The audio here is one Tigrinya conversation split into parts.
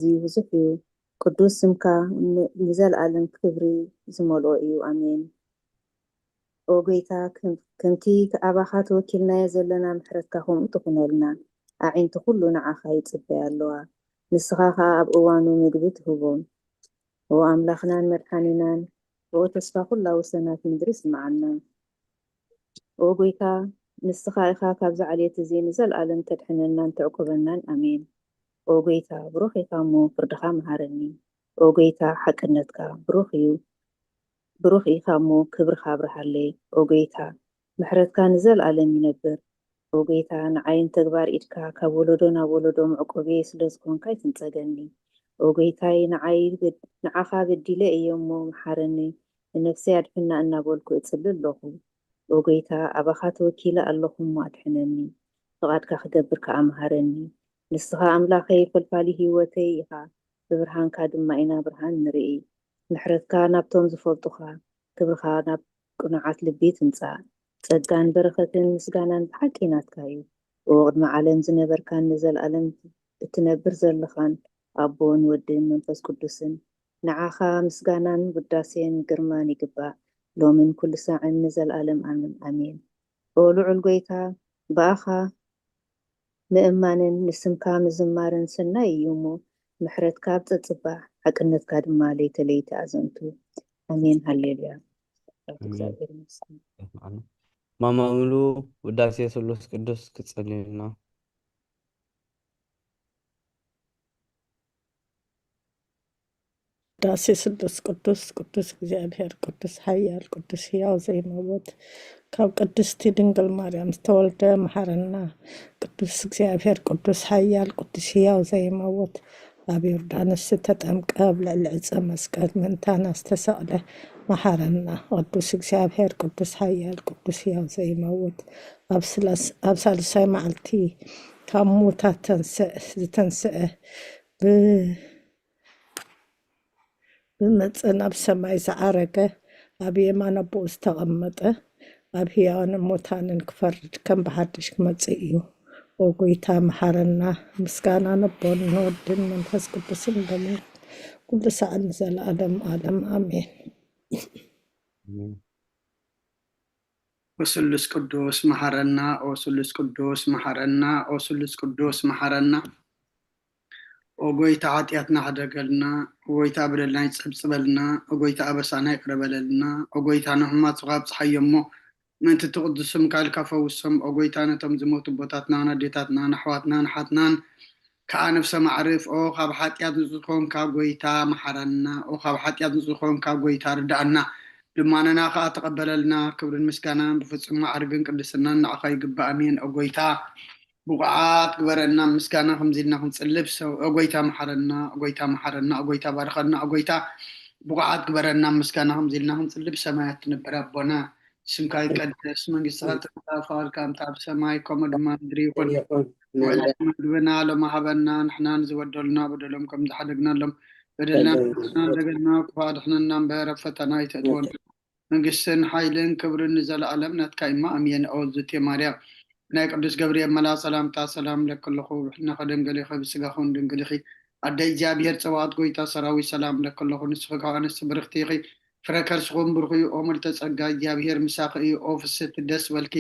ኣዝዩ ብዙሕ እዩ። ቅዱስ ስምካ ን-፣ ንዘለኣለም ክብሪ ዝመልኦ እዩ። ኣሜን። ኦ ጎይታ፣ ከም-፣ ከምቲ ኣባኻ ተወኪልናዮ ዘለና፣ ምሕረትካ ከምኡ ትኹነልና። ኣዒንቲ ኩሉ ንዓኻ ይጽበያ ኣለዋ፣ ንስኻ ኸኣ ኣብ እዋኑ ምግቢ ትህቦም። ኦ ኣምላኽናን መድሓኒናን፣ ኦ ተስፋ ኩላ ወሰናት ምድሪ፣ ስምዓና። ኦ ጎይታ፣ ንስኻ ኢኻ ካብዚ ዓሌት እዚ ንዘለኣለም ተድሕነናን ተዕቁበናን። ኣሜን። ኦ ጎይታ፣ ብሩኽ ኢኻ እሞ ፍርድኻ መሃረኒ። ኦ ጎይታ፣ ሓቅነትካ ብሩኽ እዩ። ብሩኽ ኢኻ እሞ ክብርኻ ኣብርሃለይ። ኦ ጎይታ፣ ምሕረትካ ንዘለኣለም ይነብር። ኦ ጎይታ፣ ንዓይን ተግባር ኢድካ ካብ ወለዶ ናብ ወለዶ መዕቆብየይ ስለ ዝኾንካ ኣይትንጸገኒ። ኦ ጎይታይ፣ ንዓይ በድ-፣ ንዓኻ በዲለ እየ እሞ መሓረኒ። ንነፍሰይ ኣድሕና እናበልኩ እጽሊ ኣለኹ። ኦ ጎይታ፣ ኣባኻ ተወኪለ ኣለኹ እሞ ኣድሕነኒ። ፍቓድካ ክገብር ከኣ መሃረኒ። ንስኻ ኣምላኸይ፣ ፈልፋሊ ህይወተይ ኢኻ። ብብርሃንካ ድማ ኢና ብርሃን ንርኢ። ምሕረትካ ናብቶም ዝፈልጡኻ፣ ክብርኻ ናብ ቅኑዓት ልቢ ትምጻእ። ጸጋን በረኸትን ምስጋናን ብሓቂ ናትካ እዩ። ኦ ቅድሚ ዓለም ዝነበርካን ንዘለኣለም እትነብር ዘለኻን፣ ኣቦን ወድን መንፈስ ቅዱስን፣ ንዓኻ ምስጋናን ውዳሴን ግርማን ይግባእ፣ ሎምን ኩሉ ሳዕን ንዘለኣለም ኣምን-፣ ኣሜን። ኦ ልዑል ጎይታ፣ ብኣኻ ምእማንን ንስምካ ምዝማርን ሰናይ እዩ እሞ፣ ምሕረትካ ኣብ ጸጽባሕ፣ ሓቅነትካ ድማ ለይተ ለይቲ ኣዘንቱ። ኣሜን፣ ሃሌሉያ። ኣሜን። እግዚኣብሔር ይመስገን። ማማ ሙሉ፣ ውዳሴ ስሉስ ቅዱስ ክትጸልዩልና። ውዳሴ ስሉስ ቅዱስ፣ ቅዱስ እግዚኣብሔር፣ ቅዱስ ሓያል፣ ቅዱስ ህያው ዘይመውት፣ ካብ ቅድስቲ ድንግል ማርያም ዝተወልደ መሓረና። ቅዱስ እግዚኣብሔር፣ ቅዱስ ሓያል፣ ቅዱስ ህያው ዘይመውት፣ ኣብ ዮርዳኖስ ዝተጠምቀ፣ ኣብ ልዕሊ ዕፀ መስቀል ምእንታና ዝተሰቕለ መሓረና። ቅዱስ እግዚኣብሔር፣ ቅዱስ ሓያል፣ ቅዱስ ህያው ዘይመውት፣ ኣብ ስላስ-፣ ኣብ ሳልሳይ መዓልቲ ካብ ሙታት ተንስእ-፣ ዝተንስአ፣ ብ-፣ ብመጸ ናብ ሰማይ ዝዓረገ፣ ኣብ የማን ኣቦኡ ዝተቐመጠ፣ ኣብ ህያዋንን ሙታንን ክፈርድ ከም ብሓድሽ ክመጽእ እዩ። ኦ ጎይታ መሓረና። ምስጋና ነቦን ንወድን መንፈስ ቅዱስን ሎምን ኩሉ ሰዓት ንዘለኣለም ዓለም ኣሜን። ኣሜን። ኦ ስሉስ ቅዱስ መሓረና፣ ኦ ስሉስ ቅዱስ መሓረና፣ ኦ ስሉስ ቅዱስ መሓረና። ኦ ጎይታ ሓጢኣትና ሕደገልና፣ ኦ ጎይታ በደልና ይጸብጽበልና፣ ኦ ጎይታ ኣበሳና ይቅረ በለልና፣ ኦ ጎይታ ንሕሙማትካ ኣብጽሓዮ እሞ ምእንቲ ትቕዱስ ስምካ ኢልካ ፈውሶም። ኦ ጎይታ ነቶም ዝሞቱ ኣቦታትናን ኣዴታትናን ኣሕዋትናን ኣሓትናን ከኣ ነፍሰ ማዕርፍ። ኦ ካብ ሓጢኣት ንጹህ ዝኾንካ ጎይታ መሓረና፣ ኦ ካብ ሓጢኣት ንጹህ ዝኾንካ ጎይታ ርድኣና። ልማነና ከኣ ተቐበለልና። ክብርን ምስጋናን ብፍጹም ማዕርግን ቅድስናን ንዓኻ ይግባእ። ኣሜን። ኦ ጎይታ ብቑዓት ግበረና ምስጋና ከምዚ ኢልና ክንጽልብ ሰው-፣ ኦ ጎይታ መሓረና፣ ኦ ጎይታ መሓረና፣ ኦ ጎይታ ባርኸና፣ ኦ ጎይታ ብቑዓት ግበረና ምስጋና ከምዚ ኢልና ክንጽልብ። ሰማያት ትነብር ኣቦና፣ ስምካ ይቀደስ፣ መንግስትኻ ትምጻእ፣ ፍቓድካ ከምቲ ኣብ ሰማይ ከምኡ ድማ ምድሪ ይኹን። ይኹን። ውዕለት መግብና ሎሚ ሃበና፣ ንሕና ንዝበደሉና በደሎም ከም ዝሓደግናሎም በደልና በደልና ንሕና እንደገና ክፉእ ኣድሕነና እምበር ኣብ ፈተና ኣይተእትወና። መንግስትን ሓይልን ክብርን ንዘለኣለም ናትካ እማ ኣሜን። ኦ ዝቴ ማርያም ናይ ቅዱስ ገብርኤል መልኣክ ሰላምታ ሰላም ለኪ ኣለኹ፣ ብሕልናኺ ድንግል ኢኺ፣ ብስጋኺ እውን ድንግል ኢኺ። ኣደ እግዚኣብሔር ጸባኦት ጎይታ ሰራዊት ሰላም ለኪ ኣለኹ፣ ንስኺ ካብ ኣንስቲ ብርኽቲ ኢኺ፣ ፍረ ከርስኹም ብሩኽ እዩ። ኦ ምልዕተ ጸጋ እግዚኣብሔር ምሳኺ እዩ። ኦ ፍስሕቲ ደስ በልኪ፣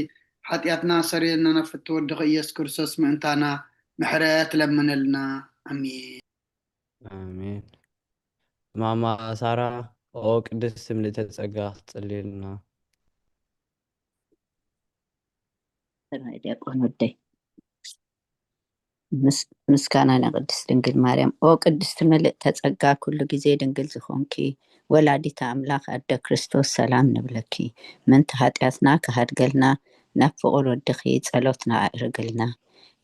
ሓጢኣትና ሰረየልና፣ ናብ ፍትው ወድኺ ኢየሱስ ክርስቶስ ምእንታና ምሕረት ለምነልና። ኣሜን። ኣሜን። ማማ ሳራ፣ ኦ ቅድስቲ ምልዕተ ጸጋ ክትጽልይልና። ሰናይ ዲያቆን ወደይ። ምስ-፣ ምስጋና ንቅድስት ድንግል ማርያም። ኦ ቅድስቲ ምልዕተ ጸጋ፣ ኩሉ ግዜ ድንግል ዝኾንኪ፣ ወላዲተ ኣምላኽ ኣደ ክርስቶስ፣ ሰላም ንብለኪ። ምእንቲ ኃጢኣትና ክሃድገልና፣ ናብ ፍቑር ወድኺ ጸሎትና ኣዕርግልና።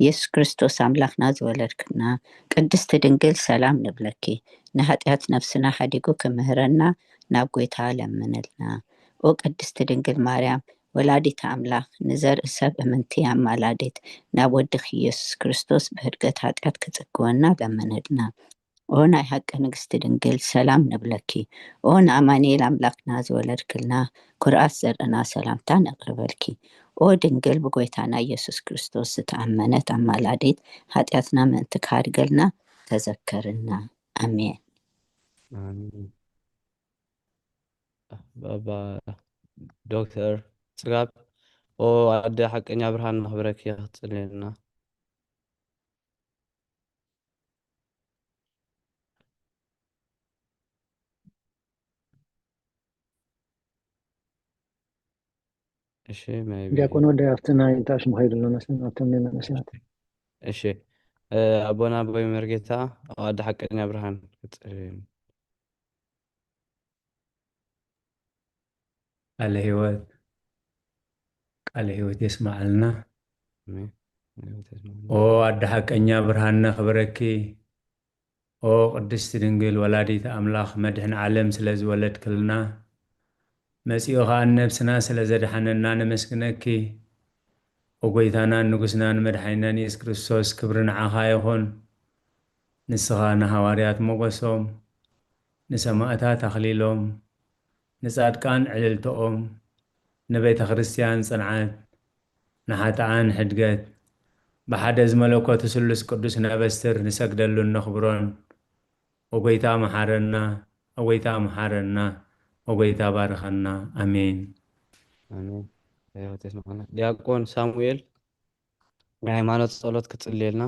ኢየሱስ ክርስቶስ ኣምላኽና ዝወለድክና ቅድስቲ ድንግል፣ ሰላም ንብለኪ። ንኃጢኣት ነፍስና ሓዲጉ ክምህረና፣ ናብ ጐይታ ለምንልና። ኦ ቅድስቲ ድንግል ማርያም፣ ወላዲተ ኣምላኽ፣ ንዘርኢ ሰብ እምንቲ ኣማላዲት፣ ናብ ወድኺ ኢየሱስ ክርስቶስ ብህድገት ኃጢኣት ክጽግወና ለምንልና። ኦ ናይ ሓቂ ንግስቲ ድንግል፣ ሰላም ንብለኪ። ኦ ንኣማኑኤል ኣምላኽና ዝወለድክልና፣ ኩርኣት ዘርእና ሰላምታ ነቕርበልኪ። ኦ ድንግል ብጐይታና ኢየሱስ ክርስቶስ ዝተኣመነት ኣማላዲት፣ ኃጢኣትና ምእንቲ ክሃድገልና፣ ተዘከርና። ኣሜን። ኣሜን። ባባ ዶክተር ጽጋብ፣ ኦ ኣደ ሓቀኛ ብርሃን፣ ንኽብረኪ ክትጽልየልና። እሺ፣ maybe ዲያቆን ወደ ኣብቲ ናይ ታሽሙ ከይዱ ኣሎ መስለኒ፣ ኣብቶም ናይ መንእሰያት። እሺ፣ እ፣ ኣቦና ቦይ መርጌታ፣ ኦ ኣደ ሓቀኛ ብርሃን ክትጽልየልና። ቃለ ህይወት፣ ቃለ ህይወት የስመዓልና። ኣሜን። ኣሜን። ኦ ኣደ ሓቀኛ ብርሃን ነኽብረኪ። ኦ ቅድስቲ ድንግል ወላዲት ኣምላኽ መድሕን ዓለም ስለ ዝወለድክልና መጺኡ ኸኣ ነብስና ስለ ዘድሓነና ነመስግነኪ። ኦ ጎይታናን ንጉስናን መድሓኒናን የሱስ ክርስቶስ ክብሪ ንዓኻ ይኹን። ንስኻ ንሃዋርያት ሞገሶም፣ ንሰማእታት ኣኽሊሎም፣ ንጻድቃን ዕልልትኦም፣ ንቤተ ክርስቲያን ጽንዓት፣ ንሓጥኣን ሕድገት፣ ብሓደ ዝመለኮቱ ስሉስ ቅዱስ ነበስትር ንሰግደሉን ነኽብሮን። ኦ ጎይታ መሓረና፣ ኦ ጎይታ መሓረና፣ ኦ ጎይታ ባርኸና። ኣሜን። ኣሜን። ሕይወት የስምዓና። ዲያቆን ሳሙኤል ናይ ሃይማኖት ጸሎት ክትጽልየልና።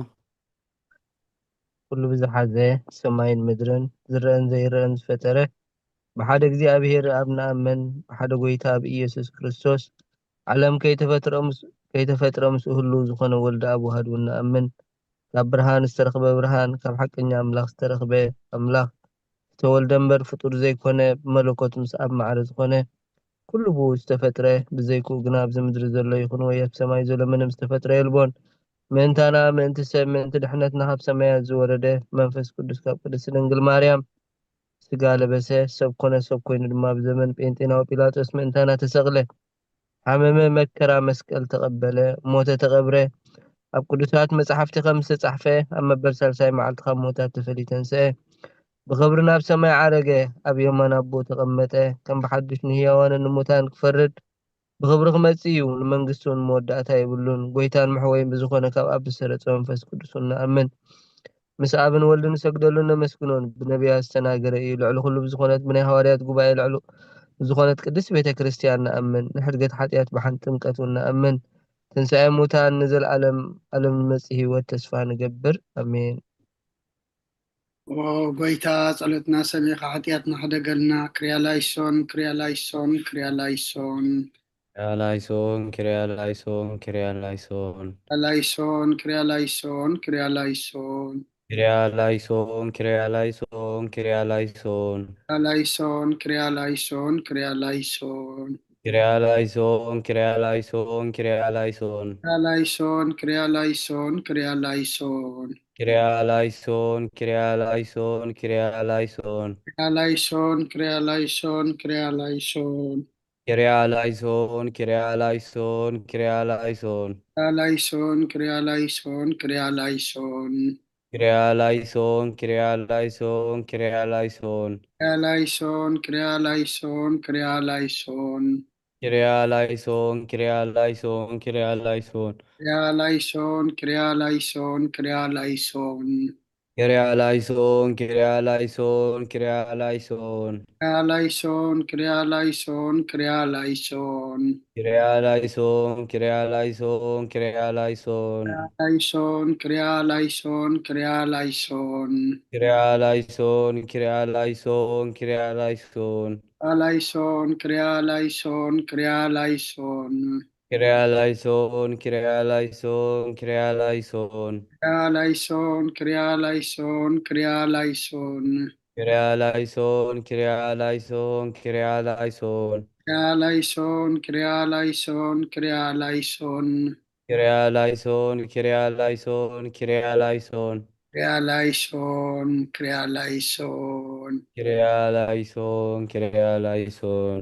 ኩሉ ብዝሓዘ ሰማይን ምድርን ዝረአን ዘይረአን ዝፈጠረ ብሓደ እግዚኣብሔር ኣብ ንኣምን ብሓደ ጎይታ ብኢየሱስ ክርስቶስ ዓለም ከይተፈጥረ ምስ ከይተፈጥረ ምስኡ ህልው ዝኾነ ወልዲ ኣብ ውሃዱ ንኣምን። ካብ ብርሃን ዝተረኽበ ብርሃን ካብ ሓቀኛ ኣምላኽ ዝተረኽበ ኣምላኽ ዝተወልደ እምበር ፍጡር ዘይኮነ ብመለኮት ምስ ኣብ ማዕረ ዝኾነ ኩሉ ብኡ ዝተፈጥረ ብዘይክኡ ግና ኣብዚ ምድሪ ዘሎ ይኹን ወይ ኣብ ሰማይ ዘሎ ምንም ዝተፈጥረ የልቦን። ምእንታና ምእንቲ ሰብ ምእንቲ ድሕነትና ካብ ሰማያት ዝወረደ መንፈስ ቅዱስ ካብ ቅድስቲ ድንግል ማርያም ስጋ ለበሰ ሰብ ኮነ ሰብ ኮይኑ ድማ ብዘመን ጴንጤናዊ ጲላጦስ ምእንታና ተሰቕለ። ሓመመ መከራ መስቀል ተቐበለ ሞተ ተቐብረ። ኣብ ቅዱሳት መጻሕፍቲ ከም ዝተጻሕፈ ኣብ መበል ሳልሳይ መዓልቲ ካብ ሞታት ተፈልዩ ተንስአ። ብኽብሪ ናብ ሰማይ ዓረገ ኣብ የማን ኣቦ ተቐመጠ። ከም ብሓድሽ ንህያዋንን ንሙታን ክፈርድ ብኽብሪ ክመጽእ እዩ። ንመንግስቲ እውን መወዳእታ የብሉን። ጎይታን መሕወይን ብዝኾነ ካብ ኣብ ዝሰረጸ መንፈስ ቅዱስ እውን ንኣምን። ምስ ኣብን ወልድን ንሰግደሉን ነመስግኖን። ብነቢያት ዝተናገረ እዩ። ልዕሊ ኩሉ ብዝኾነት ብናይ ሃዋርያት ጉባኤ ልዕሉ ዝኾነት ቅድስት ቤተ ክርስቲያን ንኣምን። ንሕድገት ሓጢኣት ብሓንቲ ጥምቀት እውን ንኣምን። ትንሳኤ ሙታን ንዘለኣለም ኣለም ንመጽእ ህይወት ተስፋ ንገብር። ኣሜን። ኦ ጎይታ ጸሎትና ሰሚዕካ ሓጢኣትና ሕደገልና። ክርያላይሶን ክርያላይሶን ክርያላይሶን ክርያላይሶን ክርያላይሶን ክርያላይሶን ላይሶን ክርያላይሶን ክርያላይሶን ክርያላይሶን ክርያላይሶን ክርያላይሶን ላይሶን ክርያላይሶን ክርያላይሶን ክርያላይሶን ክርያላይሶን ክርያላይሶን ላይሶን ክርያላይሶን ክርያላይሶን ክርያላይሶን ክርያላይሶን ክርያላይሶን ክርያላይሶን ክርያላይሶን ክርያላይሶን ክርያላይሶን ክርያላይሶን ክርያላይሶን ላይሶን ክርያላይሶን ክርያላይሶን ክርያላይሶን ክርያላይሶን ክርያላይሶን ላይሶን ክርያላይሶን ክርያላይሶን ክርያላይሶን ክርያላይሶን ክርያላይሶን ክርያላይሶን ክርያላይሶን ክርያላይሶን ክርያላይሶን ክርያላይሶን ክርያላይሶን ክርያላይሶን ክርያላይሶን ክርያላይሶን ክርያላይሶን ክርያላይሶን ክርያላይሶን ላይሶን ክርያላይሶን ክርያላይሶን ክርያላይሶን ክርያላይሶን ክርያላይሶን ላይሶን ክርያላይሶን ክርያላይሶን ክርያላይሶን ክርያላይሶን ክርያላይሶን ላይሶን ክርያላይሶን ክርያላይሶን ክርያላይሶን ክርያላይሶን ክርያላይሶን ላይሶን ክርያላይሶን ክርያላይሶን ክርያላይሶን ክርያላይሶን ክርያላይሶን ክርያላይሶን ክርያላይሶን ክርያላይሶን ክርያላይሶን።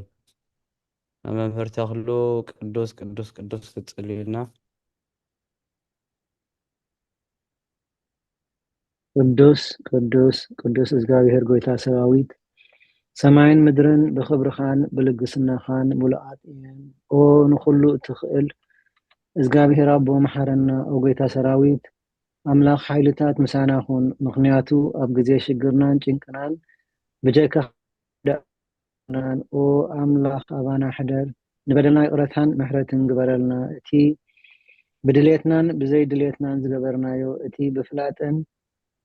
መምህር ተኽሉ ቅዱስ ቅዱስ ቅዱስ ክትጽልዩልና። ቅዱስ ቅዱስ ቅዱስ እግዚኣብሔር ጎይታ ሰራዊት፣ ሰማይን ምድርን ብኽብርኻን ብልግስናኻን ምሉኣት እየን። ኦ ንኹሉ እትኽእል እግዚኣብሔር ኣቦ፣ መሓረና። ኦ ጎይታ ሰራዊት፣ ኣምላኽ ሓይልታት ምሳና ኩን፣ ምኽንያቱ ኣብ ግዜ ሽግርናን ጭንቅናን ብጀካ ዳእናን። ኦ ኣምላኽ ኣባና ሕደር፣ ንበደልና ይቕረታን ምሕረትን ግበረልና። እቲ ብድሌትናን ብዘይ ድሌትናን ዝገበርናዮ፣ እቲ ብፍላጥን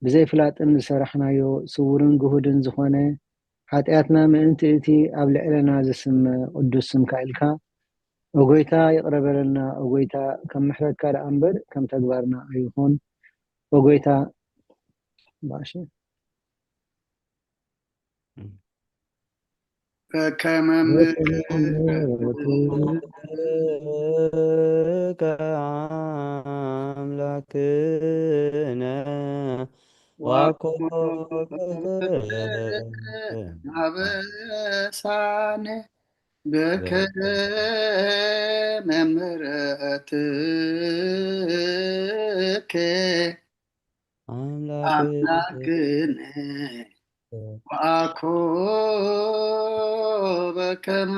ብዘይ ፍላጥን ዝሰራሕናዮ፣ ስውርን ግሁድን ዝኾነ ሓጢኣትና ምእንቲ እቲ ኣብ ልዕለና ዝስመ ቅዱስ ስምካ ኢልካ፣ ኦ ጎይታ ይቕረ በለልና። ኦ ጎይታ ከም ምሕረትካ ደኣ እምበር ከም ተግባርና ኣይኹን። ኦ ጎይታ ባሽ ከመ ምሕረትከ ኣምላክነ ዋኮ ኣበሳነ በከመ ምሕረትከ ኣምላክነ ወአኮ በከመ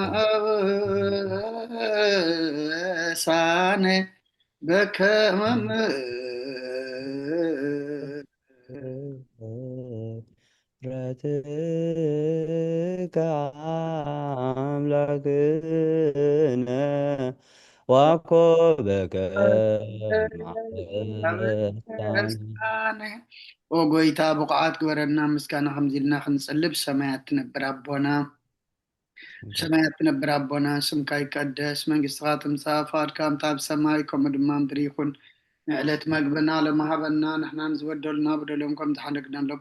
አበሳነ በከመ ምሕረትከ አምላክነ ዋኮ በከመ አበሳነ። ኦ ጎይታ ብቑዓት ግበረና ምስጋና ከምዚ ኢልና ክንጽልብ። ሰማያት ትነብር ኣቦና፣ ሰማያት ትነብር ኣቦና፣ ስምካ ይቀደስ፣ መንግስትኻ ትምጻእ፣ ፍቓድካ ከምታ ኣብ ሰማይ ከምኡ ድማ ምድሪ ይኹን። ንዕለት መግብና ሎሚ ሃበና፣ ንሕና ንዝበደሉና በደሎም ከም ዝሓደግናሎም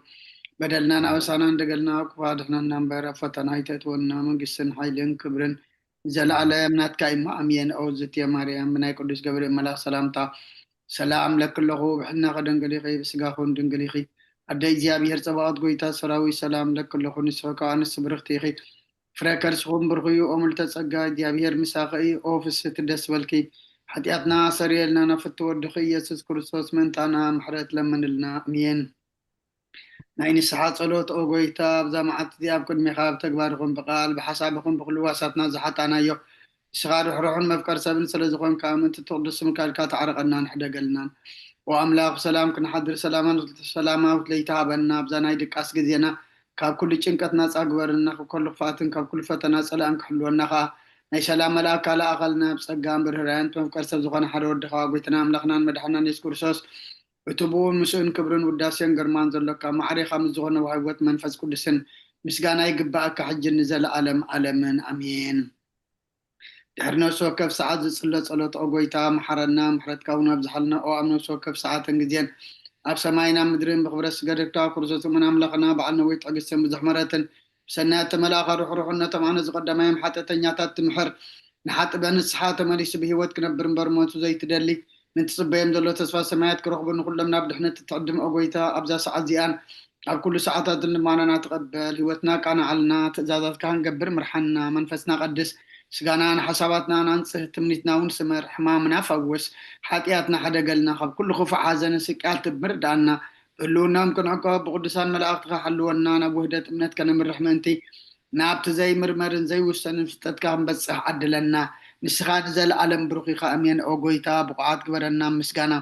በደልናን ኣበሳናን ደገልና ክፉእ ኣድሕነና እምበር፣ ኣብ ፈተና ኣይተእትወና፣ መንግስትን ሓይልን ክብርን ንዘለኣለም ናትካ እዩ እሞ ኣሜን። ኦ ዝትየ ማርያም፣ ብናይ ቅዱስ ገብርኤል መልኣኽ ሰላምታ ሰላም እለኪ ኣለኹ፣ ብሕልናኺ ድንግል ኢኺ፣ ብስጋኺ እውን ድንግል ኢኺ። ኣደ እግዚኣብሔር ጸባኦት፣ ጎይታ ሰራዊት፣ ሰላም እለኪ ኣለኹ፣ ንስኺ ካብ ኣንስቲ ብርኽቲ ኢኺ፣ ፍረ ከርስኺ እውን ብሩኽ እዩ። ኦ ምልዕተ ጸጋ፣ እግዚኣብሔር ምሳኺ እዩ። ኦ ፍስሕቲ፣ ደስ በልኪ፣ ሓጢኣትና ኣሰርየልና፣ ናብ ፍትው ወድኺ ኢየሱስ ክርስቶስ ምእንታና ምሕረት ለምንልና። ኣሜን። ናይ ንስሓ ጸሎት። ኦ ጎይታ፣ ኣብዛ መዓልቲ እዚኣ ኣብ ቅድሜኻ ብተግባር ይኹን ብቃል ብሓሳብ ይኹን ብኹሉ ዋሳትና ዝሓጣናዮ፣ ንስኻ ርሕሩሕን መፍቀር ሰብን ስለ ዝኾንካ፣ ምእንቲ እቲ ቅዱስ ስምካ ኢልካ ተዓረቐናን ሕደገልናን። ኦ ኣምላኽ፣ ብሰላም ክንሓድር ሰላማን ሰላማዊት ለይቲ ሃበና። ኣብዛ ናይ ድቃስ ግዜና ካብ ኩሉ ጭንቀት ናጻ ግበረና፣ ካብ ኩሉ ክፍኣትን ካብ ኩሉ ፈተና ጸላእን ክሕልወና ኸኣ ናይ ሰላም መልኣካ ለኣኸልና። ብጸጋን ብርህራሄን እቲ መፍቀር ሰብ ዝኾነ ሓደ ወድኻ፣ ጎይታና ኣምላኽናን መድሓናን የሱስ ክርስቶስ፣ እቲ ብኡን ምስኡን ክብርን ውዳሴን ግርማን ዘሎካ፣ ማዕሬኻ ምስ ዝኾነ ወሃቢ ህይወት መንፈስ ቅዱስን ምስጋና ይግባኣካ፣ ሕጂ ንዘለኣለም ኣለምን። ኣሜን። ድሕሪ ነፍሲ ወከፍ ሰዓት ዝጽሎ ጸሎት፣ ኦ ጎይታ፣ መሓረና፣ ምሕረትካ እውን ኣብዝሓልና። ኦ ኣብ ነፍሲ ወከፍ ሰዓትን ግዜን ኣብ ሰማይን ኣብ ምድርን ብኽብረት ስገደድካ፣ ክርስቶስ እውን ኣምላኽና፣ በዓል ነዊሕ ትዕግስትን ብዙሕ ምሕረትን፣ ብሰናይ እተመልኣኻ ርሕሩሕን ነቶም ኣነ ዝቐደማዮም ሓጢኣተኛታት ትምሕር፣ ንሓጥበ ንስሓ ተመሊሱ ብህይወት ክነብር እምበር ሞቱ ዘይትደሊ፣ ንትጽበዮም ዘሎ ተስፋ ሰማያት ክረኽቡ፣ ንኹሎም ናብ ድሕነት እትዕድም፣ ኦ ጎይታ፣ ኣብዛ ሰዓት እዚኣን ኣብ ኩሉ ሰዓታትን ልማናና ተቐበል። ህይወትና ኣቃንዓልና፣ ትእዛዛትካ ክንገብር ምርሓና። መንፈስና ቀድስ፣ ስጋና ንሓሳባትና ኣንጽህ፣ ትምኒትና እውን ስመር። ሕማምና ፈውስ፣ ሓጢኣትና ሕደገልና፣ ካብ ኩሉ ክፉእ ሓዘንን ስቅያትን ምርዳእና። ብህልውናኦም ክንዕቆብ ብቅዱሳን መላእኽትኻ ሓልወና። ናብ ውህደት እምነት ከነምርሕ ምእንቲ፣ ናብቲ ዘይምርመርን ዘይውሰንን ፍልጠትካ ክንበጽሕ ዓድለና። ንስኻ ንዘለኣለም ብሩኽ ኢኻ። ኣሜን። ኦ ጎይታ፣ ብቑዓት ግበረና ምስጋና።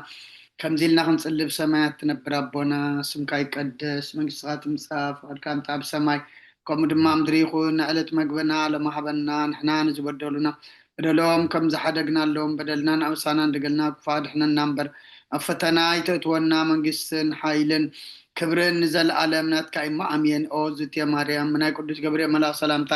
ከምዚ ኢልና ክንጽሊ። ብሰማያት ትነብር ኣቦና፣ ስምካ ይቀደስ፣ መንግስትኻ ትምጻእ፣ ፍቓድካ ከምቲ ኣብ ሰማይ ከምኡ ድማ ኣብ ምድሪ ይኹን። ንዕለት መግብና ሎሚ ሃበና፣ ንሕና ንዝበደሉና በደሎም ከም ዝሓደግናሎም በደልናን ኣበሳናን ደገልና ክፉእ ኣድሕነና እምበር፣ ኣብ ፈተና ኣይተእትወና። መንግስትን ሓይልን ክብርን ንዘለኣለም ናትካ እዩ እሞ ኣሜን። ኦ ዝትየ ማርያም፣ ብናይ ቅዱስ ገብርኤል መልኣኽ ሰላምታ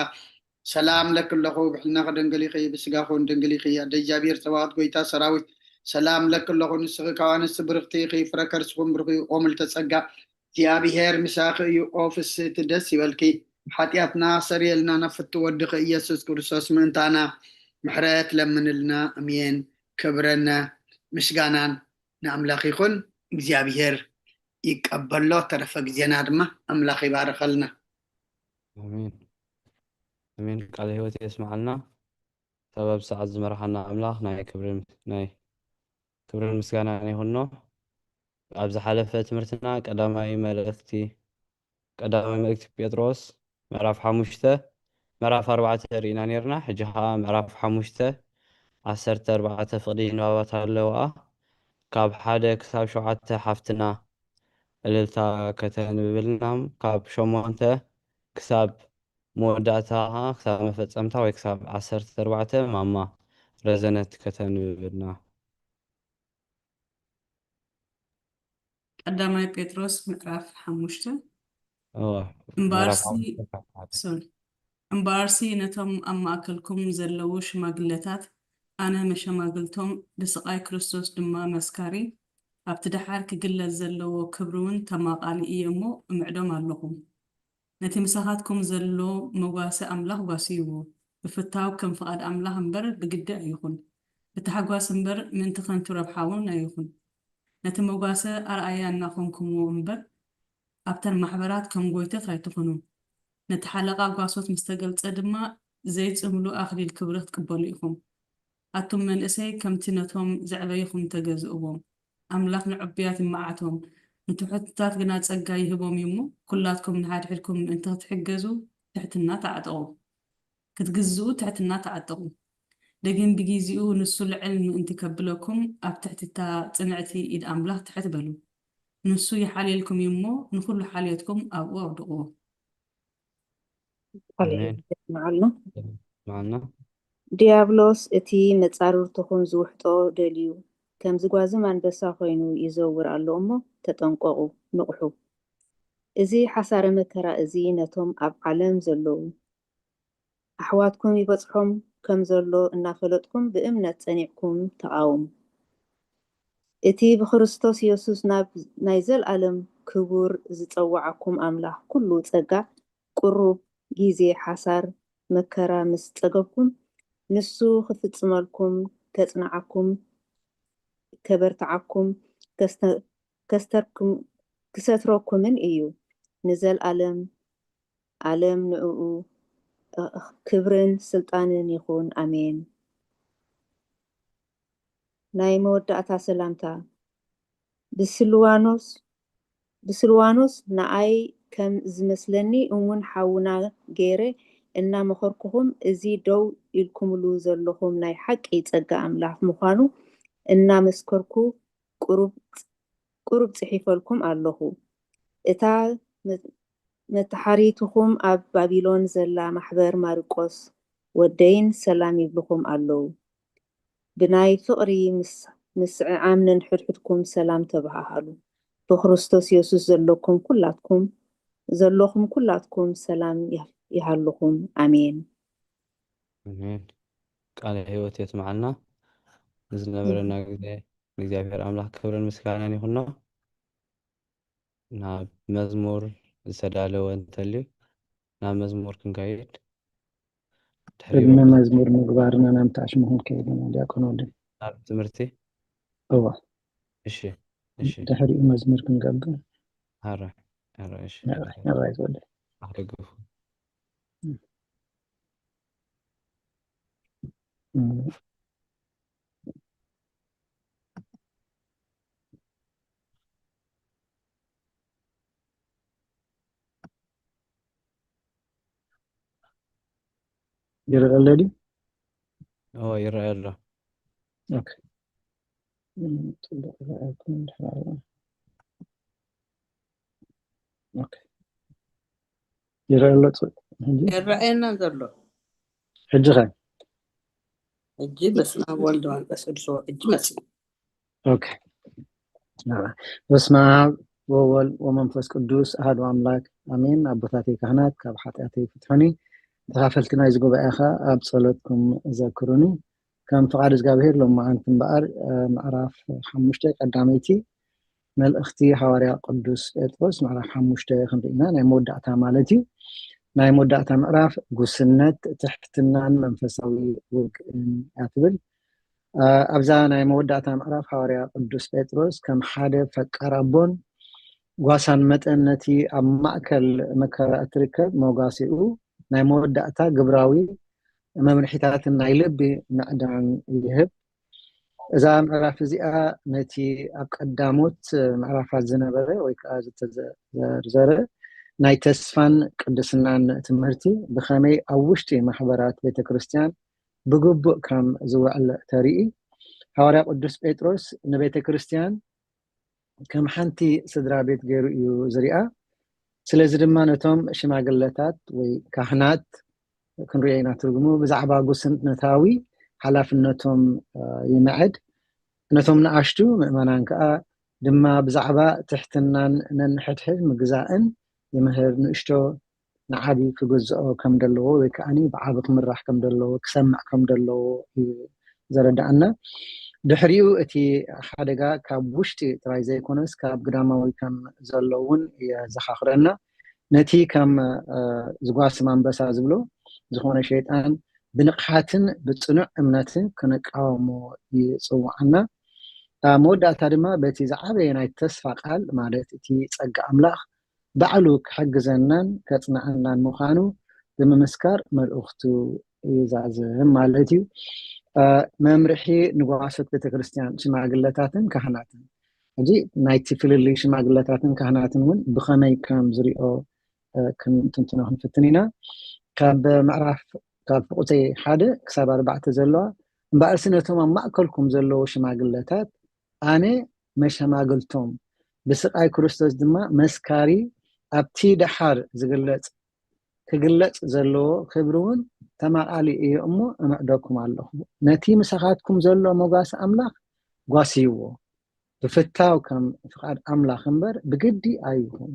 ሰላም እለኪ ኣለኹ፣ ብሕልናኺ ድንግል ኢኺ፣ ብስጋኺ እውን ድንግል ኢኺ። ኣደ እግዚኣብሔር ጸባኦት፣ ጎይታ ሰራዊት፣ ሰላም እለኪ ኣለኹ፣ ንስኺ ካብ ኣንስቲ ብርኽቲ ኢኺ፣ ፍረ ከርስኺ እውን ብሩኽ እዩ። ኦ ምልዕተ ጸጋ፣ እግዚኣብሔር ምሳኺ እዩ። ኦ ፍስህቲ፣ ደስ ይበልኪ፣ ሓጢኣትና ኣሰርየልና፣ ናብ ፍትው ወድኺ ኢየሱስ ክርስቶስ ምእንታና ምሕረት ለምንልና። ኣሜን። ክብርን ምስጋናን ንኣምላኽ ይኹን። እግዚኣብሔር ይቀበሎ። ተረፈ ግዜና ድማ ኣምላኽ ይባርኸልና። ኣሜን ኣሜን። ቃለ ህይወት የስምዓልና። ሰበብ ሰዓት ዝመርሓና ኣምላኽ ናይ ክብርን ናይ ክብርን ምስጋናን ይኹኖ። ኣብ ዝሓለፈ ትምህርትና ቀዳማይ መልእኽቲ ቀዳማይ መልእኽቲ ጴጥሮስ ምዕራፍ ሓሙሽተ ምዕራፍ ኣርባዕተ ርኢና ነርና። ሕጂ ኸዓ ምዕራፍ ሓሙሽተ ዓሰርተ ኣርባዕተ ፍቕዲ ንባባት ኣለዋ። ካብ ሓደ ክሳብ ሸውዓተ ሓፍትና እልልታ ከተንብብልና፣ ካብ ሸሞንተ ክሳብ መወዳእታ ከዓ ክሳብ መፈጸምታ ወይ ክሳብ ዓሰርተ ኣርባዕተ ማማ ረዘነት ከተንብብልና። ቀዳማይ ጴጥሮስ ምዕራፍ ሓሙሽተ። እወ፣ እምበኣርሲ ምዕራፍ ሓሙሽተ ካብ ሓደ። ሶሪ። እምበኣርሲ ነቶም ኣብ ማእከልኩም ዘለዉ ሽማግለታት ኣነ መሸማግልቶም፣ ብስቓይ ክርስቶስ ድማ መስካሪ፣ ኣብቲ ደሓር ክግለጽ ዘለዎ ክብሪ እውን ተማቓሊ እየ እሞ እምዕዶም ኣለኹ። ነቲ ምሳኻትኩም ዘሎ መጓሰ ኣምላኽ ጓስይዎ። ብፍታው ከም ፍቓድ ኣምላኽ እምበር ብግዲ ኣይኹን። ብታሕጓስ እምበር ምእንቲ ከንቱ ረብሓ እውን ኣይኹን። ነቲ መጓሰ ኣርኣያ እናኾንኩምዎ እምበር ኣብተን ማሕበራት ከም ጎይቶት ኣይትኹኑ። ነቲ ሓለቓ ጓሶት ምስ ተገልጸ ድማ ዘይጽምሉ ኣኽሊል ክብሪ ክትቅበሉ ኢኹም። ኣቱም መንእሰይ ከምቲ ነቶም ዘዕበይኹም ተገዝእዎም። ኣምላኽ ንዕቡያት ይመዓቶም፣ ንትሑታት ግና ጸጋ ይህቦም እዩ እሞ፣ ኩላትኩም ንሓድሕድኩም ምእንቲ ክትሕገዙ ትሕትና ተዓጠቑ። ክትግዝኡ ትሕትና ተዓጠቑ። ደጊም ብጊዜኡ ንሱ ልዕል ምእንቲ ከብለኩም፣ ኣብ ትሕቲታ ጽንዕቲ ኢድ ኣምላኽ ትሕት በሉ። ንሱ ይሓልየልኩም እዩ እሞ፣ ንኹሉ ሓልዮትኩም ኣብኡ ኣውድቕዎ። ቃለ ኣሜን። ሕይወት የስምዓልና። መዓልና ዲያብሎስ እቲ መጻርርትኹም ዝውሕጦ ደልዩ፣ ከም ዝጓዝም ኣንበሳ ኮይኑ ይዘውር ኣሎ እሞ፣ ተጠንቀቑ፣ ንቕሑ። እዚ ሓሳረ መከራ እዚ ነቶም ኣብ ዓለም ዘለዉ ኣሕዋትኩም ይበጽሖም ከም ዘሎ እናፈለጥኩም፣ ብእምነት ጸኒዕኩም ተቓወሙ። እቲ ብክርስቶስ የሱስ ናብ ናይ ዘልኣለም ክቡር ዝጸውዓኩም ኣምላኽ ኩሉ ጸጋ፣ ቅሩብ ግዜ ሓሳር መከራ ምስ ጸገብኩም፣ ንሱ ክፍጽመልኩም፣ ከጽንዓኩም፣ ከበርትዓኩም፣ ከስተ-፣ ከስተርኩም-፣ ክሰትረኩምን እዩ። ንዘልኣለም ኣለም ንዕኡ ክብርን ስልጣንን ይኹን። ኣሜን። ናይ መወዳእታ ሰላምታ። ብስልዋኖስ፣ ብስልዋኖስ ንኣይ ከም ዝመስለኒ እውን ሓውና ገይረ እናመኸርኩኹም፣ እዚ ደው ኢልኩምሉ ዘለኹም ናይ ሓቂ ጸጋ ኣምላኽ ምዃኑ እናመስከርኩ ቁሩብ፣ ቁሩብ ጽሒፈልኩም ኣለኹ። እታ መ-፣ መተሓሪትኹም ኣብ ባቢሎን ዘላ ማሕበር ማርቆስ ወደይን ሰላም ይብልኹም ኣለዉ። ብናይ ፍቕሪ ምስ-፣ ምስዕዓም ነንሕድሕድኩም ሰላም ተበሃሃሉ። ብክርስቶስ የሱስ ዘለኩም ኩላትኩም፣ ዘለኹም ኩላትኩም ሰላም ይህ-፣ ይሃልኹም። ኣሜን። ኣሜን። ቃለ ሕይወት የስምዓልና። ንዝነበረና ግዜ ንእግዚኣብሔር ኣምላኽ ክብርን ምስጋናን ይኹኖ። ናብ መዝሙር ዝተዳለወ እንተልዩ ናብ መዝሙር ክንከይድ። ድሕሪኡ ቅድሚ መዝሙር ምግባርና ናብ ታሽሙ ክንከይድ ኢና ዲያቆን ወልደ። ናብ ትምህርቲ። እዋ እሺ፣ እሺ። ድሕሪኡ መዝሙር ክንገብር። ሐረ፣ ሐረ፣ እሺ። ሕራይ፣ ሕራይ ወልደ። ኣደግፉ። እም። ይረአ ኣሎ ድዩ? ኦ፣ ይረአ ኣሎ። ኦኬ። እም፣ ጽቡቕ ይረኣየኩም ድሕሪ ኣበባ። ኦኬ። ይረአ ኣሎ ጽ-፣ ሕጂ? ይረኣየና ዘሎ። ሕጂ ኸ? ሕጂ በስመ ኣብ ወልድ መንፈስ ቅዱስ ሕጂ መጽእ። ኦኬ። በስመ ኣብ ወወልድ ወመንፈስ ቅዱስ ኣሐዱ ኣምላክ ኣሜን። ኣቦታተይ ካህናት ካብ ሓጢኣተይ ፍትሑኒ፣ ተኻፈልቲ ናይዚ ጉባኤ ኸኣ ኣብ ጸሎትኩም ዘክሩኒ። ከም ፍቓድ እግዚኣብሔር ሎማዓንቲ እምበኣር፣ እ፣ ምዕራፍ ሓሙሽተ ቀዳመይቲ መልእኽቲ ሃዋርያ ቅዱስ ጴጥሮስ ምዕራፍ ሓሙሽተ ክንርኢ ኢና። ናይ መወዳእታ ማለት እዩ። ናይ መወዳእታ ምዕራፍ ጉስነት፣ ትሕትናን መንፈሳዊ ውግእን እያ ትብል። እ፣ ኣብዛ ናይ መወዳእታ ምዕራፍ ሃዋርያ ቅዱስ ጴጥሮስ ከም ሓደ ፈቃር ኣቦን ጓሳን መጠን ነቲ ኣብ ማእከል መከራ እትርከብ መጓሲኡ ናይ መወዳእታ ግብራዊ መምርሒታትን ናይ ልቢ ምዕዳን ይህብ። እዛ ምዕራፍ እዚኣ ነቲ ኣብ ቀዳሞት ምዕራፋት ዝነበረ ወይ ከዓ ዝተዘርዘረ ናይ ተስፋን ቅድስናን ትምህርቲ ብኸመይ ኣብ ውሽጢ ማሕበራት ቤተ ክርስቲያን ብግቡእ ከም ዝውዕል ተርኢ። ሃዋርያ ቅዱስ ጴጥሮስ ንቤተ ክርስቲያን ከም ሓንቲ ስድራ ቤት ገይሩ እዩ ዝሪኣ። ስለዚ ድማ ነቶም ሽማግለታት ወይ ካህናት ክንሪኦ ኢና ትርጉሙ፣ ብዛዕባ ጉስነታዊ ሓላፍነቶም ይምዕድ። ነቶም ንኣሽቱ ምእመናን ከዓ ድማ ብዛዕባ ትሕትናን ነንሕድሕድ ምግዛእን ይምህር። ንእሽቶ ንዓቢ ክግዝኦ ከም ዘለዎ ወይ ከዓ ብዓቢ ክምራሕ ከም ዘለዎ ክሰምዕ ከም ዘለዎ እዩ ዘረዳእና። ድሕሪኡ እቲ ሓደጋ ካብ ውሽጢ ጥራይ ዘይኮነስ ካብ ግዳማዊ ከም ዘሎ እውን የዘኻኽረና። ነቲ ከም ዝጓስም ኣንበሳ ዝብሎ ዝኾነ ሸይጣን ብንቕሓትን ብፅኑዕ እምነትን ክንቃወሞ ይፅውዓና። ኣብ መወዳእታ ድማ በቲ ዝዓበየ ናይ ተስፋ ቃል ማለት እቲ ጸጋ ኣምላኽ ባዕሉ ክሕግዘናን ከጽንዓናን ምዃኑ ብምምስካር መልእኽቱ ይዛዝም ማለት እዩ። መምርሒ ንጓሶት ቤተክርስትያን ሽማግለታትን ካህናትን። ሕጂ ናይቲ ፍልልይ ሽማግለታትን ካህናትን እውን ብኸመይ ከም ዝሪኦ ክንትንትኖ ክንፍትን ኢና። ካብ ምዕራፍ ካብ ፍቁተይ ሓደ ክሳብ ኣርባዕተ ዘለዋ እምበኣርሲ ነቶም ኣብ ማእከልኩም ዘለዉ ሽማግለታት ኣነ መሸማግልቶም ብስቃይ ክርስቶስ ድማ መስካሪ ኣብቲ ደሓር ዝግለጽ ክግለጽ ዘለዎ ክብሪ እውን ተማቓሊ እየ እሞ እምዕደኩም ኣለኹ። ነቲ ምሳኻትኩም ዘሎ መጓሲ ኣምላኽ ጓስይዎ። ብፍታው ከም ፍቓድ ኣምላኽ እምበር ብግዲ ኣይኹን።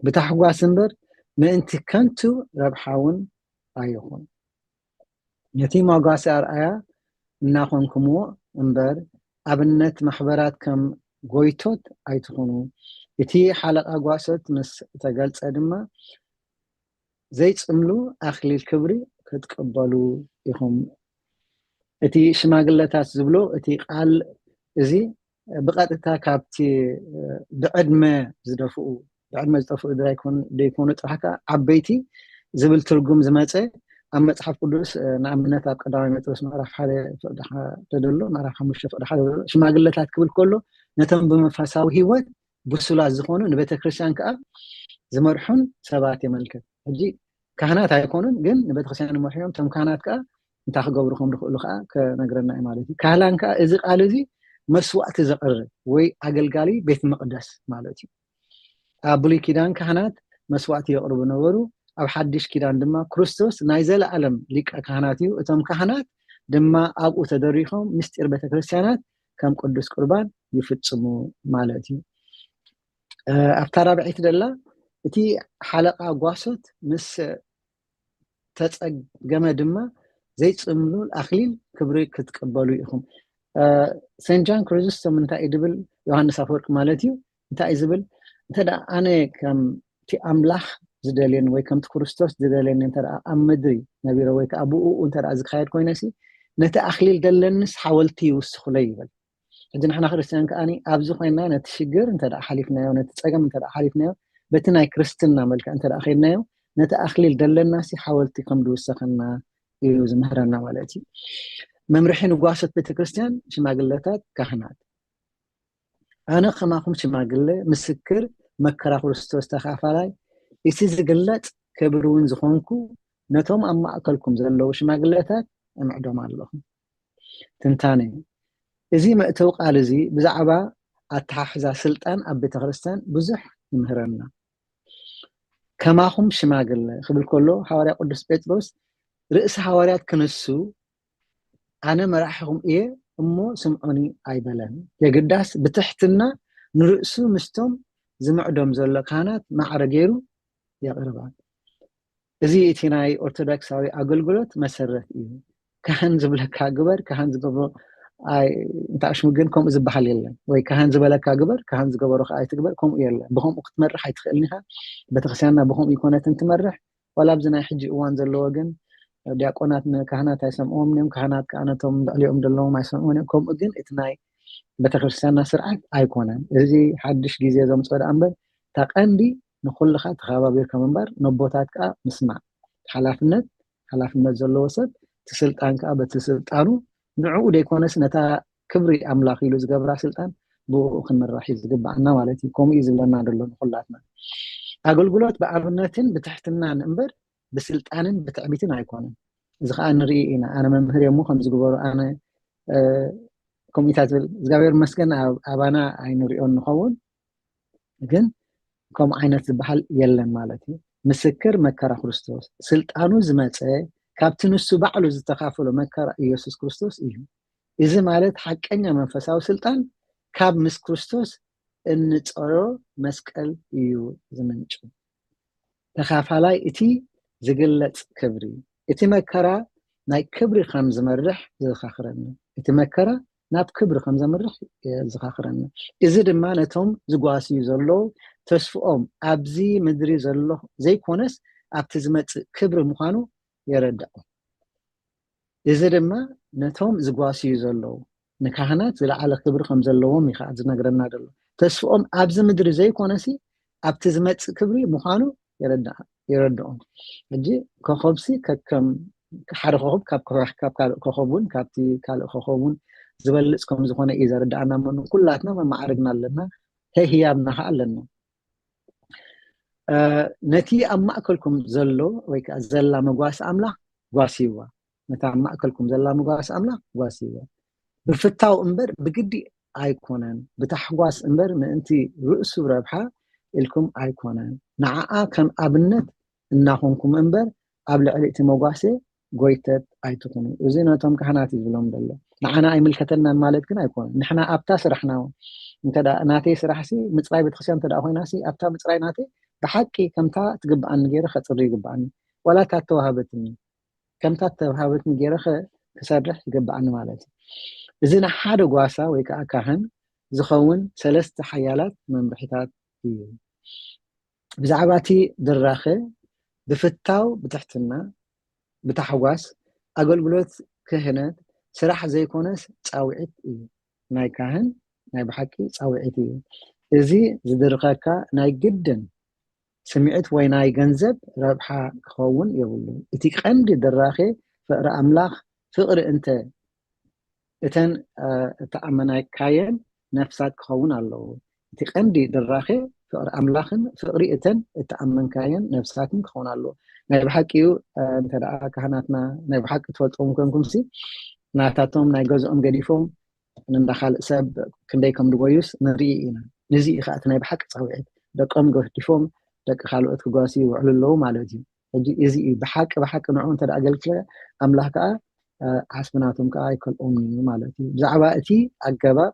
ብታሕጓስ እምበር ምእንቲ ከንቱ ረብሓ እውን ኣይኹን። ነቲ መጓሲ ኣርኣያ እናኾንኩምዎ እምበር ኣብነት ማሕበራት ከም ጎይቶት ኣይትኹኑ። እቲ ሓለቓ ጓሶት ምስ ተገልጸ ድማ ዘይጽምሉ ኣኽሊል ክብሪ ክትቅበሉ ኢኹም። እቲ ሽማግለታት ዝብሎ እቲ ቃል እዚ ብቐጥታ ካብቲ ብዕድመ ዝደፍኡ ብዕድመ ዝጠፍኡ ደይኮኑ ጥራሕ ከዓ ዓበይቲ ዝብል ትርጉም ዝመፀ ኣብ መፅሓፍ ቅዱስ ንኣብነት ኣብ ቀዳማይ ጴጥሮስ ምዕራፍ ሓደ ፍቅዲ ሓደ ደሎ ምዕራፍ ሓሙሽተ ፍቅዲ ሓደ ደሎ ሽማግለታት ክብል ከሎ ነቶም ብመንፈሳዊ ህይወት ብሱላት ዝኾኑ ንቤተክርስትያን ከዓ ዝመርሑን ሰባት የመልክት። ሕጂ ካህናት ኣይኮኑን፣ ግን ንቤተክርስትያን ይመርሑ እዮም። እቶም ካህናት ከዓ እንታይ ክገብሩ ከም ዝኽእሉ ከዓ ክነግረና እዩ ማለት እዩ። ካህላን ከዓ እዚ ቃል እዚ መስዋእቲ ዘቕርብ ወይ ኣገልጋሊ ቤት መቕደስ ማለት እዩ። ኣብ ብሉይ ኪዳን ካህናት መስዋእቲ የቕርቡ ነበሩ። ኣብ ሓድሽ ኪዳን ድማ ክርስቶስ ናይ ዘለኣለም ሊቀ ካህናት እዩ። እቶም ካህናት ድማ ኣብኡ ተደሪኾም ምስጢር ቤተክርስትያናት ከም ቅዱስ ቁርባን ይፍጽሙ ማለት እዩ። ኣብታ ራብዐይቲ ደላ እቲ ሓለቓ ጓሶት ምስ ተጸገመ ድማ ዘይጽምሉል ኣኽሊል ክብሪ ክትቅበሉ ኢኹም። ሰንት ጃን ክሪዝስቶም እንታይ እዩ ድብል? ዮሃንስ ኣፈወርቂ ማለት እዩ። እንታይ እዩ ዝብል? እንተ ኣነ ከምቲ ኣምላኽ ዝደልየን ወይ ከምቲ ክርስቶስ ዝደልየኒ እንተ ኣብ ምድሪ ነቢረ ወይ ከዓ ብኡ እንተ ዝካየድ ኮይነሲ ነቲ ኣኽሊል ደለንስ ሓወልቲ ይውስኽለይ ይብል። ሕጂ ንሕና ክርስትያን ከኣ ኣብዚ ኮይና ነቲ ሽግር እንተ ሓሊፍናዮ፣ ነቲ ጸገም እንተ ሓሊፍናዮ፣ በቲ ናይ ክርስትና መልክዕ እንተ ከድናዮ ነቲ ኣኽሊል ደለናሲ ሓወልቲ ከም ዝውሰኸና እዩ ዝምህረና ማለት እዩ። መምርሒ ንጓሶት ቤተክርስትያን ሽማግለታት ካህናት ኣነ ከማኹም ሽማግለ ምስክር መከራ ክርስቶስ ተኻፋላይ እቲ ዝግለጽ ክብሪ እውን ዝኾንኩ ነቶም ኣብ ማእከልኩም ዘለዉ ሽማግለታት እምዕዶም ኣለኹ። ትንታነ እዚ መእተዊ ቃል እዚ ብዛዕባ ኣተሓሕዛ ስልጣን ኣብ ቤተ ክርስቲያን ብዙሕ ይምህረና። ከማኹም ሽማግለ ክብል ከሎ ሃዋርያ ቅዱስ ጴጥሮስ ርእሲ ሃዋርያት ክንሱ ኣነ መራሒኹም እየ እሞ ስምዑኒ ኣይበለን። የግዳስ ብትሕትና ንርእሱ ምስቶም ዝምዕዶም ዘሎ ካህናት ማዕረ ገይሩ የቕርባ። እዚ እቲ ናይ ኦርቶዶክሳዊ ኣገልግሎት መሰረት እዩ። ካህን ዝብለካ ግበር፣ ካህን ዝገብሮ እንታይ ሽሙ ግን ከምኡ ዝበሃል የለን። ወይ ካህን ዝበለካ ግበር፣ ካህን ዝገበሮ ከዓ ኣይትግበር፣ ከምኡ የለን። ብከምኡ ክትመርሕ ኣይትኽእልን ኢኻ። ቤተክርስትያንና ብከምኡ ይኮነትን ትመርሕ። ዋላ ኣብዚ ናይ ሕጂ እዋን ዘለዎ ግን ዲያቆናት ንካህናት ኣይሰምዕዎም እዮም፣ ካህናት ከዓ ነቶም ልዕሊኦም ዘለዎም ኣይሰምዕዎም እዮም። ከምኡ ግን እቲ ናይ ቤተክርስትያንና ስርዓት ኣይኮነን። እዚ ሓድሽ ግዜ ዘምፅኦ ደኣ እምበር እታ ቀንዲ ንኩልኻ ተኸባቢርካ ምንባር፣ ነቦታት ከዓ ምስማዕ ሓላፍነት ሓላፍነት ዘለዎ ሰብ እቲ ስልጣን ከዓ በቲ ስልጣኑ ንዕኡ ዘይኮነስ ነታ ክብሪ ኣምላኽ ኢሉ ዝገብራ ስልጣን ብኡ ክንምራሕ እዩ ዝግባኣና ማለት እዩ። ከምኡ እዩ ዝብለና ዘሎ ንኩላትና። ኣገልግሎት ብኣብነትን ብትሕትናን እምበር ብስልጣንን ብትዕቢትን ኣይኮነን። እዚ ከዓ ንርኢ ኢና። ኣነ መምህር እየ እሞ ከምዚ ግበሩ፣ ኣነ ከምኡ ኢታ ትብል እግዚኣብሔር መስገን ኣባና ኣይንሪኦን ንኸውን ግን ከምኡ ዓይነት ዝበሃል የለን ማለት እዩ። ምስክር መከራ ክርስቶስ ስልጣኑ ዝመፀ ካብቲ ንሱ ባዕሉ ዝተካፈሎ መከራ ኢየሱስ ክርስቶስ እዩ። እዚ ማለት ሓቀኛ መንፈሳዊ ስልጣን ካብ ምስ ክርስቶስ እንፀሮ መስቀል እዩ ዝምንጭ። ተኻፋላይ እቲ ዝግለጽ ክብሪ እቲ መከራ ናይ ክብሪ ከም ዝመርሕ ዘዘኻኽረኒ። እቲ መከራ ናብ ክብሪ ከም ዘምርሕ የዘኻኽረኒ። እዚ ድማ ነቶም ዝጓስዩ ዘለዉ ተስፍኦም ኣብዚ ምድሪ ዘሎ ዘይኮነስ ኣብቲ ዝመጽእ ክብሪ ምዃኑ የረድኦም። እዚ ድማ ነቶም ዝጓስዩ ዘለዉ ንካህናት ዝለዓለ ክብሪ ከም ዘለዎም እዩ ከዓ ዝነግረና ዘሎ። ተስፍኦም ኣብዚ ምድሪ ዘይኮነሲ ኣብቲ ዝመፅእ ክብሪ ምዃኑ የረድኦም። ሕጂ ኮኸብሲ ከከም ሓደ ኮኸብ ካብ ካልእ ኮኸብ እውን ካብቲ ካልእ ኮኸብ እውን ዝበልፅ ከም ዝኾነ እዩ ዘረድኣና። መኑ ኩላትና መማዕርግና ኣለና፣ ህያብና ከዓ ኣለና። ነቲ ኣብ ማእከልኩም ዘሎ ወይ ከዓ ዘላ መጓስ ኣምላኽ ጓስይዋ። ነታ ኣብ ማእከልኩም ዘላ መጓስ ኣምላኽ ጓስይዋ። ብፍታው እምበር ብግዲ ኣይኮነን፣ ብታሕጓስ እምበር ምእንቲ ርእሱ ረብሓ ኢልኩም ኣይኮነን። ንዓኣ ከም ኣብነት እናኾንኩም እምበር ኣብ ልዕሊ እቲ መጓሴ ጎይተት ኣይትኹኑ። እዚ ነቶም ካህናት እዩ ዝብሎም ዘሎ። ንዓና ኣይምልከተናን ማለት ግን ኣይኮነን። ንሕና ኣብታ ስራሕና እውን እንተ ደኣ ናተይ ስራሕሲ ምፅራይ ቤተክርስትያን እንተ ደኣ ኮይናሲ ኣብታ ምፅራይ ናተይ ብሓቂ ከምታ ትግብኣኒ ገይረ ከፅሪ ይግብኣኒ። ዋላ እታ ተዋሃበትኒ ከምታ ተዋሃበትኒ ገይረ ክሰርሕ ይግብኣኒ ማለት እዩ። እዚ ንሓደ ጓሳ ወይ ከዓ ካህን ዝኸውን ሰለስተ ሓያላት መምርሒታት እዩ። ብዛዕባ እቲ ድራኸ ብፍታው ብትሕትና ብታሕጓስ ኣገልግሎት ክህነት ስራሕ ዘይኮነስ ፃውዒት እዩ። ናይ ካህን ናይ ብሓቂ ፃውዒት እዩ። እዚ ዝድርኸካ ናይ ግድን ስምዒት ወይ ናይ ገንዘብ ረብሓ ክኸውን የብሉን። እቲ ቀንዲ ድራኸ ፍቕሪ ኣምላኽ ፍቕሪ እንተ እተን እተኣመናካየን ነፍሳት ክኸውን ኣለዎ። እቲ ቀንዲ ድራኸ ፍቕሪ ኣምላኽን ፍቕሪ እተን እተኣመንካየን ነፍሳትን ክኸውን ኣለዎ። ናይ ብሓቂ እዩ። እንተ ደኣ ካህናትና ናይ ብሓቂ ትፈልጥዎም ኮንኩምሲ ናታቶም ናይ ገዝኦም ገዲፎም ንእንዳ ካልእ ሰብ ክንደይ ከም ድጎዩስ ንርኢ ኢና። ንዚ እዩ ከዓ እቲ ናይ ብሓቂ ፃውዒት። ደቆም ገዲፎም ደቂ ካልኦት ክጓስዩ ይውዕሉ ኣለዉ ማለት እዩ። ሕጂ እዚ እዩ ብሓቂ ብሓቂ ንዕኡ እንተ ኣገልግለ ኣምላኽ ከዓ ዓስቢ ናቶም ከዓ ኣይከልኦምን እዩ ማለት እዩ። ብዛዕባ እቲ ኣገባብ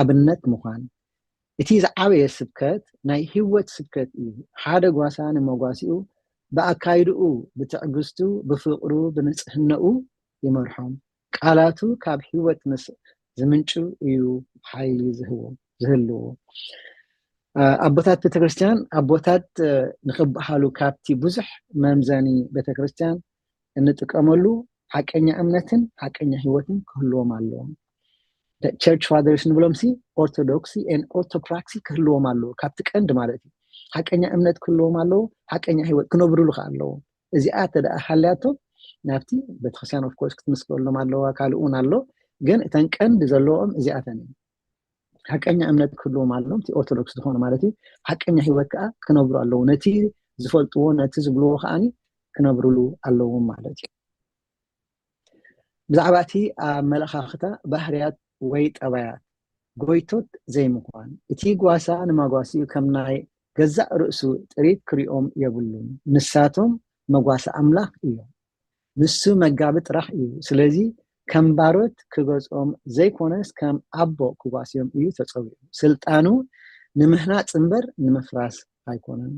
ኣብነት ምዃን እቲ ዝዓበየ ስብከት ናይ ህይወት ስብከት እዩ። ሓደ ጓሳ ንመጓሲኡ ብኣካይድኡ፣ ብትዕግስቱ፣ ብፍቕሩ፣ ብንጽህናኡ ይመርሖም። ቃላቱ ካብ ህይወት ምስ ዝምንጩ እዩ ሓይሊ ዝህዎ ዝህልዎ። ኣቦታት ቤተክርስትያን ኣቦታት ንክበሃሉ ካብቲ ብዙሕ መምዘኒ ቤተክርስትያን እንጥቀመሉ ሓቀኛ እምነትን ሓቀኛ ህይወትን ክህልዎም ኣለዎም። ቸርች ፋደርስ ንብሎም ሲ ኦርቶዶክሲ ን ኦርቶፕራክሲ ክህልዎም ኣለዎ። ካብቲ ቀንዲ ማለት እዩ ሓቀኛ እምነት ክህልዎም ኣለዎ። ሓቀኛ ህይወት ክነብሩሉ ከዓ ኣለዎም። እዚኣ ተደኣ ሃልያቶም ናብቲ ቤተክርስትያን ኦፍኮርስ ክትምስክረሎም ኣለዋ። ካልእ እውን ኣሎ፣ ግን እተን ቀንዲ ዘለዎም እዚኣተን እዩ። ሓቀኛ እምነት ክህልዎም ኣለዎም፣ እቲ ኦርቶዶክስ ዝኾኑ ማለት እዩ። ሓቀኛ ህይወት ከዓ ክነብሩ ኣለዉ። ነቲ ዝፈልጥዎ ነቲ ዝብልዎ ከዓኒ ክነብሩሉ ኣለዎም ማለት እዩ። ብዛዕባ እቲ ኣመለኻኽታ ባህርያት ወይ ጠባያት ጎይቶት ዘይምዃን፣ እቲ ጓሳ ንማጓሲኡ ከም ናይ ገዛእ ርእሱ ጥሪት ክሪኦም የብሉን። ንሳቶም መጓሲ ኣምላኽ እዮም። ንሱ መጋቢ ጥራሕ እዩ። ስለዚ ከም ባሮት ክገዝኦም ዘይኮነስ ከም ኣቦ ክጓስዮም እዩ ተጸዊዑ። ስልጣኑ ንምህናጽ እምበር ንምፍራስ ኣይኮነን።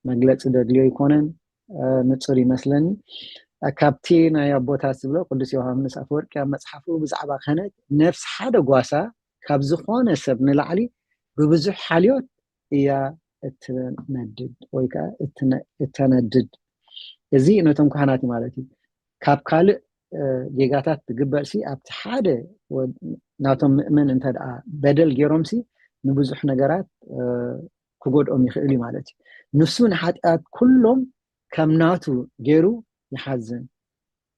መግለጺ ደድልዮ ኣይኮነን። ንጹር ይመስለኒ። ካብቲ ናይ ኣቦታት ዝብሎ ቅዱስ ዮሃንስ ኣፈወርቂ ኣብ መጽሓፉ ብዛዕባ ክህነት ነፍሲ ሓደ ጓሳ ካብ ዝኾነ ሰብ ንላዕሊ ብብዙሕ ሓልዮት እያ እትነድድ ወይ ከዓ እተነድድ። እዚ ነቶም ካህናት ማለት እዩ። ካብ ካልእ ጌጋታት ዝግበር ሲ ኣብቲ ሓደ ናቶም ምእመን እንተ ደኣ በደል ገይሮም ሲ ንብዙሕ ነገራት ክጎድኦም ይኽእል እዩ ማለት እዩ። ንሱ ንሓጢኣት ኩሎም ከም ናቱ ገይሩ ይሓዝን፣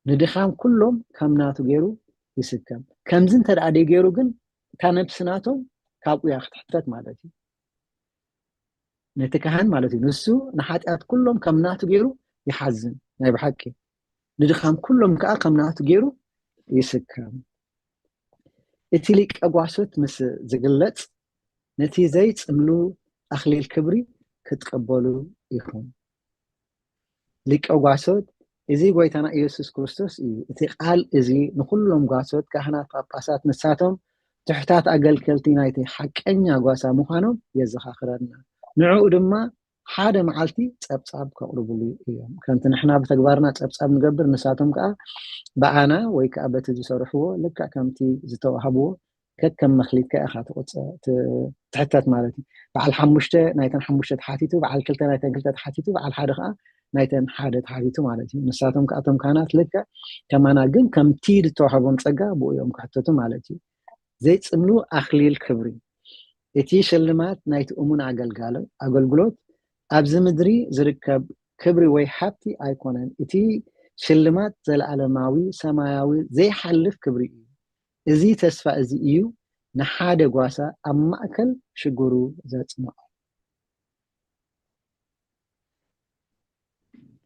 ንድኻም ኩሎም ከም ናቱ ገይሩ ይስከም። ከምዚ እንተ ደኣ ደይገይሩ ግን እታ ነብሲ ናቶም ካብኡ እያ ክትሕተት ማለት እዩ። ነቲ ካህን ማለት እዩ። ንሱ ንሓጢኣት ኩሎም ከም ናቱ ገይሩ ይሓዝን፣ ናይ ብሓቂ ንድኻም ኩሎም ከዓ ከም ናቱ ገይሩ ይስከም። እቲ ሊቀ ጓሶት ምስ ዝግለጽ፣ ነቲ ዘይጽምሉ ኣኽሊል ክብሪ ክትቀበሉ ኢኹም። ሊቀ ጓሶት፣ እዚ ጐይታና ኢየሱስ ክርስቶስ እዩ። እቲ ቃል እዚ ንኹሎም ጓሶት፣ ካህናት፣ ጳጳሳት፣ ንሳቶም ትሑታት ኣገልገልቲ ናይቲ ሓቀኛ ጓሳ ምዃኖም የዘኻኽረና። ንዕኡ ድማ ሓደ መዓልቲ ጸብጻብ ከቕርብሉ እዮም። ከምቲ ንሕና ብተግባርና ጸብጻብ ንገብር፣ ንሳቶም ከኣ ብኣና ወይ ከኣ በቲ ዝሰርሕዎ ልክዕ ከምቲ ዝተዋህብዎ ከከም መኽሊትካ ኢኻ ትቑጸ-፣ ት-፣ ትሕተት ማለት እዩ። በዓል ሓሙሽተ ናይተን ሓሙሽተ ተሓቲቱ፣ በዓል ክልተ ናይተን ክልተ ተሓቲቱ፣ በዓል ሓደ ከኣ ናይተን ሓደ ተሓቲቱ ማለት እዩ። ንሳቶም ከኣ እቶም ካህናት ልክዕ ከማና ግን ከምቲ ዝተዋህቦም ጸጋ ብኡ እዮም ክሕተቱ ማለት እዩ። ዘይጽምሉ ኣኽሊል ክብሪ። እቲ ሽልማት ናይቲ እሙን ኣገልጋሎ-፣ ኣገልግሎት ኣብዚ ምድሪ ዝርከብ ክብሪ ወይ ሃብቲ ኣይኮነን። እቲ ሽልማት ዘለኣለማዊ ሰማያዊ ዘይሓልፍ ክብሪ እዩ። እዚ ተስፋ እዚ እዩ ንሓደ ጓሳ ኣብ ማእከል ሽግሩ ዘጽንዖ።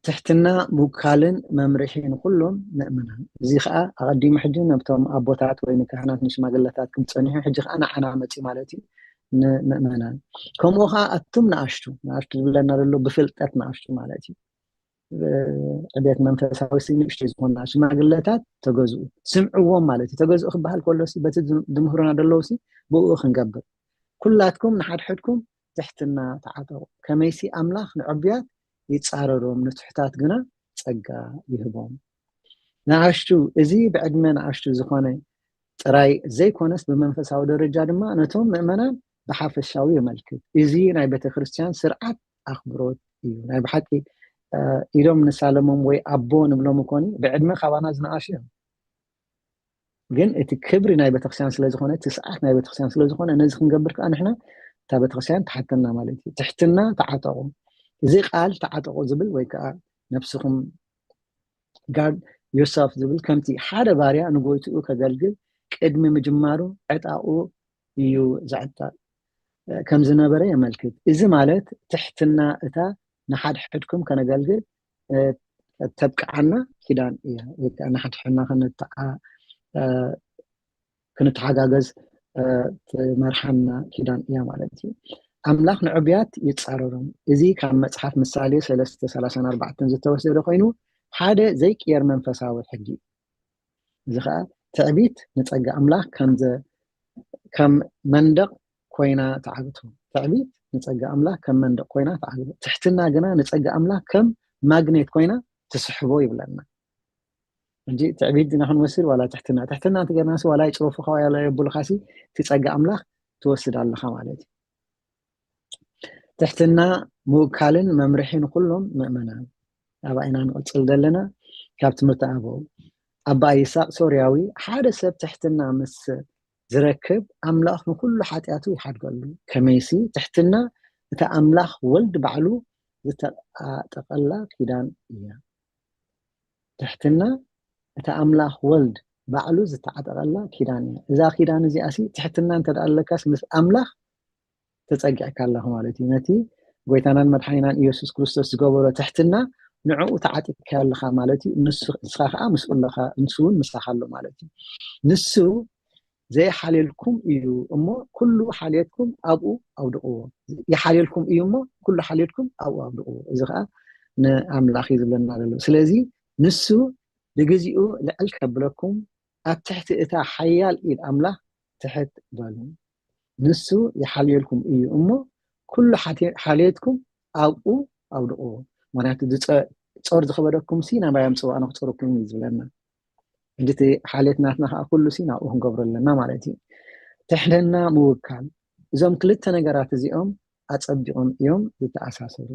ትሕትና ምውካልን መምርሒ ንኹሎም ምእመናን። እዚ ኸኣ ኣቐዲሙ ሕጂ ነብቶም ኣቦታት ወይ ንካህናት ንሽማግለታት ክም ጸኒሑ፣ ሕጂ ኸኣ ንዓና መጺኡ ማለት እዩ፣ ንምእመናን። ከምኡ ኸኣ ኣቱም ንኣሽቱ፣ ንኣሽቱ ዝብለና ዘሎ ብፍልጠት ንኣሽቱ ማለት እዩ። እ፣ ዕቤት መንፈሳዊ ሲ ንእሽቶ ዝኾና ሽማግለታት ተገዝኡ፣ ስምዕዎም ማለት እዩ። ተገዝኡ ክበሃል ከሎ ሲ በቲ ዝም-፣ ዝምህሩና ዘለዉ ሲ ብኡ ክንገብር። ኩላትኩም ንሓድሕድኩም ትሕትና ተዓጠቑ። ከመይሲ ኣምላኽ ንዕቡያት ይጻረሮም፣ ንትሑታት ግና ጸጋ ይህቦም። ንኣሽቱ፣ እዚ ብዕድመ ንኣሽቱ ዝኾነ ጥራይ ዘይኮነስ ብመንፈሳዊ ደረጃ ድማ ነቶም ምእመናን ብሓፈሻዊ የመልክት። እዚ ናይ ቤተ ክርስቲያን ስርዓት ኣኽብሮት እዩ። ናይ ብሓቂ፣ እ፣ ኢዶም ንሳለሞም ወይ ኣቦ ንብሎም እኮኒ ብዕድመ ካባና ዝነኣሹ እዮም። ግን እቲ ክብሪ ናይ ቤተክርስትያን ስለ ዝኾነ፣ እቲ ሰዓት ናይ ቤተክርስትያን ስለ ዝኾነ፣ ነዚ ክንገብር ከኣ ንሕና እታ ቤተክርስትያን ትሓተና ማለት እዩ። ትሕትና ተዓጠቑ። እዚ ቃል ተዓጠቑ ዝብል ወይ ከኣ ነብስኹም guard yourself ዝብል ከምቲ ሓደ ባርያ ንጎይትኡ ከገልግል ቅድሚ ምጅማሩ ዕጣቑ እዩ ዝዕጠቕ፣ እ፣ ከም ዝነበረ የመልክት። እዚ ማለት ትሕትና እታ ንሓድሕድኩም ከነገልግል፣ እ፣ ተብቅዓና ኪዳን እያ። ወይ ከኣ ንሓድሕድና ከነተዓ-፣ እ፣ ክንተሓጋገዝ፣ እ፣ ትመርሓና ኪዳን እያ ማለት እዩ። ኣምላኽ ንዕቡያት ይጻረሮም። እዚ ካብ መጽሓፍ ምሳሌ ሰለስተ ሰላሳን ኣርባዕተን ዝተወሰደ ኮይኑ፣ ሓደ ዘይቅየር መንፈሳዊ ሕጊ እዩ። እዚ ኸኣ ትዕቢት ንጸጋ ኣምላኽ ከም ዘ-፣ ከም መንደቕ ኮይና ትዓግቶ። ትዕቢት ንጸጋ ኣምላኽ ከም መንደቕ ኮይና ትዓግቶ። ትሕትና ግና ንጸጋ ኣምላኽ ከም ማግኔት ኮይና ትስሕቦ ይብለና። እንጂ ትዕቢት ግና ክንወስድ ዋላ ትሕትና፣ ትሕትና እንተገርናሲ ዋላ ይጽረፉኻ ዋላ የብሉኻሲ፣ እቲ ጸጋ ኣምላኽ ትወስድ ኣለኻ ማለት እዩ። ትሕትና ምውካልን መምርሒ ንኹሎም ምእመናን። ኣባይና ንቕጽል ዘለና ካብ ትምህርቲ ኣበው። ኣባ ይስሐቅ ሶርያዊ፣ ሓደ ሰብ ትሕትና ምስ ዝረክብ፣ ኣምላኽ ንኹሉ ሓጢኣቱ ይሓድገሉ። ከመይሲ፣ ትሕትና እታ ኣምላኽ ወልድ ባዕሉ ዝተዓጠቐላ ኪዳን እያ። ትሕትና እታ ኣምላኽ ወልድ ባዕሉ ዝተዓጠቐላ ኪዳን እያ። እዛ ኪዳን እዚኣሲ፣ ትሕትና እንተ ደኣ ኣለካስ፣ ምስ ኣምላኽ ተጸጊዕካ ኣለኻ ማለት እዩ። ነቲ ጎይታናን መድሓኒናን ኢየሱስ ክርስቶስ ዝገበሮ ትሕትና ንዕኡ ተዓጢቕካ ኣለኻ ማለት እዩ። ንሱ፣ ንስኻ ከኣ ምስኡ ኣለኻ፣ ንሱ እውን ምሳኻ ኣሎ ማለት እዩ። ንሱ ዘይሓልየልኩም እዩ እሞ፣ ኩሉ ሓልየትኩም ኣብኡ ኣውድቕዎ። ይሓልየልኩም እዩ እሞ፣ ኩሉ ሓልየትኩም ኣብኡ ኣውድቕዎ። እዚ ከኣ ንኣምላኽ እዩ ዝብለና ዘሎ። ስለዚ ንሱ ንግዚኡ ልዕል ከብለኩም፣ ኣብ ትሕቲ እታ ሓያል ኢድ ኣምላኽ ትሕት በሉ። ንሱ ይሓልየልኩም እዩ እሞ፣ ኩሉ ሓቴ-፣ ሓልየትኩም ኣብኡ ኣውድቕዎ። ምኽንያቱ፣ ዝጸ-፣ ጾር ዝኸበደኩም ሲ ናባይ ኣምጽኡ፣ ኣነ ክጾረኩም እዩ ዝብለና። እንጂ እቲ ሓልየት ናትና ከኣ ኩሉ ሲ ናብኡ ክንገብሮ ኣለና ማለት እዩ። ትሕትና ምውካል። እዞም ክልተ ነገራት እዚኦም ኣጸቢቖም እዮም ዝተኣሳሰሩ።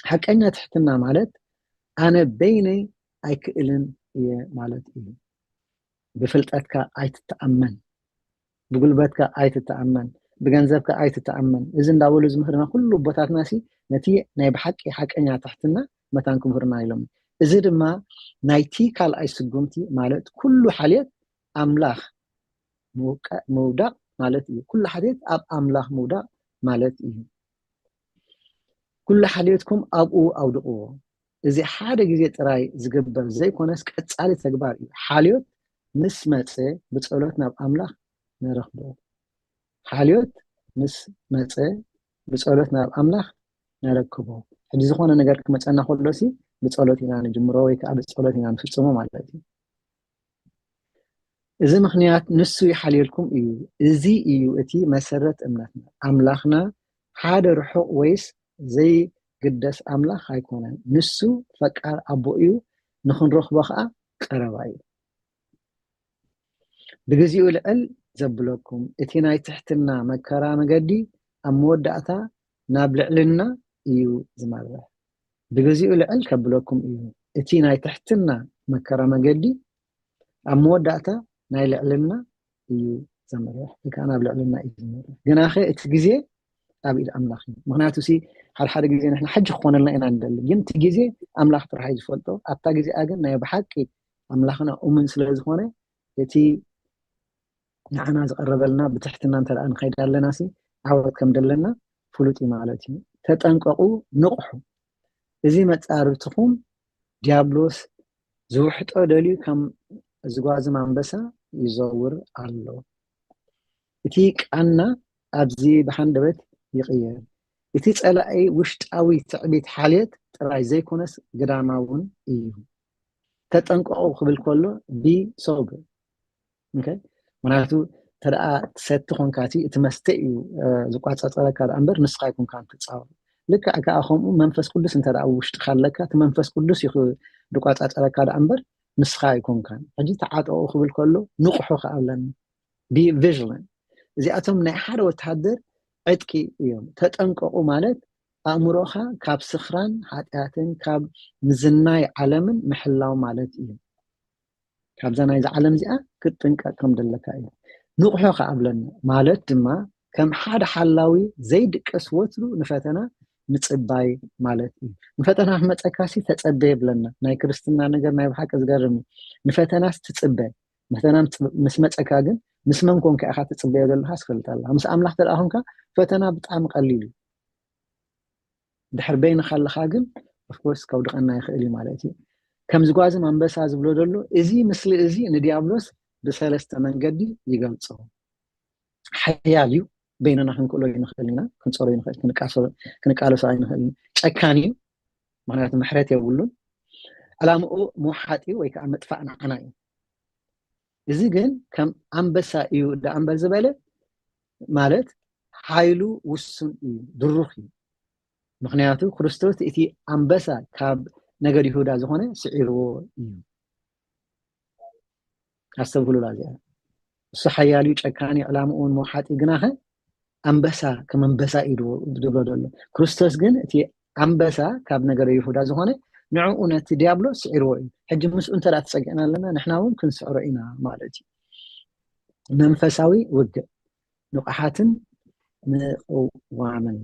ሓቀኛ ትሕትና ማለት ኣነ በይነይ ኣይክእልን እየ ማለት እዩ። ብፍልጠትካ ኣይትተኣመን፣ ብጉልበትካ ኣይትተኣመን፣ ብገንዘብካ ኣይትተኣመን። እዚ እንዳበሉ ዝምህርና ኩሉ ኣቦታትና ሲ ነቲ ናይ ብሓቂ ሓቀኛ ትሕትና መታን ክምህርና ኢሎም። እዚ ድማ ናይቲ ካልኣይ ስጉምቲ ማለት ኩሉ ሓልየት ኣምላኽ ምውቃ-፣ ምውዳቕ ማለት እዩ። ኩሉ ሓልየት ኣብ ኣምላኽ ምውዳቕ ማለት እዩ። ኩሉ ሓልዮትኩም ኣብኡ ኣውድቕዎ። እዚ ሓደ ግዜ ጥራይ ዝግበር ዘይኮነስ ቀጻሊ ተግባር እዩ። ሓልዮት ምስ መፀ ብፀሎት ናብ ኣምላኽ ነረኽቦ። ሓልዮት ምስ መፀ ብፀሎት ናብ ኣምላኽ ነረክቦ። ሕጂ ዝኾነ ነገር ክመፀና ከሎ ሲ ብፀሎት ኢና ንጅምሮ ወይ ከዓ ብፀሎት ኢና ንፍፅሞ ማለት እዩ። እዚ ምኽንያት ንሱ ይሓልየልኩም እዩ። እዚ እዩ እቲ መሰረት እምነትና። ኣምላኽና ሓደ ርሑቕ ወይስ ዘይግደስ ኣምላኽ ኣይኮነን። ንሱ ፈቃር ኣቦ እዩ፣ ንኽንረኽቦ ከዓ ቀረባ እዩ። ብግዚኡ ልዕል ዘብለኩም እቲ ናይ ትሕትና መከራ መገዲ ኣብ መወዳእታ ናብ ልዕልና እዩ ዝመርሕ። ብግዚኡ ልዕል ከብለኩም እዩ። እቲ ናይ ትሕትና መከራ መገዲ ኣብ መወዳእታ ናይ ልዕልና እዩ ዘምርሕ፣ ወይ ከዓ ናብ ልዕልና እዩ ዘምርሕ። ግናኸ እቲ ግዜ ኣብ ኢድ ኣምላኽ እዩ። ምክንያቱ ሲ ሓደ ሓደ ግዜ ንሕና ሕጂ ክኾነልና ኢና ንደሊ፣ ግን እቲ ግዜ ኣምላኽ ጥራሕ እዩ ዝፈልጦ። ኣብታ ግዜኣ ግን ናይ ብሓቂ ኣምላኽና እሙን ስለ ዝኾነ እቲ ንዓና ዝቐረበልና ብትሕትና እንተ ደኣ ንኸይድ ኣለና ሲ ዓወት ከም ደለና ፍሉጥ እዩ ማለት እዩ። ተጠንቀቑ፣ ንቕሑ። እዚ መጻርብትኹም ዲያብሎስ ዝውሕጦ ደልዩ ከም ዝጓዝም ኣንበሳ ይዘውር ኣሎ። እቲ ቃና ኣብዚ ብሃንደበት ይቕየር። እቲ ጸላኢ ውሽጣዊ ትዕቢት ሓልየት ጥራይ ዘይኮነስ ግዳማ እውን እዩ። ተጠንቀቑ ክብል ከሎ be sober። ምክንያቱ እንተ ደኣ ትሰቲ ኮንካ እቲ መስተ እዩ ዝቋጻጸረካ ደኣ እምበር ንስኻ ኣይኮንካን ትጻወር። ልክዕ ከኣ ከምኡ መንፈስ ቅዱስ እንተ ደኣ ውሽጥኻ ኣለካ እቲ መንፈስ ቅዱስ እዩ ዝቋጻጸረካ ደኣ እምበር ንስኻ ኣይኮንካን። ሕጂ ተዓጠቑ ክብል ከሎ ንቕሑ ከኣ ኣለኒ። Be vigilant። እዚኣቶም ናይ ሓደ ወተሃደር ዕጥቂ እዮም። ተጠንቀቑ ማለት ኣእምሮኻ ካብ ስኽራን ሓጢኣትን ካብ ምዝናይ ዓለምን ምሕላው ማለት እዩ። ካብዛ ናይዚ ዓለም እዚኣ ክትጥንቀቕ ከም ደለካ እዩ። ንቕሖ ከኣ ኣብለና ማለት ድማ ከም ሓደ ሓላዊ ዘይድቀስ ወትሩ ንፈተና ምጽባይ ማለት እዩ። ንፈተና ክመጸካሲ ተጸበ የብለና። ናይ ክርስትና ነገር ናይ ብሓቂ ዝገርም እዩ። ንፈተናስ ትጽበ። ፈተና ምስ መጸካ ግን ምስ መን ኮንካ ኢኻ ትጽበዮ ዘለኻ ስፈልጥ ኣላ። ምስ ኣምላኽ ተደኣ ኮንካ ፈተና ብጣዕሚ ቀሊል እዩ። ድሕር በይንኻ ኣለኻ ግን ኦፍኮርስ ከውድቐና ይኽእል እዩ ማለት እዩ። ከም ዝጓዝም ኣንበሳ ዝብሎ ዘሎ እዚ ምስሊ እዚ ንዲያብሎስ ብሰለስተ መንገዲ ይገልጾ። ሓያል እዩ፣ በይንና ክንክእሎ ይንኽእል ኢና፣ ክንጸሮ ይንኽእል፣ ክንቃለሶ ኣይንኽእል። ጨካን እዩ፣ ምክንያቱ ምሕረት የብሉን። ዕላምኡ ምውሓጥ እዩ ወይ ከዓ ምጥፋእ ንዓና እዩ። እዚ ግን ከም ኣንበሳ እዩ ደኣ እምበር ዝበለ ማለት ሓይሉ ውሱን እዩ፣ ድሩኽ እዩ። ምክንያቱ ክርስቶስ እቲ ኣንበሳ ካብ ነገድ ይሁዳ ዝኾነ ስዒርዎ እዩ። ኣስተብህሉላ እዚኣ። እሱ ሓያል እዩ፣ ጨካን እዩ፣ ዕላምኡ እውን መውሓጢ ግናኸ ኣንበሳ ከም ኣንበሳ እዩ ድብሎ ዘሎ። ክርስቶስ ግን እቲ ኣንበሳ ካብ ነገደ ይሁዳ ዝኾነ ንዕኡ ነቲ ዲያብሎ ስዒርዎ እዩ። ሕጂ ምስኡ እንተ ተጸጊዕና ኣለና ንሕና እውን ክንስዕሮ ኢና ማለት እዩ። መንፈሳዊ ውግእ ንቑሓትን ምቕዋምን።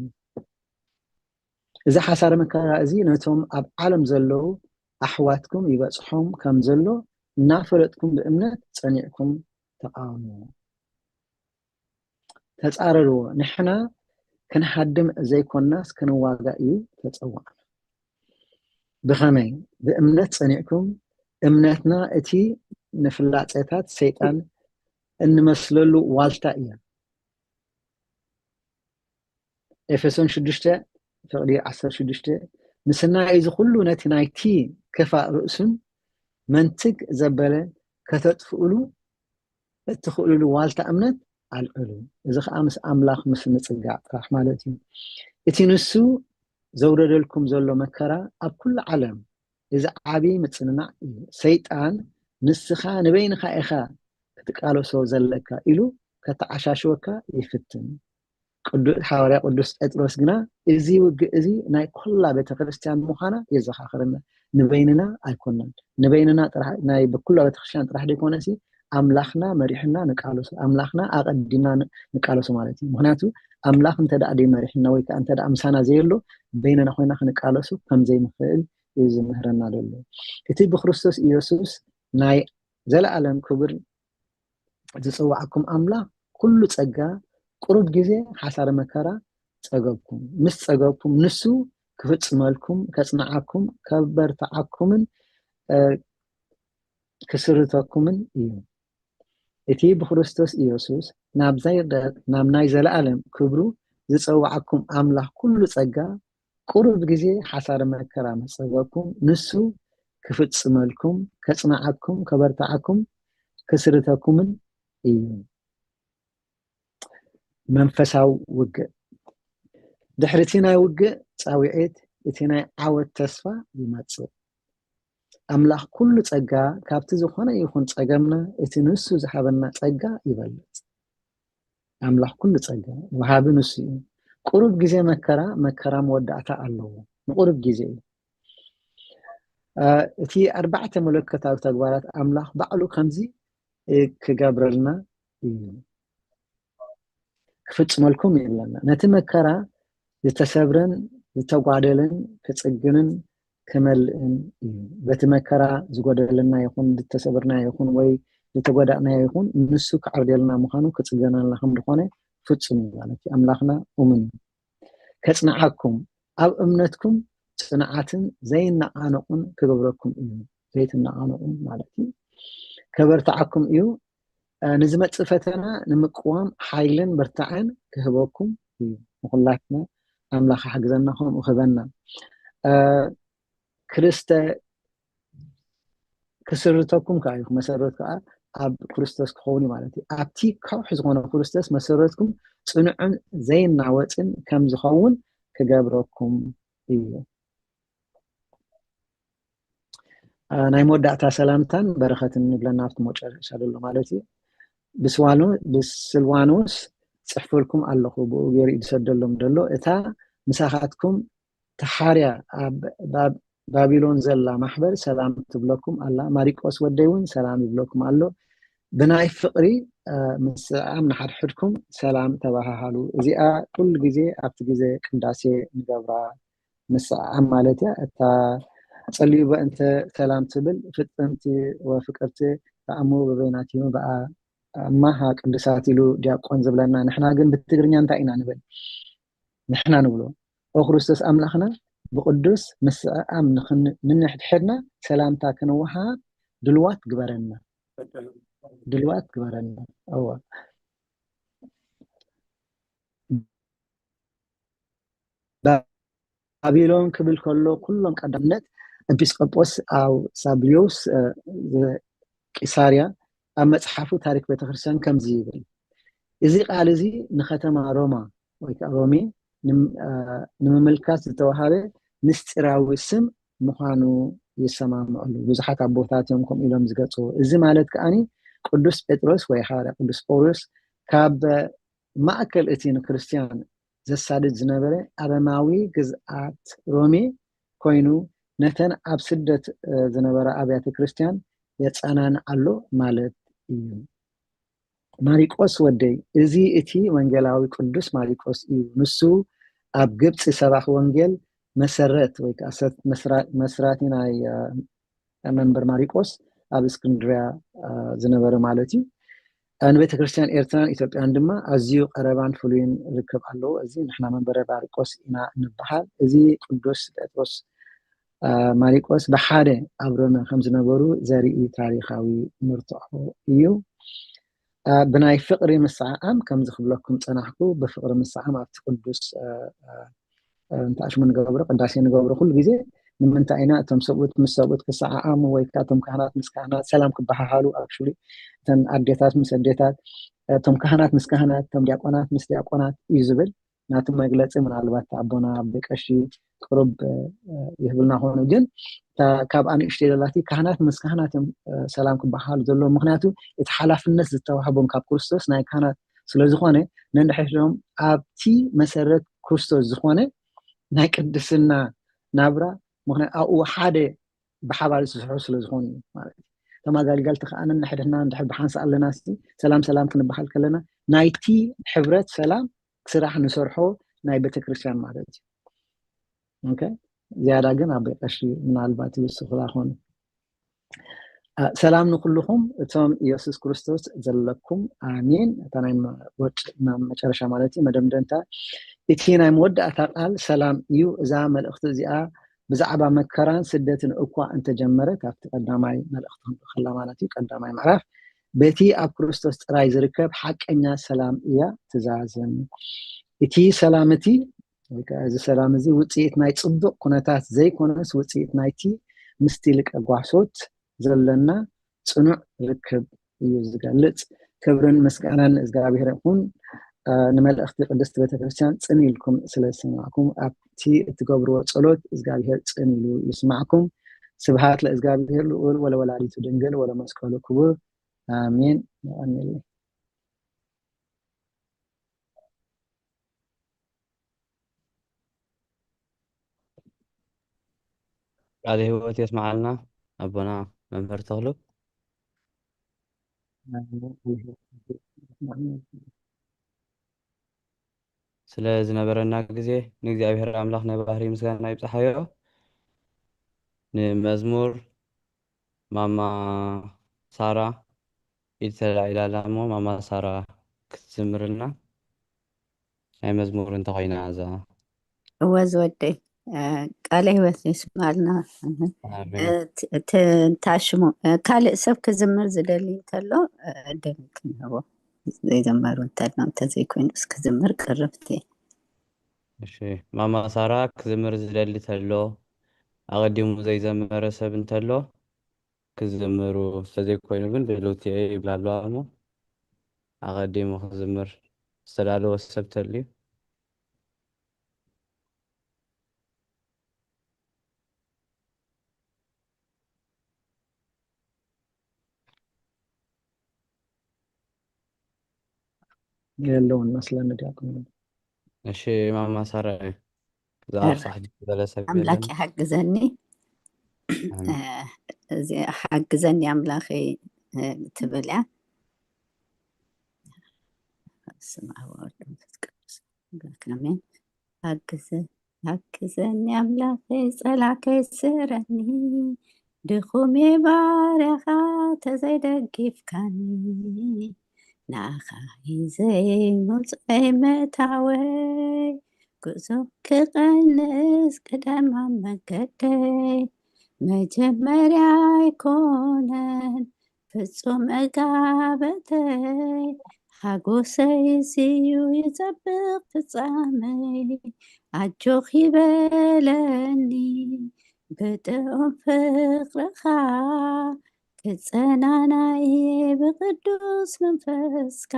እዚ ሓሳረ መከራ እዚ ነቶም ኣብ ዓለም ዘለዉ ኣሕዋትኩም ይበጽሖም ከም ዘሎ እናፈለጥኩም ብእምነት ጸኒዕኩም ተቓወምዎ። ተጻረርዎ። ንሕና ክንሃድም ዘይኮናስ ክንዋጋእ እዩ ተጸዋዕና። ብኸመይ? ብእምነት ጸኒዕኩም። እምነትና እቲ ንፍላጸታት ሰይጣን እንመስለሉ ዋልታ እያ። ኤፌሶን ሽዱሽተ ፍቕዲ ዓሰርተ ሽዱሽተ ምስናይ እዚ ኩሉ ነቲ ናይቲ ክፋእ ርእሱን መንትግ ዘበለ ከተጥፍእሉ እትኽእልሉ ዋልታ እምነት ኣልዕሉ። እዚ ከዓ ምስ ኣምላኽ ምስ ምጽጋዕ ጥራሕ ማለት እዩ። እቲ ንሱ ዘውረደልኩም ዘሎ መከራ ኣብ ኩሉ ዓለም እዚ ዓቢ ምጽንናዕ እዩ። ሰይጣን ንስኻ ንበይንኻ ኢኻ ክትቃለሶ ዘለካ ኢሉ ከተዓሻሽወካ ይፍትን። ቅዱስ ሓዋርያ ቅዱስ ጴጥሮስ ግና እዚ ውግእ እዚ ናይ ኩላ ቤተ ክርስቲያን ምዃና የዘኻኽረና። ንበይንና ኣይኮነን። ንበይንና ጥራሕ ናይ ብኩላ ቤተ ክርስቲያን ጥራሕ ዘይኮነሲ ኣምላኽና መሪሕና ንቃለሶ፣ ኣምላኽና ኣቐዲምና ን- ንቃለሶ ማለት እዩ። ምክንያቱ ኣምላኽ እንተ ደኣ ደይመሪሕና ወይ ከዓ እንተ ደኣ ምሳና ዘየሎ በይንና ኮይና ክንቃለሶ ከም ዘይንኽእል እዩ ዝምህረና ዘሎ። እቲ ብክርስቶስ ኢየሱስ ናይ ዘለኣለም ክብር ዝጽዋዕኩም ኣምላኽ ኩሉ ጸጋ ቁሩብ ግዜ ሓሳረ መከራ ጸገብኩም። ምስ ጸገብኩም ንሱ ክፍጽመልኩም፣ ከጽንዓኩም፣ ከበርትዓኩምን እ፣ ክስርተኩምን እዩ። እቲ ብክርስቶስ ኢየሱስ ናብ ናይ ዘለኣለም ክብሩ ዝጸውዓኩም ኣምላኽ ኩሉ ጸጋ ቁሩብ ግዜ ሓሳረ መከራ ምስ ጸገኩም፣ ንሱ ክፍጽመልኩም፣ ከጽንዓኩም፣ ከበርትዓኩም፣ ክስርተኩምን እዩ። መንፈሳዊ ውግእ። ድሕሪ እቲ ናይ ውግእ ጻውዒት፣ እቲ ናይ ዓወት ተስፋ ይመጽእ። ኣምላኽ ኩሉ ጸጋ ካብቲ ዝኾነ ይኹን ጸገምና፣ እቲ ንሱ ዝሃበና ጸጋ ይበልጽ። ኣምላኽ ኩሉ ጸጋ ወሃቢ ንሱ እዩ። ቁሩብ ግዜ መከራ፣ መከራ መወዳእታ ኣለዎ። ንቁሩብ ግዜ እዩ። እ፣ እቲ ኣርባዕተ መለኮታዊ ተግባራት ኣምላኽ ባዕሉ ከምዚ፣ እ፣ ክገብረልና እዩ። ክፍጽመልኩም ይብለና። ነቲ መከራ ዝተሰብረን ዝተጓደለን ክጽግንን ክመልእን እዩ። በቲ መከራ ዝጎደለና ይኹን፣ ዝተሰብርና ይኹን፣ ወይ ዝተጎዳእና ይኹን፣ ንሱ ክዓርደልና ምዃኑ ክጽገነልና ከም ዝኾነ ፍጹም እዩ ማለት እዩ። ኣምላኽና እሙን እዩ። ከጽንዓኩም፣ ኣብ እምነትኩም ጽንዓትን ዘይነቓነቑን ክገብረኩም እዩ። ዘይትነቓነቑን ማለት እዩ። ከበርትዓኩም እዩ። እ፣ ንዝመጽእ ፈተና ንምቅዋም ሓይልን ብርታዕን ክህበኩም እዩ። ንኹላትና ኣምላኽ ሓግዘና፣ ከምኡ ክህበና። እ፣ ክርስተ-፣ ክስርተኩም ከኣ እዩ፣ ክመሰረት ከኣ ኣብ ክርስቶስ ክኸውን እዩ ማለት እዩ። ኣብቲ ከውሒ ዝኾነ ክርስቶስ መሰረትኩም ጽኑዕን ዘይናወጽን ከም ዝኸውን ክገብረኩም እዩ። እ፣ ናይ መወዳእታ ሰላምታን በረኸትን ንብለና ኣብቲ መጨረሻ ዘሎ ማለት እዩ። ብስዋኑ-፣ ብስልዋኖስ ጽሕፈልኩም ኣለኹ፣ ብኡ ገይሩ እዩ ዝሰደሎም ዘሎ። እታ ምሳኻትኩም ተሓርያ ኣብ ባብ-፣ ባቢሎን ዘላ ማሕበር ሰላም ትብለኩም ኣላ። ማሪቆስ ወደይ እውን ሰላም ይብለኩም ኣሎ። ብናይ ፍቕሪ፣ እ፣ ምስዕዓም ንሓድሕድኩም ሰላም ተባሃሃሉ። እዚኣ ኩሉ ግዜ ኣብቲ ግዜ ቅዳሴ ንገብራ። ምስዕዓም ማለት እያ። እታ ጸልዩ በእንተ ሰላም ትብል ፍጥንቲ ወፍቅርቲ ተኣምሩ በበይናቲሙ በኣ እማሃ ቅዱሳት ኢሉ ዲያቆን ዝብለና። ንሕና ግን ብትግርኛ እንታይ ኢና ንብል? ንሕና ንብሎ፣ "ኦ ክርስቶስ ኣምላኽና፣ ብቅዱስ ምስዕዓም ንኽን-፣ ንንሕድሕድና ሰላምታ ክንወሃሃብ ድልዋት ግበረና። ድልዋት ግበረና።" እወ። ባቢሎን ክብል ከሎ፣ ኩሎም ቀዳምነት ኤጲስቆጶስ ኣውሳብዮስ፣ እ፣ ዘ-፣ ቂሳርያ ኣብ መጽሓፉ ታሪክ ቤተክርስትያን ከምዚ ይብል፣ "እዚ ቃል እዚ ንከተማ ሮማ ወይ ከኣ ሮሜ ንም-፣ እ፣ ንምምልካት ዝተዋሃበ ምስጢራዊ ስም ምዃኑ ይሰማምዕሉ። ብዙሓት ኣቦታት እዮም ከምኡ ኢሎም ዝገልጽዎ። እዚ ማለት ከኣኒ ቅዱስ ጴጥሮስ ወይ ሃዋርያ ቅዱስ ጳውሎስ ካብ ማእከል እቲ ንክርስትያን ዘሳድድ ዝነበረ ኣረማዊ ግዝኣት ሮሜ ኮይኑ፣ ነተን ኣብ ስደት፣ እ፣ ዝነበራ ኣብያተ ክርስትያን የጸናንዓሉ ማለት እዩ። ማሪቆስ ወደይ፣ እዚ እቲ ወንጌላዊ ቅዱስ ማሪቆስ እዩ። ንሱ ኣብ ግብጺ ሰባኺ ወንጌል መሰረት ወይ ከኣ ሰት-፣ መስራ-፣ መስራቲ ናይ፣ እ፣ መንበር ማሪቆስ ኣብ እስክንድርያ፣ እ፣ ዝነበረ ማለት እዩ። እ፣ ንቤተ ክርስትያን ኤርትራን ኢትዮጵያን ድማ ኣዝዩ ቀረባን ፍሉይን ርክብ ኣለዎ። እዚ ንሕና መንበረ ማሪቆስ ኢና እንበሃል። እዚ ቅዱስ ጴጥሮስ፣ እ፣ ማሪቆስ ብሓደ ኣብ ሮመ ከም ዝነበሩ ዘርኢ ታሪኻዊ መርትዖ እዩ። እ፣ ብናይ ፍቕሪ ምስዓዓም ከምዚ ክብለኩም ጸናሕኩ፣ ብፍቕሪ ምስዓዓም ኣብቲ ቅዱስ፣ እ፣ እ፣ እንተ ኣሽሙ ንገብሮ፣ ቅዳሴ ንገብሮ፣ ኩሉ ግዜ ንምንታይ ኢና እቶም ሰብኡት ምስ ሰብኡት ክሰዓዓሙ ወይ ከኣ እቶም ካህናት ምስ ካህናት ሰላም ክበሃሃሉ? ኣክቹሊ እተን ኣዴታት ምስ ኣዴታት፣ እቶም ካህናት ምስ ካህናት፣ እቶም ዲያቆናት ምስ ዲያቆናት እዩ ዝብል ናቱ መግለጺ። ምናልባት ኣቦና ኣቦይ ቀሺ ቅሩብ፣ እ፣ ይህብልና ኾኑ፣ ግን እታ ካብ ኣንእሽተይ ዘላቲ ካህናት ምስ ካህናት እዮም፣ እ፣ ሰላም ክበሃሃሉ ዘለዎም። ምኽንያቱ እቲ ሓላፍነት ዝተዋህቦም ካብ ክርስቶስ ናይ ካህናት ስለ ዝኾነ፣ ነንሕድሕዶም ኣብቲ መሰረት ክርስቶስ ዝኾነ ናይ ቅድስና ናብራ፣ ምኽንያቱ ኣብኡ ሓደ ብሓባር ዝስርሑ ስለ ዝኾኑ እዩ ማለት እዩ። እቶም ኣገልገልቲ ከኣ ነንሕድሕድና እንድሕር ብሓንሳእ ኣለና፣ እስቲ ሰላም ሰላም ክንበሃል ከለና ናይቲ ሕብረት ሰላም ስራሕ ንሰርሖ ናይ ቤተክርስትያን ማለት እዩ። ኦኬ፣ ዝያዳ ግን ኣቦይ ቀሺ ምናልባት ይውስኹላ ኾኑ። አ፣ ሰላም ንኩልኹም እቶም ኢየሱስ ክርስቶስ ዘለኩም፣ ኣሜን። እታ ናይ መ-፣ ወጭ-፣ መ-፣ መጨረሻ ማለት እዩ፣ መደምደምታ። እቲ ናይ መወዳእታ ቃል ሰላም እዩ። እዛ መልእኽቲ እዚኣ ብዛዕባ መከራን ስደትን እኳ እንተጀመረት፣ ኣብቲ ቀዳማይ መልእኽቲ ክንርኢ ከላ ማለት እዩ፣ ቀዳማይ ምዕራፍ፣ በቲ ኣብ ክርስቶስ ጥራይ ዝርከብ ሓቀኛ ሰላም እያ ትዛዝም። እቲ ሰላም እቲ፣ ወይ ከኣ እዚ ሰላም እዚ ውጽኢት ናይ ጽቡቕ ኩነታት ዘይኮነስ፣ ውጽኢት ናይቲ ምስቲ ሊቀ ጓሶት ዘለና ጽኑዕ ርክብ እዩ ዝገልጽ። ክብርን ምስጋናን ንእግዚኣብሔር ይኹን። እ፣ ንመልእኽቲ ቅድስቲ ቤተክርስትያን ጽን ኢልኩም ስለ ዝሰማዕኩም፣ ኣብቲ እትገብርዎ ጸሎት እግዚኣብሔር ጽን ኢሉ ይስማዕኩም። ስብሃት ለእግዚኣብሔር ልዑል ወለወላዲቱ ድንግል ወለመስቀሉ ክቡር። ኣሜን። የቐንየለይ። ቃለ ህይወት የስምዓልና ኣቦና መምህር ተኽሉ። ስለ ዝነበረና ግዜ ንእግዚኣብሔር ኣምላኽ ናይ ባህሪ ምስጋና ይብጽሓዮ። ንመዝሙር ማማ ሳራ ኢድ ተላዒላ ኣላ እሞ ማማ ሳራ ክትዝምርልና ናይ መዝሙር እንተኾይና እዛ። እወ ዝወደይ፣ እ፣ ቃለ ህይወት ይስማልና። እ፣ ኣሜን። ት-፣ ት-፣ እንታይ ሽሙ፣ እ፣ ካልእ ሰብ ክዝምር ዝደሊ እንተሎ፣ እ፣ ዕድል ክንህቦ። ዘይዘመሩ እንተሎ፣ እንተዘይኮይኑስ ክዝምር ቅርብቲ እየ። እሺ፣ ማማ ሳራ ክዝምር ዝደሊ ተሎ፣ ኣቐዲሙ ዘይዘመረ ሰብ እንተሎ ክዝምሩ፣ እንተዘይኮይኑ ግን ድልውቲ እየ ይብላ ኣለዋ እሞ ኣቐዲሙ ክዝምር ዝተዳለወ ሰብ ተልዩ። የለውን መስለኒ ዲያቆን። እሺ ማማ ሳራ እዩ። ዝኣርሳ ሕጂ ዝበለ ሰብ ኣምላክ የለን። ይሓግዘኒ። ኣሜን። እዚ ሓግዘኒ ኣምላኸይ፣ እ፣ ትብል እያ። ስም ኣብ ወልድ መንፈስ ቅዱስ። ኣምላክ ኣሜን። ሓግዘ-፣ ሓግዘኒ ኣምላኸይ፣ ጸላከይ ስረኒ። ድኹም እየ ባርያኻ ተዘይደጊፍካኒ። ንኣኻ ሒዘ ምውጻይ ምእታወይ። ጉዞ ክቐንስ ቅደም ኣብ መንገደይ። መጀመርያ ኣይኮነን ፍጹም እጋበተይ። ሓጎሰይ እዚዩ ይጸብቕ ፍጻመይ። ኣጆኽ ይበለኒ ብጥዑም ፍቕርኻ። ክጸናናይ ብቅዱስ መንፈስካ።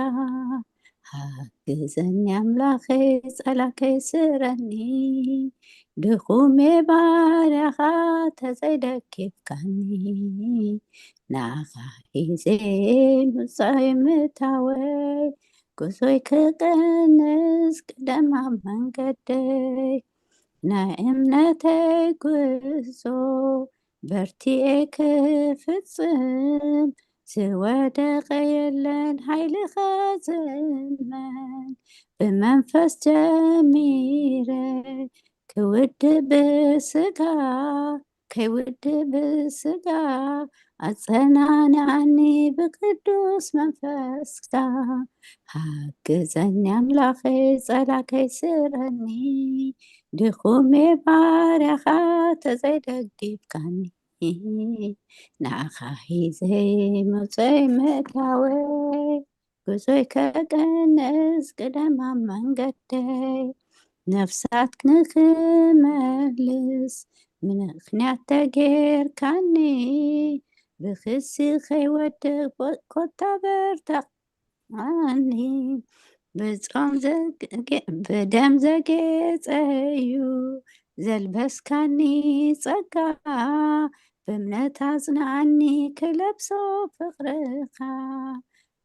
ሓግዘኒ ኣምላኸይ ጸላከይ ስረኒ። ድኹም እየ ባርያኻ ተዘይደጊፍካኒ። ንኣኻ ሒዘ ምውጻይ ምእታወይ። ጉዞይ ክቕንስ ቅደም ኣብ መንገደይ። ናይ እምነተይ ጉዞ በርቲኤ ክፍጽም። ዝወደቐ የለን ሓይልኻ ዝእመን። ብመንፈስ ጀሚረ ክውድእ ብስጋ፣ ከይውድእ ብስጋ። ኣጸናንዓኒ ብቅዱስ መንፈስካ። ሓግዘኒ ኣምላኸይ ጸላከይ ስረኒ። ድኹም እየ ባርያኻ ተዘይደጊፍካኒ። ንኣኻ ሒዘ መውጸይ ምእታወይ። ጉዞይ ከቀንስ ቅደም ኣብ መንገደይ። ነፍሳት ንክመልስ ምኽንያት ተጌርካኒ። ብክሲ ከይወድቕ ኮታ በርታዕኒ። ብጾም ዘጌ-፣ ብደም ዘጌጸ እዩ ዘልበስካኒ ጸጋ። ብእምነት ኣጽንዓኒ ክለብሶ ፍቕርኻ።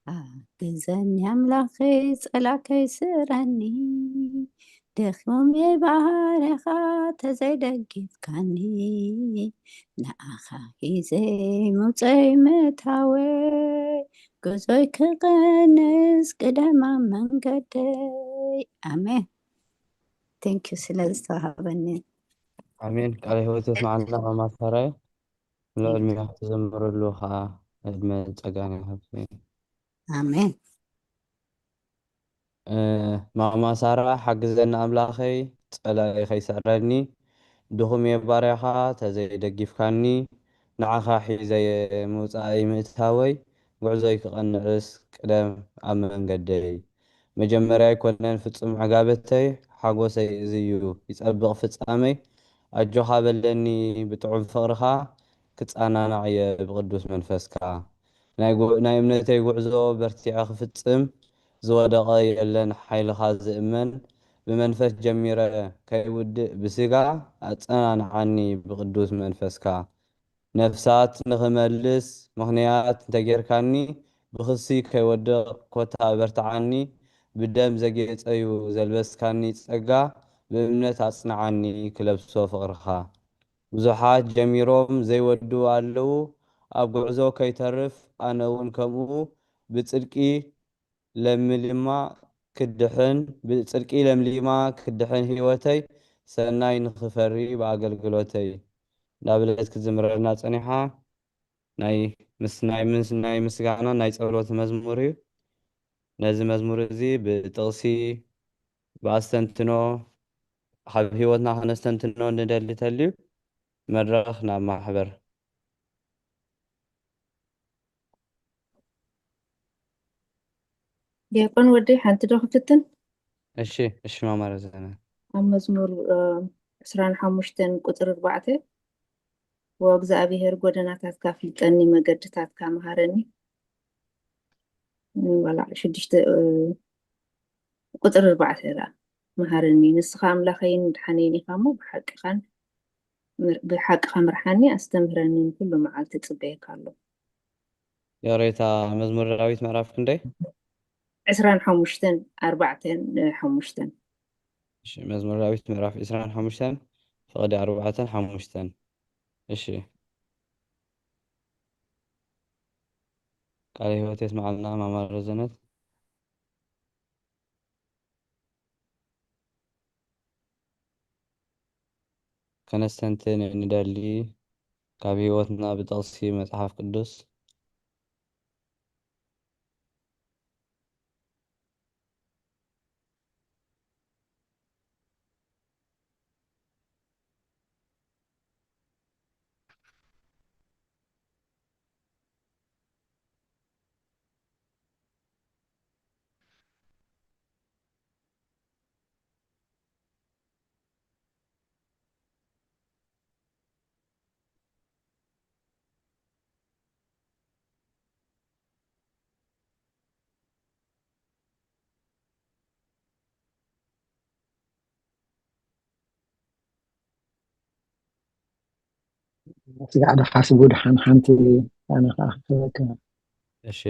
ሓግዘኒ ኣምላኸይ ጸላከይ ስረኒ። ድኹም እየ ባርያኻ ተዘይደጊፍካኒ። ንኣኻ ሒዘ ምውጸይ ምእታወይ። ጉዞይ ክቐንስ ቅደም ኣብ መንገደይ። ኣሜን። Thank you ስለ ዝተዋሃበኒ። ኣሜን። ቃለ ህይወት የስምዓልና ማማ ሳራይ። ምሉእ ዕድሜ ክትዘምርሉ ከዓ ዕድመ ጸጋን ይሃብኪ። ኣሜን። እ፣ ማማ ሳራ ሓግዘኒ ኣምላኸይ፣ ጸላኢ ከይስዕረኒ። ድኹም እየ ባርያኻ ተዘይደጊፍካኒ። ንዓኻ ሒዘ እየ ምውጻእይ ምእታወይ። ጉዕዞይ ክቐንዕስ ቅደም ኣብ መንገደይ። መጀመርያ ኣይኮነን ፍጹም ዕጋበተይ፣ ሓጎሰይ እዚ እዩ ይጸብቕ ፍጻመይ። ኣጆኻ በለኒ ብጥዑም ፍቕርኻ፣ ክጸናናዕ እየ ብቕዱስ መንፈስካ። ናይ ጉ-፣ ናይ እምነተይ ጉዕዞ በርቲዐ ክፍጽም፣ ዝወደቐ የለን ሓይልኻ ዝእመን። ብመንፈስ ጀሚረ ከይውድእ ብስጋ፣ ኣጸናንዓኒ ብቕዱስ መንፈስካ። ነፍሳት ንኽመልስ ምኽንያት እንተጌርካኒ፣ ብኽሲ ከይወድቕ ኮታ ኣበርትዓኒ። ብደም ዘጌጸዩ ዘልበስካኒ ጸጋ፣ ብእምነት ኣጽንዓኒ ክለብሶ ፍቕርኻ። ብዙሓት ጀሚሮም ዘይወድኡ ኣለዉ፣ ኣብ ጉዕዞ ከይተርፍ ኣነ እውን ከምኡ። ብጽድቂ ለምሊማ ክድሕን፣ ብጽድቂ ለምሊማ ክድሕን ህይወተይ፣ ሰናይ ንኽፈሪ ብኣገልግሎተይ። እንዳበለት ክትዝምረልና ጸኒሓ። ናይ ምስ-፣ ናይ ምስ-፣ ናይ ምስጋና ናይ ጸሎት መዝሙር እዩ። ነዚ መዝሙር እዚ ብጥቕሲ፣ ብኣስተንትኖ፣ ካብ ህይወትና ከነስተንትኖ እንደሊ ተልዩ፣ መድረኽ ናብ ማሕበር። ዲያቆን ወደይ፣ ሓንቲ ዶ ክፍትን? እሺ፣ እሺ፣ ማማ ረዘነ። ኣብ መዝሙር፣ እ፣ ዕስራን ሓሙሽተን ቁጽሪ ኣርባዕተ፣ "ወእግዚኣብሔር፣ ጎደናታትካ ፍልጠኒ፣ መገድታትካ መሃረኒ።" እ፣ ዋላ ሽዱሽተ፣ እ፣ ቁጽሪ ኣርባዕተ ደኣ፣ "መሃረኒ፣ ንስኻ ኣምላኸይን ምድሓነይን ኢኻ እሞ፣ ብሓቅኻን ምር-፣ ብሓቅኻ ምርሓኒ፣ ኣስተምህረኒ፣ ንኹሉ መዓልቲ ጽበየካ ኣሎ።" ይቕሬታ፣ መዝሙር ዳዊት ምዕራፍ ክንደይ? ዕስራን ሓሙሽተን፣ ኣርባዕተን፣ እ፣ ሓሙሽተን። እሺ፣ መዝሙር ዳዊት ምዕራፍ ዕስራን ሓሙሽተን፣ ፍቕዲ ኣርባዕተን ሓሙሽተን። እሺ። ቃለ ህይወት የስምዓልና፣ ማማ ረዘነት። ከነስተንትን እንደሊ፣ ካብ ህይወትና ብጥቕሲ መጽሓፍ ቅዱስ። ስጋዕ ዶ ሓስቡ፣ ደሓን ሓንቲ ኣነ ከኣ ክህበካ። እሺ፣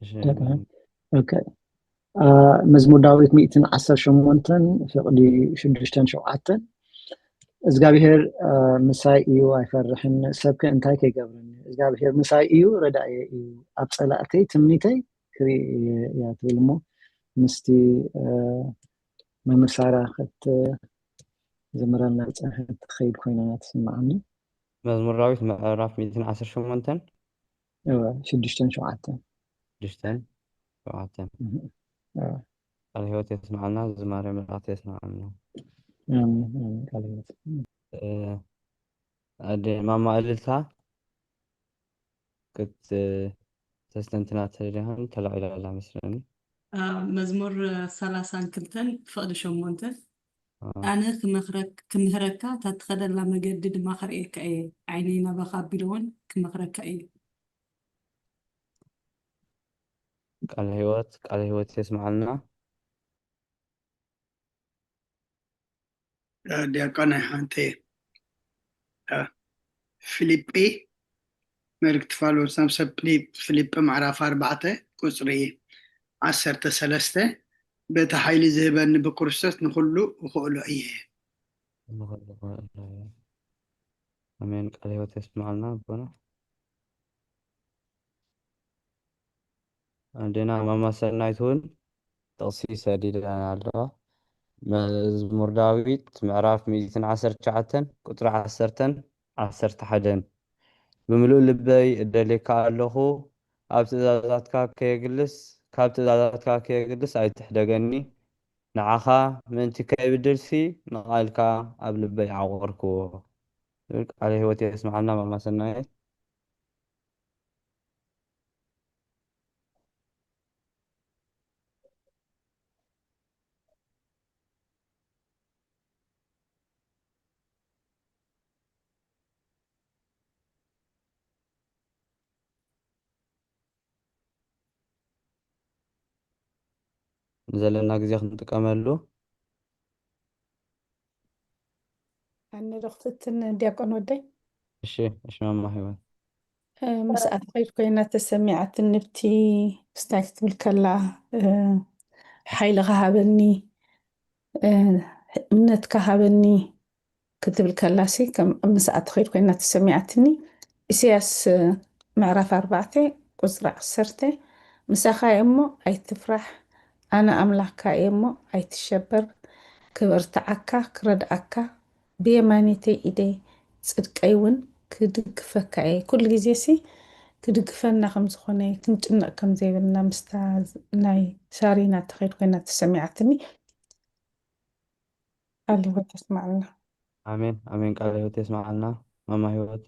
እሺ። ደሓን። ኦኬ። አ፣ መዝሙር ዳዊት ሚእትን ዓሰርተ ሸሞንተን ፍቕዲ ሽዱሽተን ሸውዓተን። "እግዚኣብሔር፣ አ፣ ምሳይ እዩ ኣይፈርሕን፣ ሰብከ እንታይ ከይገብረኒ? እግዚኣብሔር ምሳይ እዩ ረዳእየ እዩ፣ ኣብ ጸላእተይ ትምኒተይ ክርኢ እየ" እያ ትብል እሞ፣ ምስቲ፣ አ፣ መምህር ሳራ ክትዝምረልና ዝጸንሐት ትኸይድ ኮይና ትስምዓኒ። መዝሙር ዳዊት ምዕራፍ ሚእትን ዓሰርተ ሸሞንተን። እወ፣ ሽዱሽተን ሸውዓተን። ሽዱሽተን ሸውዓተን። እህ፣ እወ። ቃል ህይወት የስምዓልና፣ ዝማሬ መላእክት የስምዓልና። ኣሜን፣ ኣሜን። ቃል ህይወት። እ፣ ኣደ ማማ እልልታ ክት-፣ ተስተንትና ተደሊኻን ተላዒላ ኣላ መስለኒ። አ፣ መዝሙር ሰላሳን ክልተን ፍቕዲ ሸሞንተ። አ። "ኣነ ክመኽረክ-፣ ክምህረካ፣ እታ ትኸደላ መገዲ ድማ ከርእየካ እየ። ዓይነይ ናባኻ ኣቢሉ እውን ክመኽረካ እዩ።" ቃለ ህይወት፣ ቃለ ህይወት የስምዓልና። እ፣ ዲያቆን ሓንቲ፣ እ፣ ፊልጲ፣ መልእክቲ ጳውሎስ ናብ ሰብ ፊሊ-፣ ፊልጲ ምዕራፍ ኣርባዕተ ቁጽሪ ዓሰርተ ሰለስተ፣ "በቲ ሓይሊ ዝህበኒ ብክርስቶስ ንኹሉ እኽእሎ እየ።" ንኹሉ እኽእሎ እየ። ኣሜን። ቃለ ህይወት የስምዓልና ኣቦና። ኣዴና ማማ ሰናይት እውን ጥቕሲ ሰዲዳና ኣለዋ። መዝሙር ዳዊት ምዕራፍ ሚእትን ዓሰርተ ትሽዓተን ቁጽሪ ዓሰርተን ዓሰርተ ሓደን። "ብምሉእ ልበይ እደልየካ ኣለኹ፣ ኣብ ትእዛዛትካ ከየግልስ፣ ካብ ትእዛዛትካ ከየግልስ ኣይትሕደገኒ። ንዓኻ ምእንቲ ከይብድልሲ ንቓልካ ኣብ ልበይ ዓቖርክዎ።" ዝብል ቃለ ህይወት የስምዓልና ማማ ሰናይት። ንዘለና ግዜ ክንጥቀመሉ። ኣነ ዶ ክፍትን ዲያቆን ወደይ? እሺ፣ እሺ ማማ ሂወት። እ፣ ምስኣ ትኸይድ ኮይና ተሰሚዓትኒ፣ ብቲ ስታይ ክትብል ከላ፣ እ፣ ሓይልኻ ሃበኒ፣ እ፣ እምነትካ ሃበኒ ክትብል ከላሲ፣ ከም ምስኣ ትኸይድ ኮይና ተሰሚዓትኒ። ኢሳያስ፣ እ፣ ምዕራፍ ኣርባዕተ ቁጽሪ ዓሰርተ፣ "ምሳኻ እየ እሞ ኣይትፍራሕ፣ ኣነ ኣምላኽካ እየ እሞ ኣይትሸበር፣ ክብርትዓካ፣ ክረድኣካ፣ ብየማኒተይ ኢደይ ጽድቀይ እውን ክድግፈካ እየ።" ኩሉ ግዜ ሲ ክድግፈና ከም ዝኾነ፣ ክንጭነቕ ከም ዘይብልና ምስታ ናይ ሳሪና ተኸይድ ኮይና ተሰሚዓትኒ። ቃል ህይወት ተስማዕልና። ኣሜን፣ ኣሜን። ቃል ህይወት የስማዓልና ማማ ህይወት።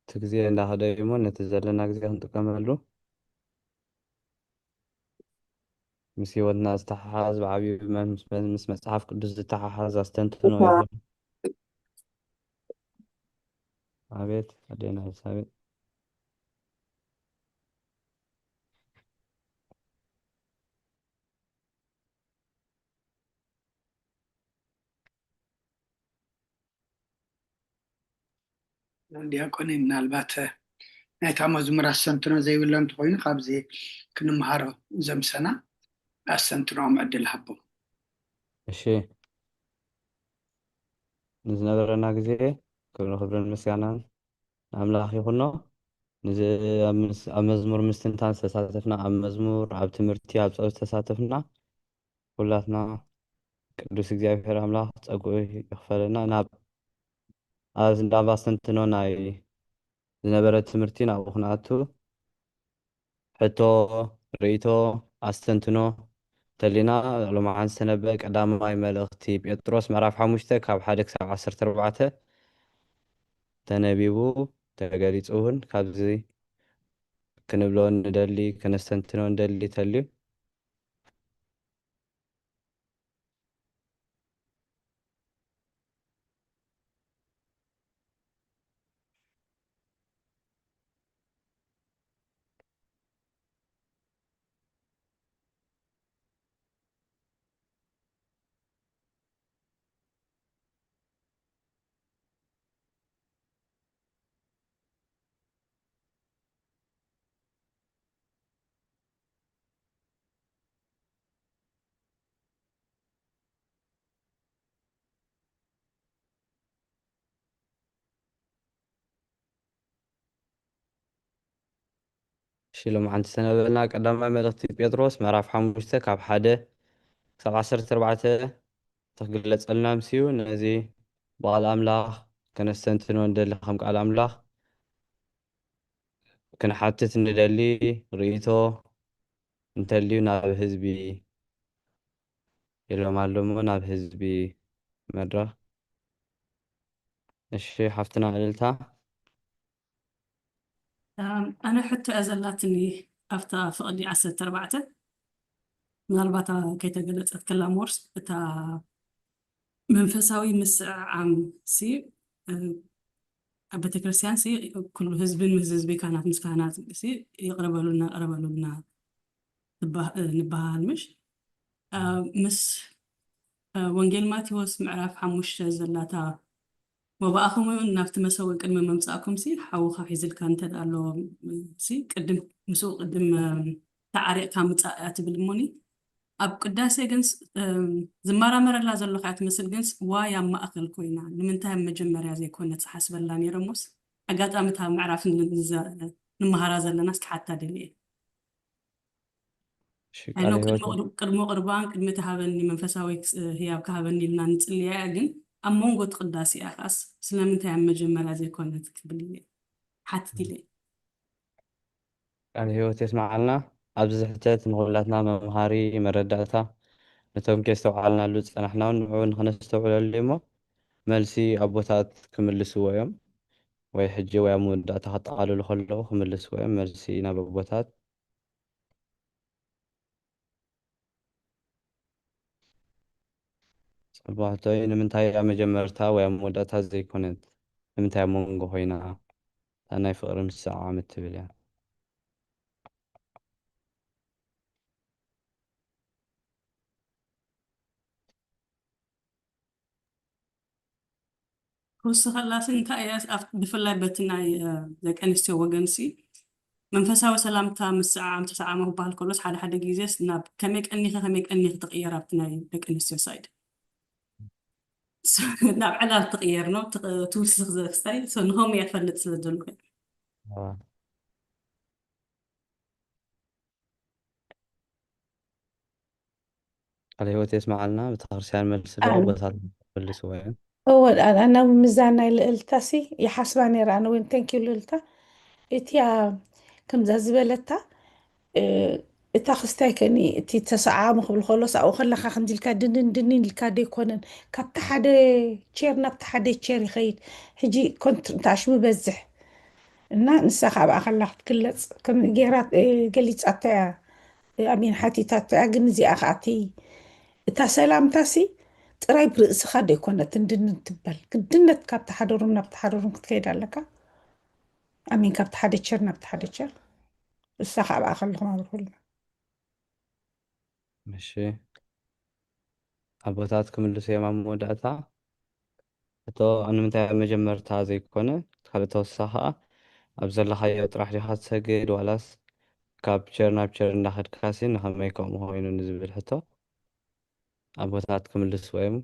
እቲ ግዜ እንዳኸደ እዩ እሞ ነቲ ዘለና ግዜ ክንጥቀመሉ፣ ምስ ህይወትና ዝተሓሓዝ፣ ብዓብዩ መ-፣ ምስ መ-፣ ምስ መጽሓፍ ቅዱስ ዝተሓሓዝ ኣስተንትኖ ይኹን። ኣቤት ኣዴና ኤልሳቤጥ። ዲያቆን፣ ምናልባት ናይታ መዝሙር ኣስተንትኖ ዘይብሎ እንተኾይኑ፣ ካብዚ ክንምሃሮ ዘምሰና ኣስተንትኖኦም ዕድል ሃቦም። እሺ፣ ንዝነበረና ግዜ ክብርን ክብርን ምስጋናን ንኣምላኽ ይኹኖ። ንዚ ኣብ ምስ-፣ ኣብ መዝሙር ምስትንታን ዝተሳተፍና፣ ኣብ መዝሙር፣ ኣብ ትምህርቲ፣ ኣብ ጸሎት ዝተሳተፍና ኩላትና ቅዱስ እግዚኣብሔር ኣምላኽ ጸግኡ ይኽፈለና። ናብ፣ ኣብ፣ ናብ ኣስተንትኖ ናይ ዝነበረ ትምህርቲ ናብኡ ክንኣቱ፣ ሕቶ፣ ርእይቶ፣ ኣስተንትኖ እንተሊና፣ ሎማዓንቲ ዝተነበበ ቀዳማይ መልእኽቲ ጴጥሮስ ምዕራፍ ሓሙሽተ ካብ ሓደ ክሳብ ዓሰርተ ኣርባዕተ ተነቢቡ፣ ተገሊጹ እውን፣ ካብዚ ክንብሎ ንደሊ፣ ከነስተንትኖ ንደሊ ተልዩ። እሺ፣ ሎማዓንቲ ዝተነበበልና ቀዳማይ መልእኽቲ ጴጥሮስ ምዕራፍ ሓሙሽተ ካብ ሓደ ክሳብ ዓሰርተ ኣርባዕተ ተክግለጸልና ምስዩ፣ ነዚ ብቓል ኣምላኽ ከነስተንትኖ ንደሊ፣ ከም ቃል ኣምላኽ ክንሓትት ንደሊ፣ ርእይቶ እንተልዩ ናብ ህዝቢ ኢሎም ኣሎ እሞ ናብ ህዝቢ መድረኽ። እሺ፣ ሓፍትና እልልታ። ኣም፣ ኣነ ሕቶ እያ ዘላትኒ ኣብታ ፍቕዲ ዓሰርተ ኣርባዕተ፣ ምናልባት ከይተገለጸት ክላ ሞርስ፣ እታ መንፈሳዊ ምስዕዓም ሲ፣ እ፣ ኣብ ቤተክርስትያን ሲ፣ ኩሉ ህዝብን ምስ ህዝቢ፣ ካህናት ምስ ካህናት ሲ፣ ይቕረበሉና፣ ይቕረበሉና ትባ-፣ እ፣ ንበሃል ምሽ? እ፣ ምስ፣ እ፣ ወንጌል ማቴዎስ ምዕራፍ ሓሙሽተ ዘላታ፣ "ወብኣኹም እውን ናብቲ መሰውእ ቅድሚ ምምጻእኩም ሲ፣ ሓውኻ ሒዝልካ እንተ ደኣ ኣሎ ሲ፣ ቅድም፣ ምስኡ ቅድም፣ እ፣ ተዓሪቕካ ምጻእ እያ" ትብል እሞኒ፣ ኣብ ቅዳሴ ግን ስ-፣ እም፣ ዝመራመረላ ዘሎ ከኣ ትመስል፣ ግን ስ-፣ ዋይ ኣብ ማእከል ኮይና፣ ንምንታይ ኣብ መጀመርያ ዘይኮነት ዝሓስበላ ነይረ እሞስ፣ ኣጋጣሚ እታ ምዕራፍ ን-፣ ንዘ-፣ ንመሃራ ዘለናስ ክሓታ ደልየ። እሺ፣ I know ቃለ ቅድሚ ህይወት ቅር-፣ ቅድሚ ቁርባን፣ ቅድሚ ትሃበኒ መንፈሳዊ ክስ-፣ ህያብ ክሃበኒ ኢልና ንጽልያ እያ፣ ግን ኣብ መንጎ እቲ ቅዳሴ እያ ከኣስ ስለምንታይ ኣብ መጀመርያ ዘይኮነት ክብል እየ ሓትት ኢለ። ቃለ ህይወት የስምዓልና። ኣብዚ ሕተት ንኹላትና መምሃሪ መረዳእታ፣ ነቶም ከየስተውዓልናሉ ዝጸናሕና እውን ንዕኡ ንኽነስተውዕለሉ እሞ፣ መልሲ ኣቦታት ክምልስዎ እዮም። ወይ ሕጂ ወይ ኣብ መወዳእታ ከጠቓልሉ ከለዉ ክምልስዎ እዮም። መልሲ ናብ ኣቦታት። ኣባህቶይ ንምንታይ ኣብ መጀመርታ ወይ ኣብ መወዳእታ ዘይኮነት? ንምንታይ ኣብ መንጎ ኮይና? እታ ናይ ፍቕሪ ምስዓም እትብል እያ። ክውስኸላሲ እንታይ እያ? ኣብ- ብፍላይ በቲ ናይ እ፣ ደቂ ኣንስትዮ ወገንሲ መንፈሳዊ ሰላምታ ምስዓም ተሰዓሞ ክበሃል ከሎስ ሓደ ሓደ ግዜስ ናብ ከመይ ቀኒኺ ከመይ ቀኒኺ ትቕየር ኣብቲ ናይ ደቂ ኣንስትዮ ሳይድ ናብ ዕላል ትቕየር ነው ትውስኽ ዘክስታይ ንኸምኡ እያ ትፈልጥ ስለ ዘለኹ። ቃለ ህይወት የስምዓልና። ቤተክርስትያን መልሲ ዶ ኣሜን። ቦታ መልስዎ እዮም። እወ ኣነ ምዛን ናይ ልእልታሲ ይሓስባ ነይረ ኣነ እውን ተንኪዩ ልእልታ እቲያ ከምዛ ዝበለታ እ፣ እታ ክስታይ ከኒ እቲ ተሰዓሙ ክብል ከሎስ ኣብኡ ከለካ ከምዚ ኢልካ ድንን ድንን ኢልካ ደይኮነን ካብቲ ሓደ ቸር ናብቲ ሓደ ቸር ይኸይድ። ሕጂ ኮንት- ታሽሙ በዝሕ እና ንሳ ካብኣ ከላ ክትግለፅ ከም ገይራ እ፣ ገሊፃታ እያ። ኣሚን ሓቲታቶ እያ። ግን እዚኣ ከኣቲ እታ ሰላምታሲ ጥራይ ብርእስኻ ደይኮነትን ድንን ትበል ግድነት ካብቲ ሓደ ሩም ናብቲ ሓደ ሩም ክትከይድ ኣለካ። ኣሚን ካብቲ ሓደ ቸር ናብቲ ሓደ ቸር እሳ ካብኣ ከለኹም ኣብርሁልና። እሺ ኣቦታት ክምልሱ እዮም ኣብ መወዳእታ። እቶ ንምንታይ ኣብ መጀመርታ ዘይኮነ ካልእ ተወሳኺ ከኣ ኣብ ዘለኻዮ ጥራሕ ዲኻ ትሰግድ ዋላስ ካብ ቸር ናብ ቸር እንዳኸድካሲ ንኸመይ ከምኡ ኮይኑ ንዝብል ሕቶ ኣቦታት ክምልስዎ እዮም።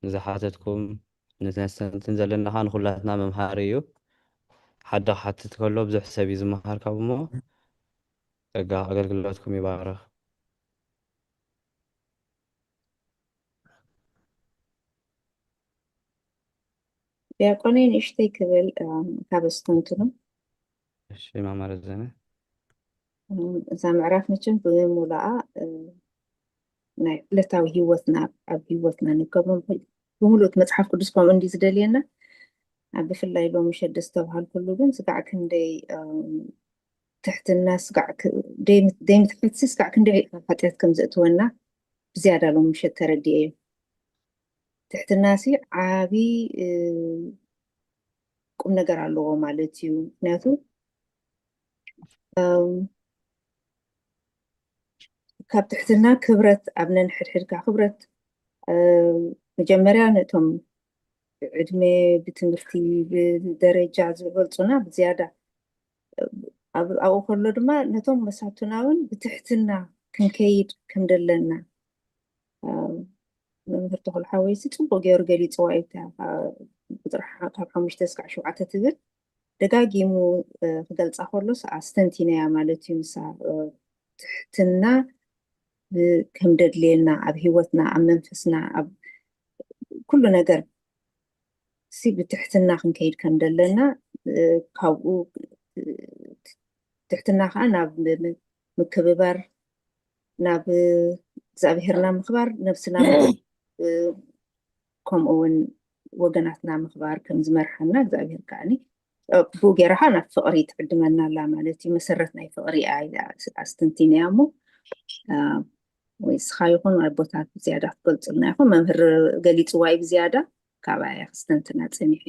ንዝሓተትኩም ንተስተንትን ዘለና ከዓ ንኩላትና መምሃሪ እዩ። ሓደ ክሓትት ከሎ ብዙሕ ሰብ እዩ ዝመሃር ካብ እሞ ጸጋ ኣገልግሎትኩም ይባረኽ። ዲያቆነይ ንእሽተይ ክብል ካብ ኣስተንትኑ እሺ ማማ ረዘነ እዛ ምዕራፍ መቸም ብምሉኣ ናይ ዕለታዊ ህይወትና ኣብ ህይወትና ንገብሮም ብምሉእ እቲ መፅሓፍ ቅዱስ ከምኡ እንዲ ዝደልየና ኣብ ብፍላይ ሎሚ ሸደ ዝተባሃልኩሉ ግን ስጋዕ ክንደይ ትሕትና ስጋዕ ዘይምትሕትሲ ስጋዕ ክንደይ ሓጢኣት ከም ዘእትወና ብዝያዳ ሎሚ ምሸት ተረዲኤ እዩ። ትሕትና ሲ ዓቢ ቁም ነገር ኣለዎ ማለት እዩ። ምክንያቱ ካብ ትሕትና ክብረት ኣብ ነንሕድሕድካ ክብረት መጀመርያ ነቶም ብዕድመ ብትምህርቲ ብደረጃ ዝበልፁና ብዝያዳ ኣብኡ ከሎ ድማ ነቶም መሳቱና እውን ብትሕትና ክንከይድ ከም ዘለና መምህር ተኽሉ ሓወይሲ ፅቡቅ ገይሩ ገሊፅዋ እዩ። ቁፅሪ ካብ ሓሙሽተ እስካዕ ሸውዓተ ትብል ደጋጊሙ ክገልፃ ከሎስ ኣስተንቲነያ ማለት እዩ። ንሳ ትሕትና ከም ደድልየና ኣብ ሂወትና ኣብ መንፈስና ኣብ ኩሉ ነገር ሲ ብትሕትና ክንከይድ ከም ደለና ካብኡ ትሕትና ከዓ ናብ ምክብባር ናብ እግዚኣብሄርና ምኽባር ነብስና ከምኡ እውን ወገናትና ምኽባር ከም ዝመርሓና እግዚኣብሄር ከዓኒ ብኡ ገይራ ከዓ ናብ ፍቕሪ ትዕድመና ኣላ ማለት እዩ። መሰረት ናይ ፍቕሪ እያ ኣስተንቲነያ እሞ ወይ ስኻ ይኹን ኣቦታት ብዝያዳ ክትገልፁልና ይኹን መምህር ገሊፅዋ እዩ ብዝያዳ ካብኣ እያ ክስተንትና ፀኒሑ።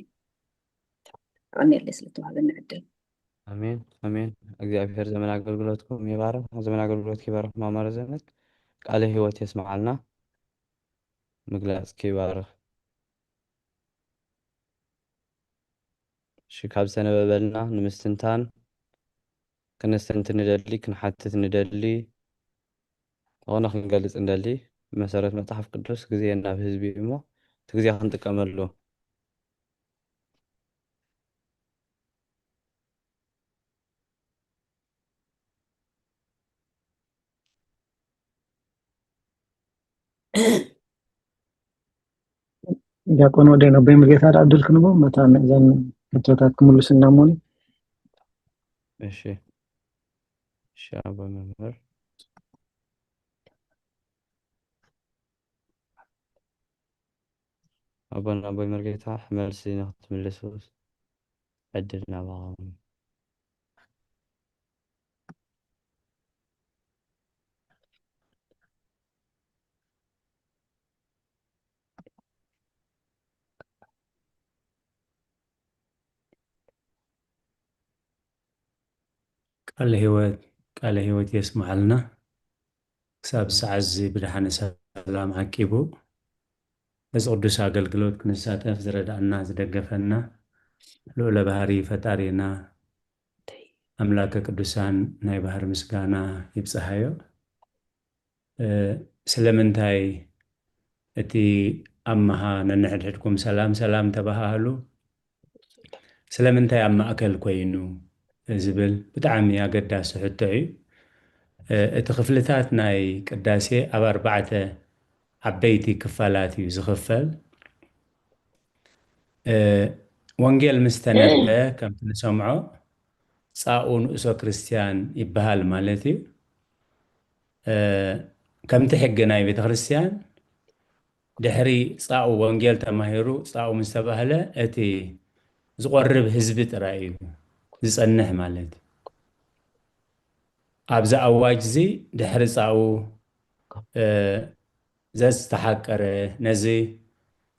ኣቐኒየለይ ስለተዋሃበኒ ዕድል። ኣሜን ኣሜን። እግዚኣብሔር ዘመን ኣገልግሎትኩም ይባርክ። ዘመን ኣገልግሎት ይባርክ። ማማ ረዘነት ቃለ ህይወት የስምዓልና። ምግላጽኪ ይባርክ። እሺ ካብ ዝተነበበልና ንምስትንታን ክነስተንትን ንደሊ ክንሓትት ንደሊ ዝኾነ ክንገልጽ እንደሊ ብመሰረት መጽሓፍ ቅዱስ ግዜ ናብ ህዝቢ እዩ እሞ እቲ ግዜ ክንጥቀመሉ ዲያቆን ወደ ነቦይ መርጌታ ዳ ዕድል ክንቦ መታ እዘን ሕቶታት ክምልስልና እሞኒ እሺ እሺ ኣቦ መምህር ኣቦን ኣቦይ መርጌታ መልሲ ንክትምልሱ ዕድል ናባኹም። ቃለ ህይወት ቃለ ህይወት የስምዓልና። ክሳብ ሰዓት እዚ ብድሓነ ሰላም ዓቂቡ ነዚ ቅዱስ ኣገልግሎት ክንሳተፍ ዝረድኣና ዝደገፈና ልዑለ ባህሪ ፈጣሪና ኣምላከ ቅዱሳን ናይ ባህሪ ምስጋና ይብጽሓዮ። ስለምንታይ እቲ ኣመሃ ነንሕድሕድኩም ሰላም ሰላም ተባሃሃሉ? ስለምንታይ ኣብ ማእከል ኮይኑ ዝብል ብጣዕሚ ኣገዳሲ ሕቶ እዩ። እቲ ክፍልታት ናይ ቅዳሴ ኣብ ኣርባዕተ ዓበይቲ ክፋላት እዩ ዝኽፈል። ወንጌል ምስ ተነበ ከምቲ ንሰምዖ ጻኡ ንእሶ ክርስትያን ይበሃል ማለት እዩ። ከምቲ ሕጊ ናይ ቤተ ክርስትያን ድሕሪ ጻኡ ወንጌል ተማሂሩ ጻኡ ምስ ተባህለ እቲ ዝቆርብ ህዝቢ ጥራይ እዩ ዝጸንሕ ማለት እዩ። ኣብዚ ኣዋጅ እዚ ድሕሪ ጻኡ ዘዝተሓቀረ ነዚ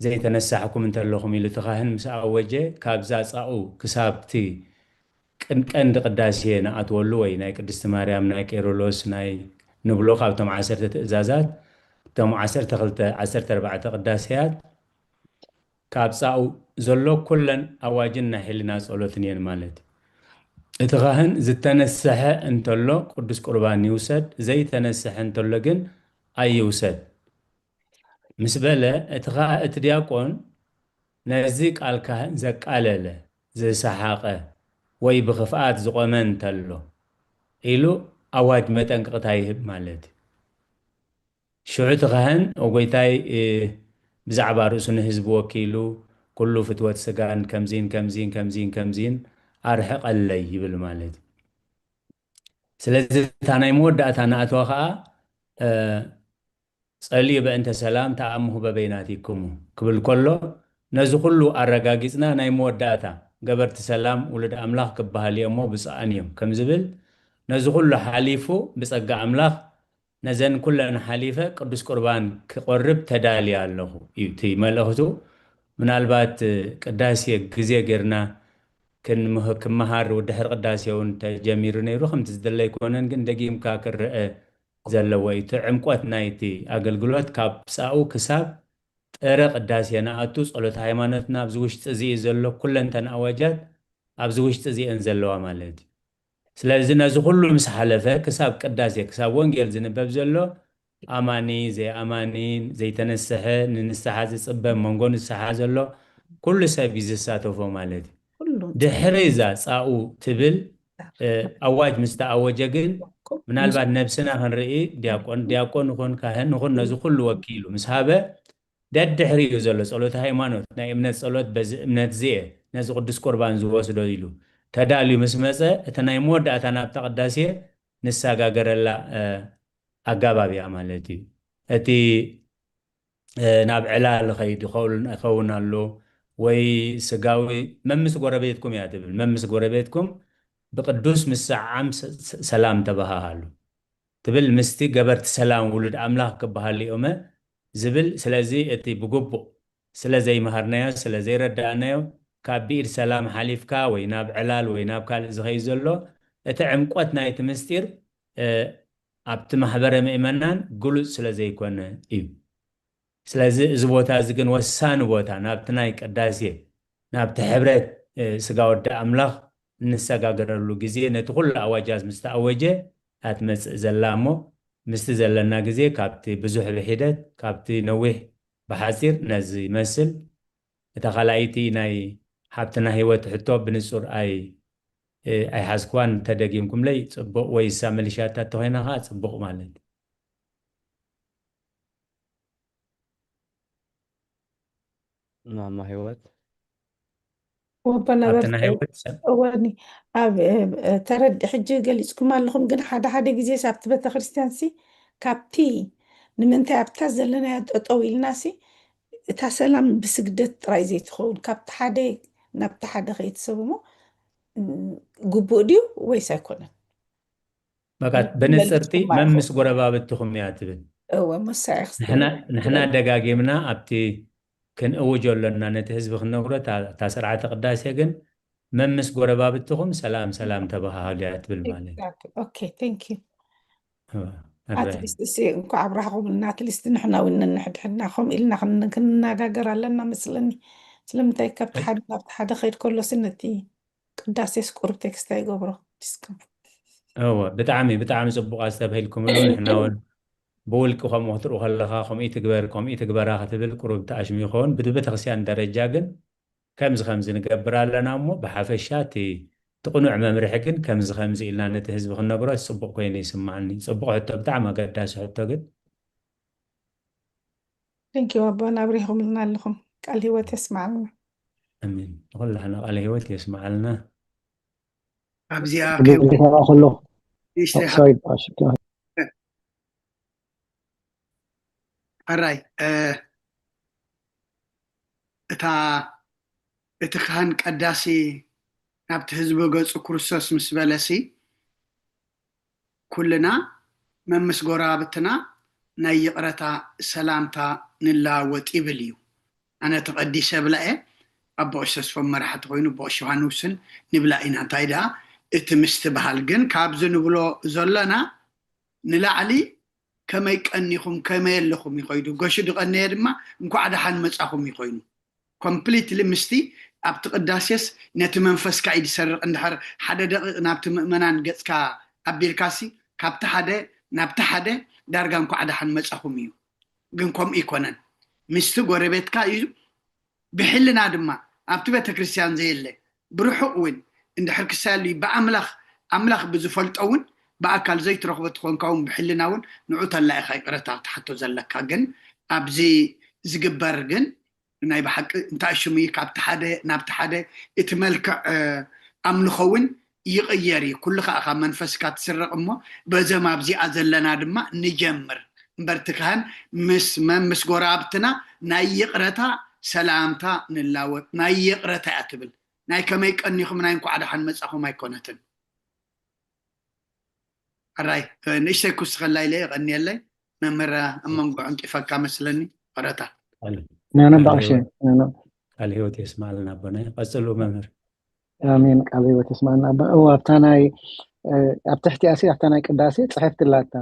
ዘይተነሳሕኩም እንተለኹም ኢሉ እቲ ካህን ምስ ኣወጀ ካብዛ ጻኡ ክሳብቲ ቅን ቀንዲ ቅዳሴ ንኣትወሉ ወይ ናይ ቅድስቲ ማርያም ናይ ቄሮሎስ ናይ ንብሎ ካብቶም ዓሰርተ ትእዛዛት እቶም ዓሰርተ ክልተ ዓሰርተ ኣርባዕተ ቅዳሴያት ካብ ጻኡ ዘሎ ኩለን ኣዋጅን ናይ ሕልና ጸሎትን እየን ማለት እዩ። እቲ ካህን ዝተነሰሐ እንተሎ ቅዱስ ቁርባን ይውሰድ፣ ዘይተነሰሐ እንተሎ ግን ኣይውሰድ ምስ በለ እቲ ኻ- እቲ ዲያቆን ነዚ ቃል ካህን ዘቃለለ ዝሰሓቐ ወይ ብኽፍኣት ዝቖመ እንተሎ ኢሉ ኣዋጅ መጠንቀቕታ ይህብ ማለት እዩ። ሽዑ እቲ ካህን ኦጎይታይ ብዛዕባ ርእሱ ንህዝቢ ወኪሉ ኩሉ ፍትወት ስጋን ከምዚን ከምዚን ከምዚን ከምዚን ኣርሕቐለይ ይብል ማለት እዩ። ስለዚ እታ ናይ መወዳእታ ንኣትዋ ከዓ ጸልዩ በእንተ ሰላም ተኣምሁ በበይናቲክሙ ክብል ከሎ ነዚ ኩሉ ኣረጋጊጽና ናይ መወዳእታ ገበርቲ ሰላም ውሉድ ኣምላኽ ክበሃል እዮሞ ብፁዓን እዮም ከም ዝብል ነዚ ኩሉ ሓሊፉ ብጸጋ ኣምላኽ ነዘን ኩለን ሓሊፈ ቅዱስ ቁርባን ክቆርብ ተዳልየ ኣለኹ እዩ እቲ መልእኽቱ። ምናልባት ቅዳሴ ግዜ ጌርና ክንምህ- ክመሃር ድሕሪ ቅዳሴ እውን ተጀሚሩ ነይሩ ከምቲ ዝደለ ኣይኮነን ግን ደጊምካ ክረአ ዘለዎ እዩ። እቲ ዕምቆት ናይቲ ኣገልግሎት ካብ ጻኡ ክሳብ ጥረ ቅዳሴ ንኣቱ ጸሎተ ሃይማኖትና ኣብዚ ውሽጢ እዚ እዩ ዘሎ ኩለንተን ኣዋጃት ኣብዚ ውሽጢ እዚአን ዘለዋ ማለት እዩ። ስለዚ ነዚ ኩሉ ምስ ሓለፈ ክሳብ ቅዳሴ ክሳብ ወንጌል ዝንበብ ዘሎ ኣማኒ ዘይኣማኒ ዘይተነስሐ ንንስሓ ዝፅበ መንጎ ንስሓ ዘሎ ኩሉ ሰብ እዩ ዝሳተፎ ማለት እዩ። ኩሉ ድሕሪ እዛ ጻኡ ትብል እ፣ ኣዋጅ ምስ ተኣወጀ ግን ምናልባት ነብስና ክንርኢ ዲያቆን ዲያቆን ንኹን ካህን ንኹን ነዚ ኩሉ ወኪሉ ምስ ሃበ ደድሕሪኡ ዘሎ ጸሎት ሃይማኖት ናይ እምነት ጸሎት በዚ እምነት ዝየ ነዚ ቅዱስ ቁርባን ዝወስዶ ኢሉ ተዳልዩ ምስ መጸ እቲ ናይ መወዳእታ ናብታ ቅዳሴ ንሰጋገረላ ኣጋባብ እያ ማለት እዩ። እቲ ናብ ዕላል ኸይድ ይኸውን ኣሎ ወይ ስጋዊ መምስ ጎረቤትኩም እያ ትብል። መምስ ጎረቤትኩም ብቅዱስ ምስዓም ሰላም ተባሃሃሉ ትብል። ምስቲ ገበርቲ ሰላም ውሉድ ኣምላኽ ክበሃሉ እዮመ ዝብል። ስለዚ እቲ ብግቡእ ስለ ዘይመሃርናዮ ስለ ዘይረዳእናዮ ካብ ብኢድ ሰላም ሓሊፍካ ወይ ናብ ዕላል ወይ ናብ ካልእ ዝኸይድ ዘሎ እቲ ዕምቆት ናይቲ ምስጢር ኣብቲ ማሕበረ ምእመናን ግሉጽ ስለ ዘይኮነ እዩ። ስለዚ እዚ ቦታ እዚ ግን ወሳኒ ቦታ ናብቲ ናይ ቅዳሴ ናብቲ ሕብረት ስጋ ወዲ ኣምላኽ እንሰጋገረሉ ግዜ ነቲ ኩሉ ኣዋጃት ምስ ተኣወጀ እያ ትመጽእ ዘላ እሞ ምስቲ ዘለና ግዜ ካብቲ ብዙሕ ብሒደት ካብቲ ነዊሕ ብሓጺር ነዚ ይመስል። እታ ካልኣይቲ ናይ ሓብትና ህይወት ሕቶ ብንጹር ኣይ ኣይሓዝክዋን ተደጊምኩምለይ ጽቡቕ ወይ እሳ መሊሻታ ተኾይና ኸዓ ጽቡቕ ማለት ማማ ህይወት ወቦ ነበርት ኣብትና ህይወት እወኒ ኣብ ተረድ ሕጂ ገሊፅኩም ኣለኹም ግን ሓደ ሓደ ግዜ ኣብቲ ቤተክርስትያን ሲ ካብቲ ንምንታይ ኣብታ ዘለናዮ ጠጠው ኢልና ሲ እታ ሰላም ብስግደት ጥራይ ዘይትኸውን ካብቲ ሓደ ናብቲ ሓደ ከይትሰብሞ ግቡእ ድዩ ወይስ ኣይኮነን በቃ ብንፅርቲ መምስ ጎረባብትኹም እያ ትብል እወ መሳይ ንሕና ደጋጊምና ኣብቲ ክንእውጆ ኣለና ነቲ ህዝቢ ክንነግሮ እታ ስርዓተ ቅዳሴ ግን መምስ ጎረባብትኹም ሰላም ሰላም ተባሃሃሉ እያ ትብል ማለት እዩ። ኦኬ፣ ቴንክ ዩ። እዋ፣ ኣት እረ። ሊስት እሲ እንኳዕ ኣብራህኹምልና፣ ኣት ሊስት ንሕና እውን ነንሕድሕድና ከምኡ ኢልና ክን- ክንነጋገር ኣለና መስለኒ። ስለምንታይ ካብቲ ሓደ ናብቲ ሓደ ከይድ ከሎሲ ነቲ ቅዳሴስ ቁሩብ ቴክስት ኣይገብሮ ዲስካም እወ፣ ብጣዕሚ ብጣዕሚ ጽቡቕ ኣስተብሂልኩምሉ። ንሕና እውን ብውልቂ ከምኡ ክትርኢ ከለኻ ከምኡ ትግበር ከምኡ ትግበራ ክትብል ቁሩብ ተኣሽሙ ይኸውን። ብቤተክርስትያን ደረጃ ግን ከምዚ ከምዚ ንገብር ኣለና እሞ ብሓፈሻ እቲ እቲ ቅኑዕ መምርሒ ግን ከምዚ ከምዚ ኢልና ነቲ ህዝቢ ክነግሮ ጽቡቕ ኮይኑ ይስማዓኒ። ጽቡቕ ሕቶ፣ ብጣዕሚ ኣገዳሲ ሕቶ ግን ቴንክ ዩ ኣቦና፣ ኣብሪኹምልና ኣለኹም። ቃል ህይወት የስማዓልና። ኣሜን። ንኹላህና ቃለ ህይወት የስማዓልና። ኣብዚኣ ክብል ከለኹ ንእሽተይ ሶሪ ሕራይ እታ እቲ ካህን ቀዳሲ ናብቲ ህዝቢ ገጹ ክርስቶስ ምስ በለሲ ኩልና መምስ ጎረባብትና ናይ ይቕረታ ሰላምታ ንለዋወጥ ይብል እዩ። ኣነ ተቐዲሰ ብላ እየ። ኣቦ ቀሺ ተስፎም መራሕቲ ኮይኑ ኣቦ ቀሺ ዮሃንስን ንብላ ኢና። እንታይ ደኣ እቲ ምስትብሃል ግን ካብዚ ንብሎ ዘሎና ንላዕሊ ከመይ ቀኒኹም ከመይ ኣለኹም እዩ ኮይኑ ገሹ ድቐነየ ድማ እንኳዕ ደሓን መጻኹም እዩ ኮይኑ ኮምፕሊትሊ ምስቲ ኣብቲ ቅዳሴስ ነቲ መንፈስካ እዩ ዝሰርቕ እንድሕር ሓደ ደቂቕ ናብቲ ምእመናን ገጽካ ኣቢልካሲ ካብቲ ሓደ ናብቲ ሓደ ዳርጋ እንኳዕ ደሓን መጻኹም እዩ ግን ከምኡ ይኮነን ምስቲ ጎረቤትካ እዩ ብሕልና ድማ ኣብቲ ቤተክርስትያን ዘየለ ብርሑቕ እውን እንድሕር ክሳሉ ብኣምላኽ ኣምላኽ ብዝፈልጦ እውን ብኣካል ዘይትረኽቦ ትኾንካ እውን ብሕልና እውን ንዑ ተላ ኢኻ ይቕረታ ክትሓቶ ዘለካ ግን ኣብዚ ዝግበር ግን ናይ ብሓቂ እንታይ ሽሙ እዩ ካብቲ ሓደ ናብቲ ሓደ እቲ መልክዕ ኣምልኾ እውን ይቕየር እዩ ኩሉ ከዓ ካብ መንፈስካ ትስረቕ እሞ በዘም ኣብዚኣ ዘለና ድማ ንጀምር እምበርቲ ካህን ምስ መምስ ጎረባብትና ናይ ይቕረታ ሰላምታ ንላወጥ ናይ ይቕረታ እያ ትብል ናይ ከመይ ቀኒኹም ናይ እንኳዕ ደሓን መጻኹም ኣይኮነትን ሕራይ ንእሽተይ ኩስኸላ ኢለ የቐንየለይ መምህር ኣብ መንጎ ዕንቂፈካ መስለኒ ይቕረታ ናና ባቕሸ ቃል ህይወት የስማልና ኣቦና ቀፅሉ መምህር ኣሜን ቃል ህይወት የስማልና ኣቦ እዎ ኣብታ ናይ ኣብ ትሕቲኣ ሲ ኣብታ ናይ ቅዳሴ ፅሕፍቲ ኣላታ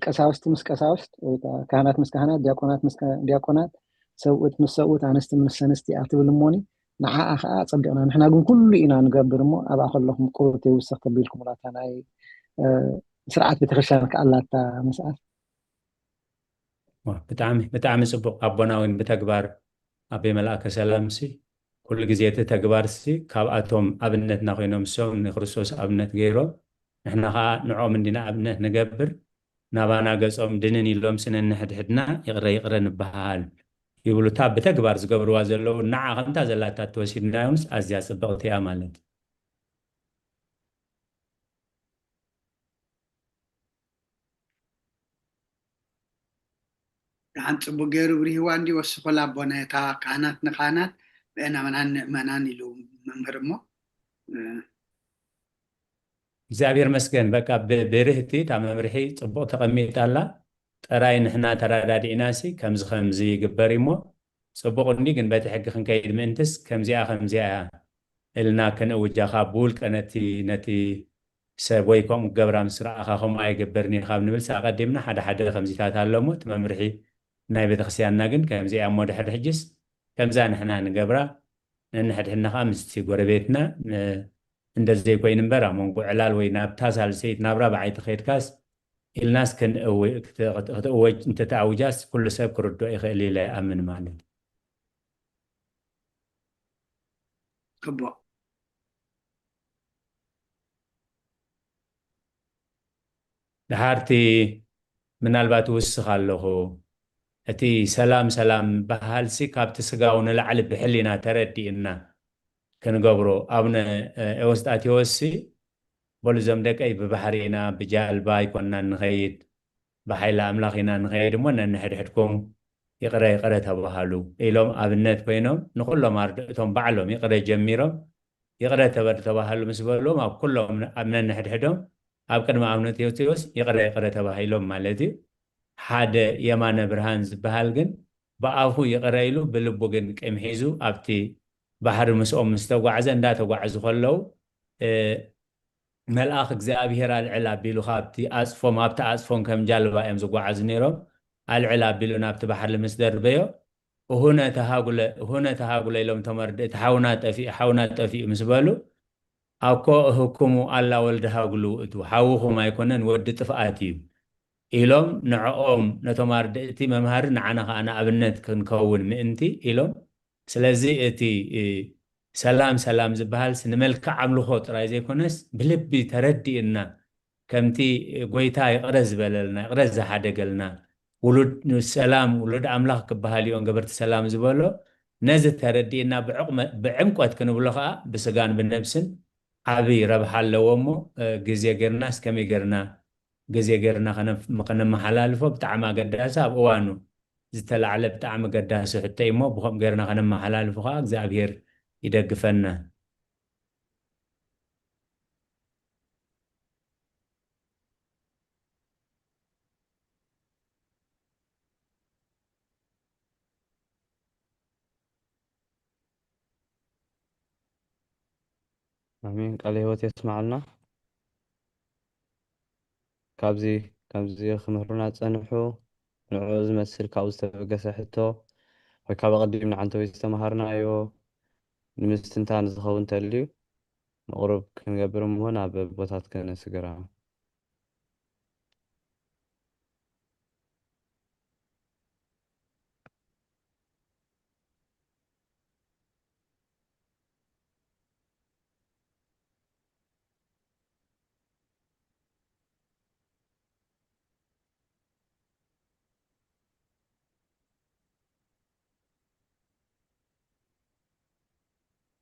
ቀሳውስቲ ምስ ቀሳውስት ወይ ከዓ ካህናት ምስ ካህናት ዲያቆናት ምስ ዲያቆናት ሰብኡት ምስ ሰብኡት ኣንስቲ ምስ ኣንስቲ እያ ትብል እሞኒ ንዓኣ ከዓ ኣፀቢቕና ንሕና ግን ኩሉ ኢና ንገብር እሞ ኣብኣ ከለኹም ቁሩብ ተይውሰኽ ተቢልኩም ላታ ናይ ስርዓት ቤተክርስትያን ከዓ ኣላታ ምስኣል ብጣዕሚ ብጣዕሚ ፅቡቅ ኣቦና እውን ብተግባር ኣበይ መልኣከ ሰላም ሲ ኩሉ ግዜ እቲ ተግባር ሲ ካብኣቶም ኣብነትና ኮይኖም እሶም ንክርስቶስ ኣብነት ገይሮም ንሕና ከዓ ንዖም እንዲና ኣብነት ንገብር ናባና ገጾም ድንን ኢሎም ስነንሕድሕድና ይቕረ ይቕረ ንበሃል ይብሉ እታ ብተግባር ዝገብርዋ ዘለዉ ንዓ ከምታ ዘላታ ተወሲድናዮምስ ኣዝያ ጽብቕቲ እያ ማለት ደሓን ፅቡቅ ገይሩ ብሪህዋ እንዲ ወስኮላ ኣቦና እታ ካህናት ንካህናት ምእመናን ምእመናን ኢሉ መምህር እሞ እግዚኣብሔር መስገን በቃ ብርህቲ እታ መምርሒ ፅቡቅ ተቀሚጣ ኣላ ጥራይ ንሕና ተረዳዲእና ሲ ከምዚ ከምዚ ይግበር እሞ ፅቡቅ እንዲ ግን በቲ ሕጊ ክንከይድ ምእንትስ ከምዚኣ ከምዚኣ እያ እልና ክንእውጃ ካብ ብውልቀ ነቲ ነቲ ሰብ ወይ ከምኡ ክገብራ ምስ ረኣኻ ከምኡ ኣይገብርን እዩ ካብ ንብል ኣቐዲምና ሓደ ሓደ ከምዚታት ኣሎ እሞ እቲ መምርሒ ናይ ቤተክርስትያንና ግን ከምዚ እያ እሞ ድሕሪ ሕጅስ ከምዛ ንሕና ንገብራ ነንሕድሕድና ከዓ ምስቲ ጎረቤትና እንደዘይኮይኑ እምበር ኣብ መንጎ ዕላል ወይ ናብታ ሳልሰይት ናብ ራብዓይቲ ከይድካስ ኢልናስ ክትእወጅ እንተተኣውጃስ ኩሉ ሰብ ክርድኦ ይኽእል ኢለ ይኣምን ማለት እዩ። ግቡእ ድሓርቲ ምናልባት ውስኽ ኣለኹ እቲ ሰላም ሰላም በሃልሲ ካብቲ ስጋው ንላዕሊ ብሕሊና ተረዲእና ክንገብሮ ኣቡነ ኤዎስጣቴዎስሲ በሉ እዞም ደቀይ ብባሕሪ ኢና ብጃልባ ኣይኮንና ንኸይድ ብሓይሊ ኣምላኽ ኢና ንኸይድ እሞ ነንሕድሕድኩም ይቕረ ይቕረ ተባሃሉ ኢሎም ኣብነት ኮይኖም ንኹሎም ኣርድእቶም ባዕሎም ይቕረ ጀሚሮም ይቕረ ተበል ተባሃሉ ምስ በልዎም ኣብ ኩሎም ኣብ ነንሕድሕዶም ኣብ ቅድሚ ኣቡነ ቴዎቴዎስ ይቕረ ይቕረ ተባሂሎም ማለት እዩ ሓደ የማነ ብርሃን ዝበሃል ግን ብኣፉ ይቕረ ኢሉ ብልቡ ግን ቂም ሒዙ ኣብቲ ባሕሪ ምስኦም ምስ ተጓዕዘ፣ እንዳተጓዕዙ ከለዉ፣ እ፣ መልኣኽ እግዚኣብሔር ኣልዕል ኣቢሉ ካብቲ ኣጽፎም፣ ኣብቲ ኣጽፎም ከም ጃልባ እዮም ዝጓዓዙ ነይሮም። ኣልዕል ኣቢሉ ናብቲ ባሕሪ ምስ ደርበዮ፣ "እሁነ ተሃጉለ፣ እሁነ ተሃጉለ" ኢሎም እቶም ኣርድእቲ፣ "ሓውና ጠፊኡ፣ ሓውና ጠፊኡ" ምስ በሉ፣ "ኣኮ እህኩሙ ኣላ ወልድ ሃጉል ውእቱ፣ ሓውኹም ኣይኮነን፣ ወዲ ጥፍኣት እዩ" ኢሎም፣ ንዕኦም፣ ነቶም ኣርድእቲ መምሃሪ፣ ንዓና ኸኣ ንኣብነት ክንከውን ምእንቲ ኢሎም። ስለዚ እቲ፣ እ፣ ሰላም ሰላም ዝበሃልስ ንመልክዕ ኣምልኾ ጥራይ ዘይኮነስ፣ ብልቢ ተረዲእና፣ ከምቲ ጎይታ ይቕረ ዝበለልና፣ ይቕረ ዝሓደገልና፣ ውሉድ ሰላም፣ ውሉድ ኣምላኽ ክበሃል እዩ፣ ገበርቲ ሰላም ዝበሎ፣ ነዚ ተረዲእና ብዕቕመ-፣ ብዕምቆት ክንብሎ ኸኣ ብስጋን ብነብስን ዓቢ ረብሓ ኣለዎ እሞ፣ እ፣ ግዜ ጌርናስ ከመይ ጌርና፣ ግዜ ጌርና ከነፍ-፣ ከነመሓላልፎ ብጣዕሚ ኣገዳሲ፣ ኣብ እዋኑ ዝተላዕለ ብጣዕሚ ኣገዳሲ ሕቶ እዩ እሞ፣ ብኸምኡ ጌርና ከነመሓላልፎ ኸኣ እግዚኣብሔር ይደግፈና። ኣሜን። ቃለ ህይወት የስማዓልና። ካብዚ፣ ከምዚ ክምህሩና ዝጸንሑ፣ ንዕኡ ዝመስል ካብኡ ዝተበገሰ ሕቶ፣ ወይ ካብ ኣቐዲምና ዓንተቦይ ዝተመሃርናዮ፣ ንምስትንታን ዝኸውን እንተልዩ፣ ንቑሩብ ክንገብር እሞ ናብ ቦታት ከነስግራ።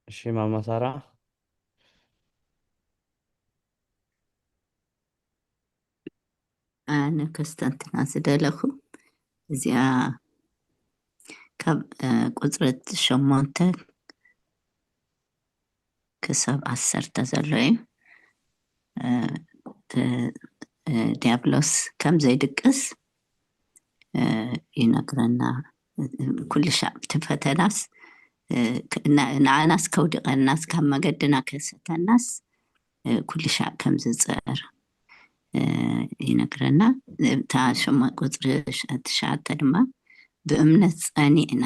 እሺ፣ ማማ ሳራ። ኣነ ከስተንትና ዝደለኹ እዚኣ ካብ፣ እ፣ ቁጽሪ ሸሞንተ ክሳብ ዓሰርተ ዘሎ እዩ። እ፣ እ፣ እ፣ ዲያብሎስ ከም ዘይድቅስ፣ እ፣ ይነግረና። ኩሉ ሻዕ እቲ ፈተናስ፣ እ፣ ክ-፣ ና-፣ ንዓናስ ከውድቐናስ ካብ መገድና ከሰተናስ፣ እ፣ ኩሉ ሻዕ ከም ዝጽዕር፣ እ፣ ይነግረና። እታ ሸሞ-፣ ቁጽሪ ሽ-፣ ትሽዓተ ድማ ብእምነት ጸኒዕና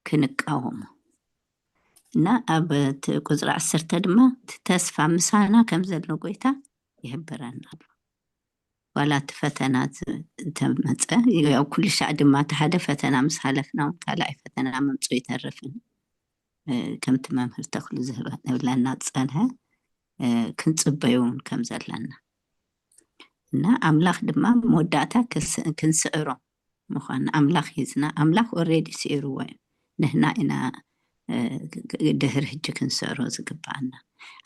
ክንቃወሞ እና ኣብ እቲ ቁጽሪ ዓሰርተ ድማ እቲ ተስፋ ምሳና ከም ዘሎ ጎይታ ይሕብረና ኣሎ። ዋላ እቲ ፈተና ዝ-፣ እንተመጸ፣ ያው ኩሉ ሻዕ ድማ እቲ ሓደ ፈተና ምስ ሓለፍና እውን ካልኣይ ፈተና ምምጽኡ ይተርፍን፣ እ፣ ከምቲ መምህር ተኽሉ ዝህበ-፣ ዝብለና ዝጸንሐ፣ እ፣ ክንጽበዩ እውን ከም ዘለና እና ኣምላኽ ድማ መወዳእታ ክስ-፣ ክንስዕሮ ምዃን ኣምላኽ ሂዝና፣ ኣምላኽ ኦልሬዲ ስዒርዎ እዩ። ንሕና ኢና፣ እ፣ ድሕሪ ሕጂ ክንስዕሮ ዝግብኣና።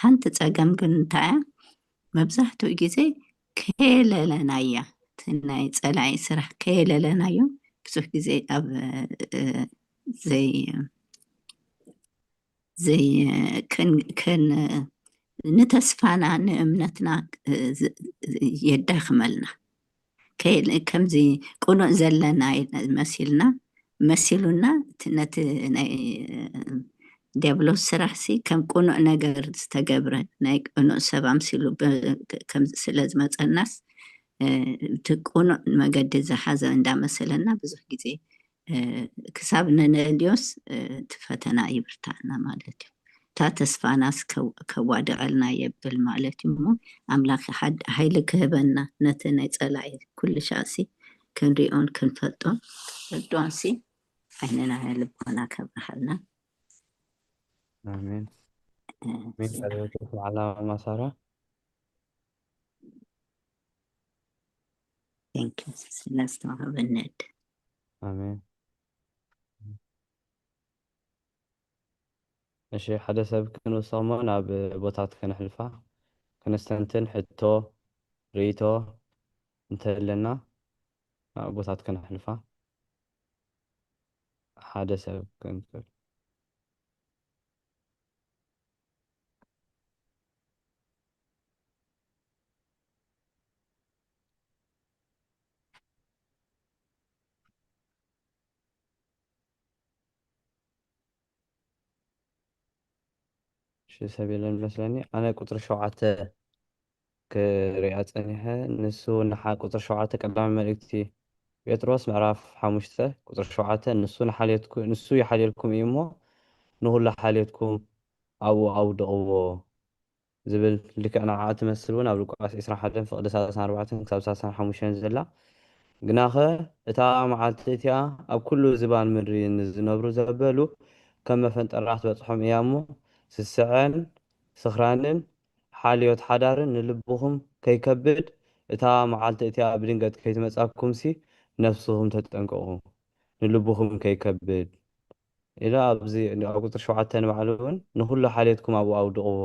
ሓንቲ ጸገም ግን እንታይ እያ? መብዛሕትኡ ግዜ ከየለለናያ፣ እቲ ናይ ጸላኢ ስራሕ ከየለለናዮ፣ ብዙሕ ግዜ ኣብ፣ እ፣ ዘይ-፣ ዘይ-፣ ከን-፣ ከን-፣ ንተስፋና፣ ንእምነትና፣ እ፣ ዝ-፣ የዳኽመልና። ከይ-፣ ከምዚ ቅኑዕ ዘለና መሲልና፣ መሲሉና፣ እቲ ነቲ ናይ ዲያብሎስ ስራሕሲ ከም ቅኑዕ ነገር ዝተገብረ፣ ናይ ቅኑዕ ሰብ ኣምሲሉ ብ-፣ ከምዚ ስለ ዝመጸናስ፣ እ፣ እቲ ቅኑዕ መገዲ ዝሓዘ እንዳመሰለና ብዙሕ ግዜ፣ እ፣ ክሳብ ነነልዮስ፣ እ፣ እቲ ፈተና ይብርታዕና ማለት እዩ። እታ ተስፋናስ ከው-፣ ከዋድቐልና የብል ማለት እዩ እሞ፣ ኣምላኽ ሓድ-፣ ሓይሊ ክህበና፣ ነቲ ናይ ጸላኢ ኩሉ ሻዕሲ ክንሪኦን ክንፈልጦን፣ ርድኦንሲ ዓይንና ልቦና ከብርሃልና። ኣሜን። እ፣ ኣሜን። ጸሎትኪ ንዓና ማሳራ። Thank you ስለ ዝተዋህበኒ ዕድል። ኣሜን። እሺ፣ ሓደ ሰብ ክንውስኽ እሞ ናብ ቦታት ከነሕልፋ፣ ከነስተንትን፣ ሕቶ፣ ርእይቶ እንተለና ናብ ቦታት ከነሕልፋ። ሓደ ሰብ ክንክል። ሰብ የለን መስለኒ። ኣነ ቁፅሪ ሸውዓተ ክሪኣ ፀኒሐ። ንሱ ንሓ ቁፅሪ ሸውዓተ ቀዳማይ መልእክቲ ጴጥሮስ ምዕራፍ ሓሙሽተ ቁፅሪ ሸውዓተ፣ ንሱ ንሓልየትኩ-፣ ንሱ ይሓልየልኩም እዩ እሞ ንኹሉ ሓልየትኩም ኣብኡ ኣውድቕዎ ዝብል ልክዕ ንዓኣ ትመስል እውን ኣብ ሉቃስ ዕስራን ሓደን ፍቕዲ ሰላሳን ኣርባዕተን ክሳብ ሰላሳን ሓሙሽተን ዘላ፣ ግናኸ እታ መዓልቲ እቲኣ ኣብ ኩሉ ዝባን ምድሪ ንዝነብሩ ዘበሉ ከም መፈንጠራ ክትበጽሖም እያ እሞ፣ ስስዐን ስኽራንን ሓልዮት ሓዳርን ንልብኹም ከይከብድ፣ እታ መዓልቲ እቲኣ ብድንገት ከይትመጻኩምሲ ነፍስኹም ተጠንቀቑ፣ ንልብኹም ከይከብድ። ኢሉ ኣብዚ ኣብ ቁፅሪ ሸውዓተ ንባዕሉ እውን ንኹሉ ሓልየትኩም ኣብኡ ኣውድቕዎ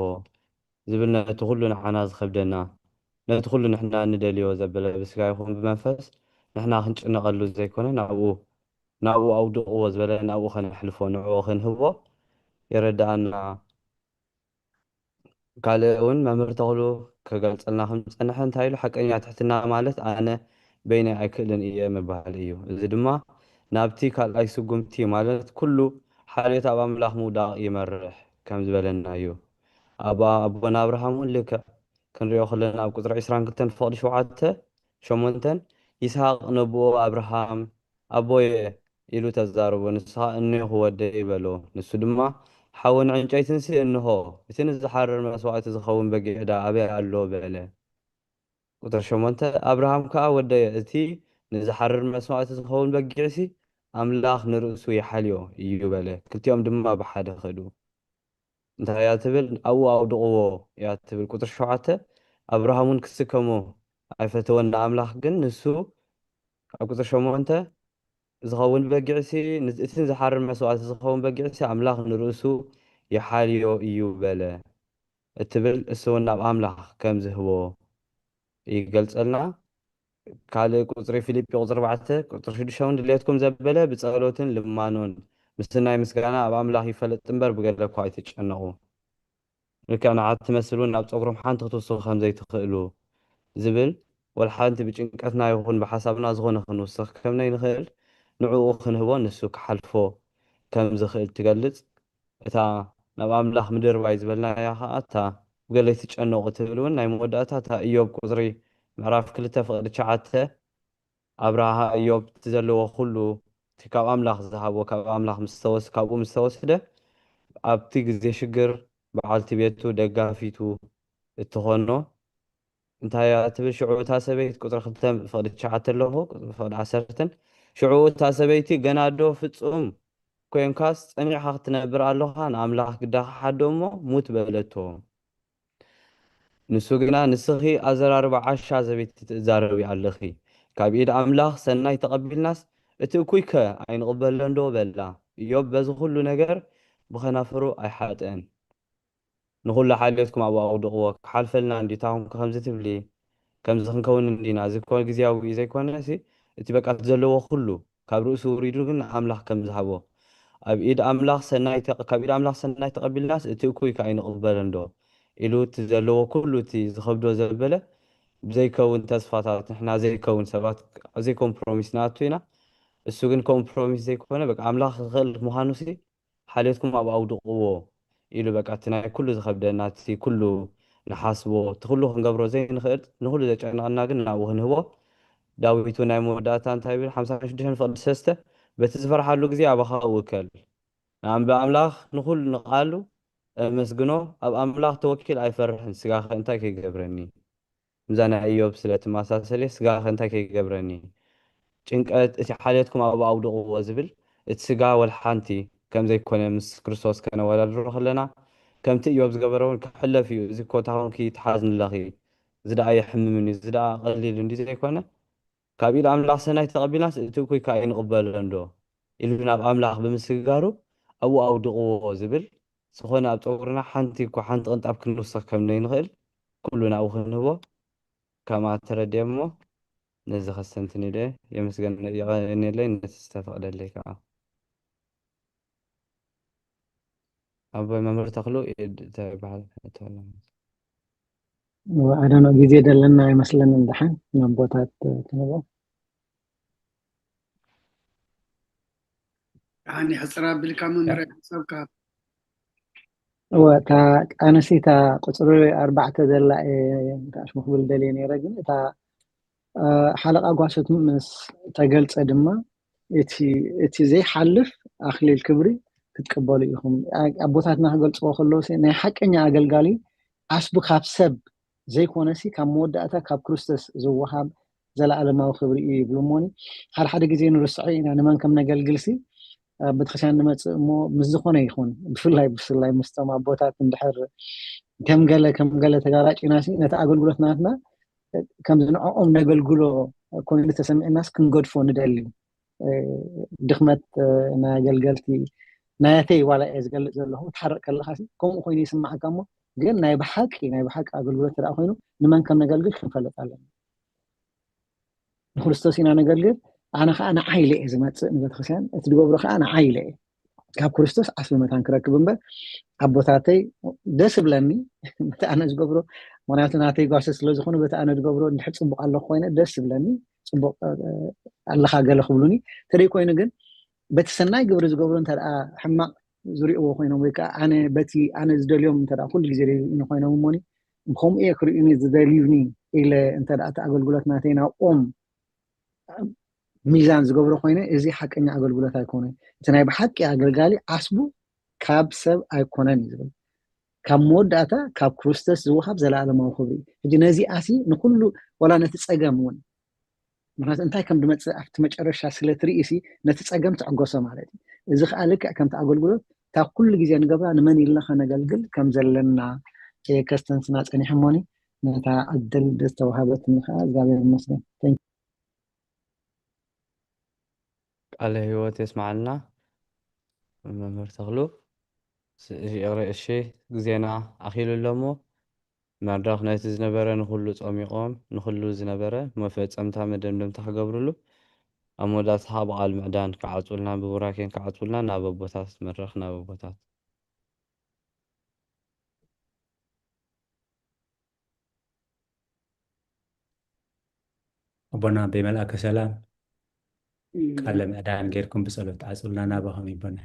ዝብል ነቲ ኩሉ ንዓና ዝኸብደና፣ ነቲ ኩሉ ንሕና እንደልዮ ዘበለ ብስጋ ይኹን ብመንፈስ ንሕና ክንጭነቐሉ ዘይኮነ ናብኡ ናብኡ ኣውድቕዎ ዝበለ ናብኡ ከነሕልፎ ንዕኡ ክንህቦ የረድኣና። ካልእ እውን መምህር ተኽሉ ክገልጸልና ከም ዝጸንሐ እንታይ ኢሉ ሓቀኛ ትሕትና ማለት ኣነ በይነይ ኣይክእልን እየ ምባል እዩ። እዚ ድማ ናብቲ ካልኣይ ስጉምቲ ማለት ኩሉ ሓልዮት ኣብ ኣምላኽ ምውዳቕ ይመርሕ ከም ዝበለና እዩ። ኣባ ኣቦና ኣብርሃም እውን ልክዕ ክንሪኦ ከለና ኣብ ቁጽሪ ዕስራን ክልተን ፍቕዲ ሸውዓተ ሸሞንተን ይስሐቅ ነብኡ ኣብርሃም ኣቦየ ኢሉ ተዛረቦ። ንሱ ኸኣ እኔኹ ወደይ በሎ። ንሱ ድማ ሓውን ዕንጨይትንሲ እንሆ፣ እቲ ንዝሓርር መስዋእቲ ዝኸውን በጊዕ ደኣ ኣበይ ኣሎ በለ። ቁጽሪ ሸሞንተ ኣብርሃም ከኣ ወደየ እቲ ንዝሓርር መስዋእቲ ዝኸውን በጊዕሲ ኣምላኽ ንርእሱ ይሓልዮ እዩ በለ። ክልቲኦም ድማ ብሓደ ከዱ። እንታይ እያ ትብል? ኣብኡ ኣውድቕዎ እያ ትብል። ቁጽሪ ሸውዓተ ኣብርሃም እውን ክስከሞ ኣይፈተወን ንኣምላኽ ግን ንሱ ኣብ ቁጽሪ ሸሞንተ ዝኸውን በጊዕሲ እቲ ንዝሓርር መስዋእቲ ዝኸውን በጊዕሲ ኣምላኽ ንርእሱ ይሓልዮ እዩ በለ እትብል እሱ እውን ናብ ኣምላኽ ከም ዝህቦ ይገልጸልና። ካልእ ቁጽሪ ፊልጲ ቁጽሪ ኣርባዕተ ቁጽሪ ሽዱሽተ እውን ድሌትኩም ዘበለ ብጸሎትን ልማኖን ምስናይ ምስጋና ኣብ ኣምላኽ ይፈለጥ እምበር ብገለ እኳ ኣይትጨነቑ። ልክዕ ንዓት ትመስል እውን ናብ ጸጉሮም ሓንቲ ክትውስኹ ከም ዘይትኽእሉ ዝብል ወላ ሓንቲ ብጭንቀትና ይኹን ብሓሳብና ዝኾነ ክንውስኽ ከም ነይንኽእል ንዕኡ ክንህቦ ንሱ ክሓልፎ ከም ዝኽእል ትገልጽ። እታ ናብ ኣምላኽ ምድርባይ ዝበልናያ ኸኣ እታ ብገለ ኣይትጨነቑ ትብል እውን ናይ መወዳእታ እታ ኢዮብ ቁጽሪ ምዕራፍ ክልተ ፍቕዲ ትሽዓተ ኣብርሃ ኢዮብ እቲ ዘለዎ ኩሉ እቲ ካብ ኣምላኽ ዝሃቦ ካብ ኣምላኽ ምስ ተወስ ካብኡ ምስ ተወስደ ኣብቲ ግዜ ሽግር በዓልቲ ቤቱ ደጋፊቱ እትኾኖ እንታይ እያ ትብል ሽዑ እታ ሰበይቲ ቁፅሪ ክልተ ፍቕዲ ትሽዓተ ኣለኹ ፍቕዲ ዓሰርተን ሽዑ እታ ሰበይቲ ገና ዶ ፍፁም ኮንካስ ጸኒዕኻ ክትነብር ኣለኻ ንኣምላኽ ግዳኻ ሓዶ እሞ ሙት በለቶ። ንሱ ግና ንስኺ ኣዘራርባ ዓሻ ዘቤት ትዛረቢ ኣለኺ። ካብ ኢድ ኣምላኽ ሰናይ ተቐቢልናስ እቲ እኩይ ከ ኣይንቕበሎን ዶ በላ። ኢዮብ በዚ ኩሉ ነገር ብኸናፍሩ ኣይሓጥእን። ንኹሉ ሓልዮትኩም ኣብኡ ኣውድቕዎ። ክሓልፈልና እንድዩ እታ ኹንከ ከምዚ ትብሊ፣ ከምዚ ክንከውን እንዲና። እዚ እኮ ግዝያዊ እዩ ዘይኮነሲ እቲ በቃ እቲ ዘለዎ ኩሉ ካብ ርእሱ ውሪዱ ግን ንኣምላኽ ከም ዝሃቦ ኣብ ኢድ ኣምላኽ ሰናይ ተቕ- ካብ ኢድ ኣምላኽ ሰናይ ተቐቢልናስ እቲ እኩይ ከኣ ኣይንቕበሎን ዶ ኢሉ እቲ ዘለዎ ኩሉ እቲ ዝኸብዶ ዘበለ ብዘይከውን ተስፋታት ንሕና ዘይከውን ሰባት ኣብ ዘይኮምፕሮሚስ ንኣቱ ኢና። እሱ ግን ኮምፕሮሚስ ዘይኮነ በቃ ኣምላኽ ዝኽእል ምዃኑሲ ሓልዮትኩም ኣብኡ ኣውድቕዎ ኢሉ በቃ እቲ ናይ ኩሉ ዝኸብደና እቲ ኩሉ ንሓስቦ እቲ ኩሉ ክንገብሮ ዘይንኽእል ንኹሉ ዘጨንቐና ግን ናብኡ ክንህቦ ዳዊት እውን ናይ መወዳእታ እንታይ ይብል ሓምሳ ሽዱሽተ ፍቕዲ ሰለስተ በቲ ዝፈርሓሉ ግዜ ኣባኻ እውከል ንኣምቢ ኣምላኽ ንኹሉ ንቓሉ እመስግኖ ኣብ ኣምላኽ ተወኪል ኣይፈርሕን ስጋኸ እንታይ ከይገብረኒ እዛ ናይ እዮብ ስለ ትመሳሰል እየ፣ ስጋኸ እንታይ ከይገብረኒ? ጭንቀት እቲ ሓልዮትኩም ኣብኡ ኣውድቕዎ ዝብል እቲ ስጋ ወላ ሓንቲ ከም ዘይኮነ ምስ ክርስቶስ ከነወዳድሮ ከለና ከምቲ እዮብ ዝገበረ እውን ክሕለፍ እዩ። እዚ እኮ እታ ኾንኪ ትሓዝኒ ኣለኺ፣ እዚ ደኣ የሕምምን እዩ፣ እዚ ደኣ ቀሊል እንዲ ዘይኮነ ካብ ኢድ ኣምላኽ ሰናይ ተቐቢልናስ እቲ እኩይ ከኣ ይንቕበሎ እንዶ ኢሉ ናብ ኣምላኽ ብምስግጋሩ ኣብኡ ኣውድቕዎ ዝብል ዝኾነ ኣብ ጸጉርና ሓንቲ እኳ ሓንቲ ቅንጣብ ክንውስኽ ከም ዘይንኽእል ኩሉ ናብኡ ክንህቦ ከም ኣተረድየ እሞ ነዚ ከስተንትን ኢለ የመስገን የቐንየለይ ነቲ ዝተፈቕደለይ ከዓ ኣቦይ መምህር ተኽሉ እንታይ ይበሃል ሕቶ ኣሎ ኣደኖ ግዜ ደለና ኣይመስለንን ደሓን ናብ ቦታት ትንቦ ደሓን ይሕፅር ኣቢልካ መምህር ሓሳብካ እወ፣ እታ ኣነሲ እታ ቁፅሪ ኣርባዕተ ዘላ እየ ንትኣሽሙ ክብል ደልየ ነይረ፣ ግን እታ ሓለቓ ጓሶት ምስ ተገልጸ ድማ እቲ ዘይሓልፍ ኣኽሊል ክብሪ ክትቅበሉ ኢኹም። ኣቦታትና ክገልጽዎ ከለዉ ናይ ሓቀኛ ኣገልጋሊ ዓስቡ ካብ ሰብ ዘይኮነሲ ካብ መወዳእታ ካብ ክርስቶስ ዝወሃብ ዘለኣለማዊ ክብሪ እዩ ይብሉ። እሞኒ ሓደ ሓደ ግዜ ንርስዖ ኢና፣ ንመን ከም ነገልግልሲ ቤተክርስትያን ንመጽእ እሞ ምስ ዝኾነ ይኹን ብፍላይ ብፍላይ ምስቶም ኣቦታት እንድሕር ከም ገለ ከም ገለ ተጋላጭ ኢናሲ ነቲ ኣገልግሎት ናትና ከምዚ ንዕኦም ነገልግሎ ኮይኑ ተሰሚዕናስ ክንገድፎ ንደሊ። ድኽመት ናይ ኣገልገልቲ ናተይ ዋላ እየ ዝገልጽ ዘለኹ። ትሓርቕ ከለኻ ከምኡ ኮይኑ ይስማዓካ እሞ ግን ናይ ብሓቂ ናይ ብሓቂ ኣገልግሎት ተደኣ ኮይኑ ንመን ከም ነገልግል ክንፈልጥ ኣለና። ንክርስቶስ ኢና ነገልግል። ኣነ ከዓ ንዓይ ኢለ እየ ዝመፅእ ንቤተክርስትያን፣ እቲ ዝገብሮ ከዓ ንዓይ ኢለ እየ። ካብ ክርስቶስ ዓስቢ መታን ክረክብ እምበር ኣቦታተይ ደስ ብለኒ በቲ ኣነ ዝገብሮ፣ ምክንያቱ ናተይ ጓሶት ስለዝኾኑ በቲ ኣነ ዝገብሮ እንድሕር ፅቡቅ ኣለኩ ኮይነ ደስ ብለኒ። ፅቡቅ ኣለካ ገለ ክብሉኒ ተደይ ኮይኑ ግን በቲ ሰናይ ግብሪ ዝገብሩ እንተ ሕማቅ ዝሪእዎ ኮይኖም ወይ ከዓ ኣነ በቲ ኣነ ዝደልዮም እንተ ኩሉ ግዜ ሪእኒ ኮይኖም እሞኒ ከምኡ እየ ክርእዩኒ ዝደልዩኒ ኢለ እንተ እቲ ኣገልግሎት ናተይ ናብኦም ሚዛን ዝገብሮ ኮይነ እዚ ሓቀኛ ኣገልግሎት ኣይኮነ። እቲ ናይ ብሓቂ ኣገልጋሊ ዓስቡ ካብ ሰብ ኣይኮነን እዩ ዝብል። ካብ መወዳእታ ካብ ክርስቶስ ዝወሃብ ዘለኣለማዊ ክብሪ እዩ። ሕጂ ነዚኣሲ ንኩሉ ዋላ ነቲ ፀገም እውን ምክንያቱ እንታይ ከም ድመፅእ ኣብቲ መጨረሻ ስለ ትርኢ ሲ ነቲ ፀገም ትዕገሶ ማለት እዩ። እዚ ከዓ ልክዕ ከምቲ ኣገልግሎት እታ ኩሉ ግዜ ንገብራ ንመን ኢልና ከነገልግል ከም ዘለና ከስተንትና ፀኒሐ እሞኒ ነታ ዕድል ዝተዋሃበትኒ ከዓ እግዚኣብሔር ይመስገን። Thank you። ቃለ ህይወት የስማዓልና መምህር ተኽሉ። ስ- ይቕረ እሺ፣ ግዜና ኣኺሉ ኣሎ እሞ መድረኽ ነቲ ዝነበረ ንኹሉ ጸሚቖም ንኹሉ ዝነበረ መፈጸምታ መደምደምታ ክገብርሉ ኣብ መወዳእታ ብቓል ምዕዳን ክዓጹልና ብቡራኬን ክዓጹልና ናብ ኣቦታት መድረኽ ናብ ኣቦታት። ኣቦና ብመልኣከ ሰላም ቃለ ምዕዳን ጌርኩም ብጸሎት ዓጹልና ናባኹም ይቦና።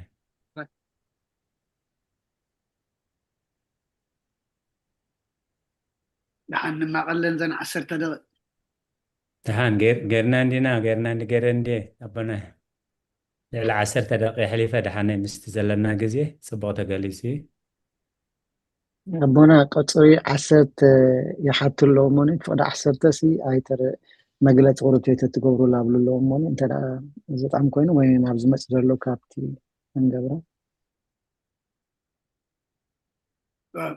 ደሓን ንማቐለን ዘን ዓሰርተ ደቂ ደሓን ጌር- ጌርና እንዲና ጌርና እንዲ ጌረ እንዲ ኣቦና ልዕሊ ዓሰርተ ደቂ የሕሊፈ ደሓነ ምስቲ ዘለና ግዜ ጽቡቕ ተገሊጹ እዩ። ኣቦና ቀጽሪ ዓሰርተ ይሓቱ ኣለዉ እሞ ፍቕዲ ዓሰርተ ሲ ኣይተረ መግለፂ ቁርብተይ ተትገብሩ ላብሉ ኣለዉ እሞ እንተ ደኣ ዝጣም ኮይኑ ወይ ናብ ዝመፅ ዘሎ ካብቲ እንገብራ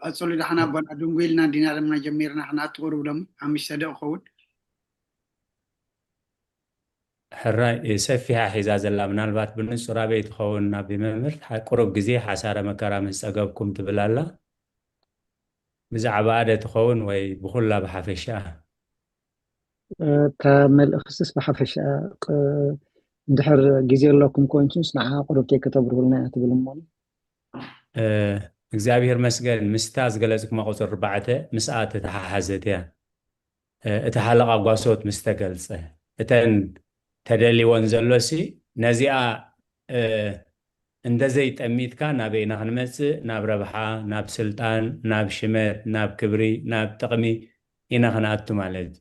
ቀጽሉ ደሓና ኣቦና ድንጉ ኢልና እንዲና ለምና ጀሚርና ክናትቁሩ ብሎም ሓሙሽተ ደቂ ክኸውን ሕራይ ሰፊሓ ሒዛ ዘላ ምናልባት ብንጹር ኣበይ ትኸውን ናብ መምህር ቁሩብ ግዜ ሓሳረ መከራ ምስ ጸገብኩም ትብል ኣላ ብዛዕባ ኣደ ትኸውን ወይ ብኹላ ብሓፈሻ እታ መልእኽትስ ብሓፈሻ እንድሕር ግዜ ኣለኩም ኮይንሱስ ንዓ ቁሩብ ተይከተብርሁልና እያ ትብል እሞ እግዚኣብሔር መስገን ምስታ ዝገለጽኩማ ቁፅሪ ኣርባዕተ ምስኣ ተተሓሓዘት እያ እቲ ሓለቓ ጓሶት ምስ ተገልጸ እተን ተደልወን ዘሎሲ ነዚኣ እንደዘይ ጠሚትካ ናበይ ኢና ክንመፅእ ናብ ረብሓ ናብ ስልጣን ናብ ሽመት ናብ ክብሪ ናብ ጥቕሚ ኢና ክንኣቱ ማለት እዩ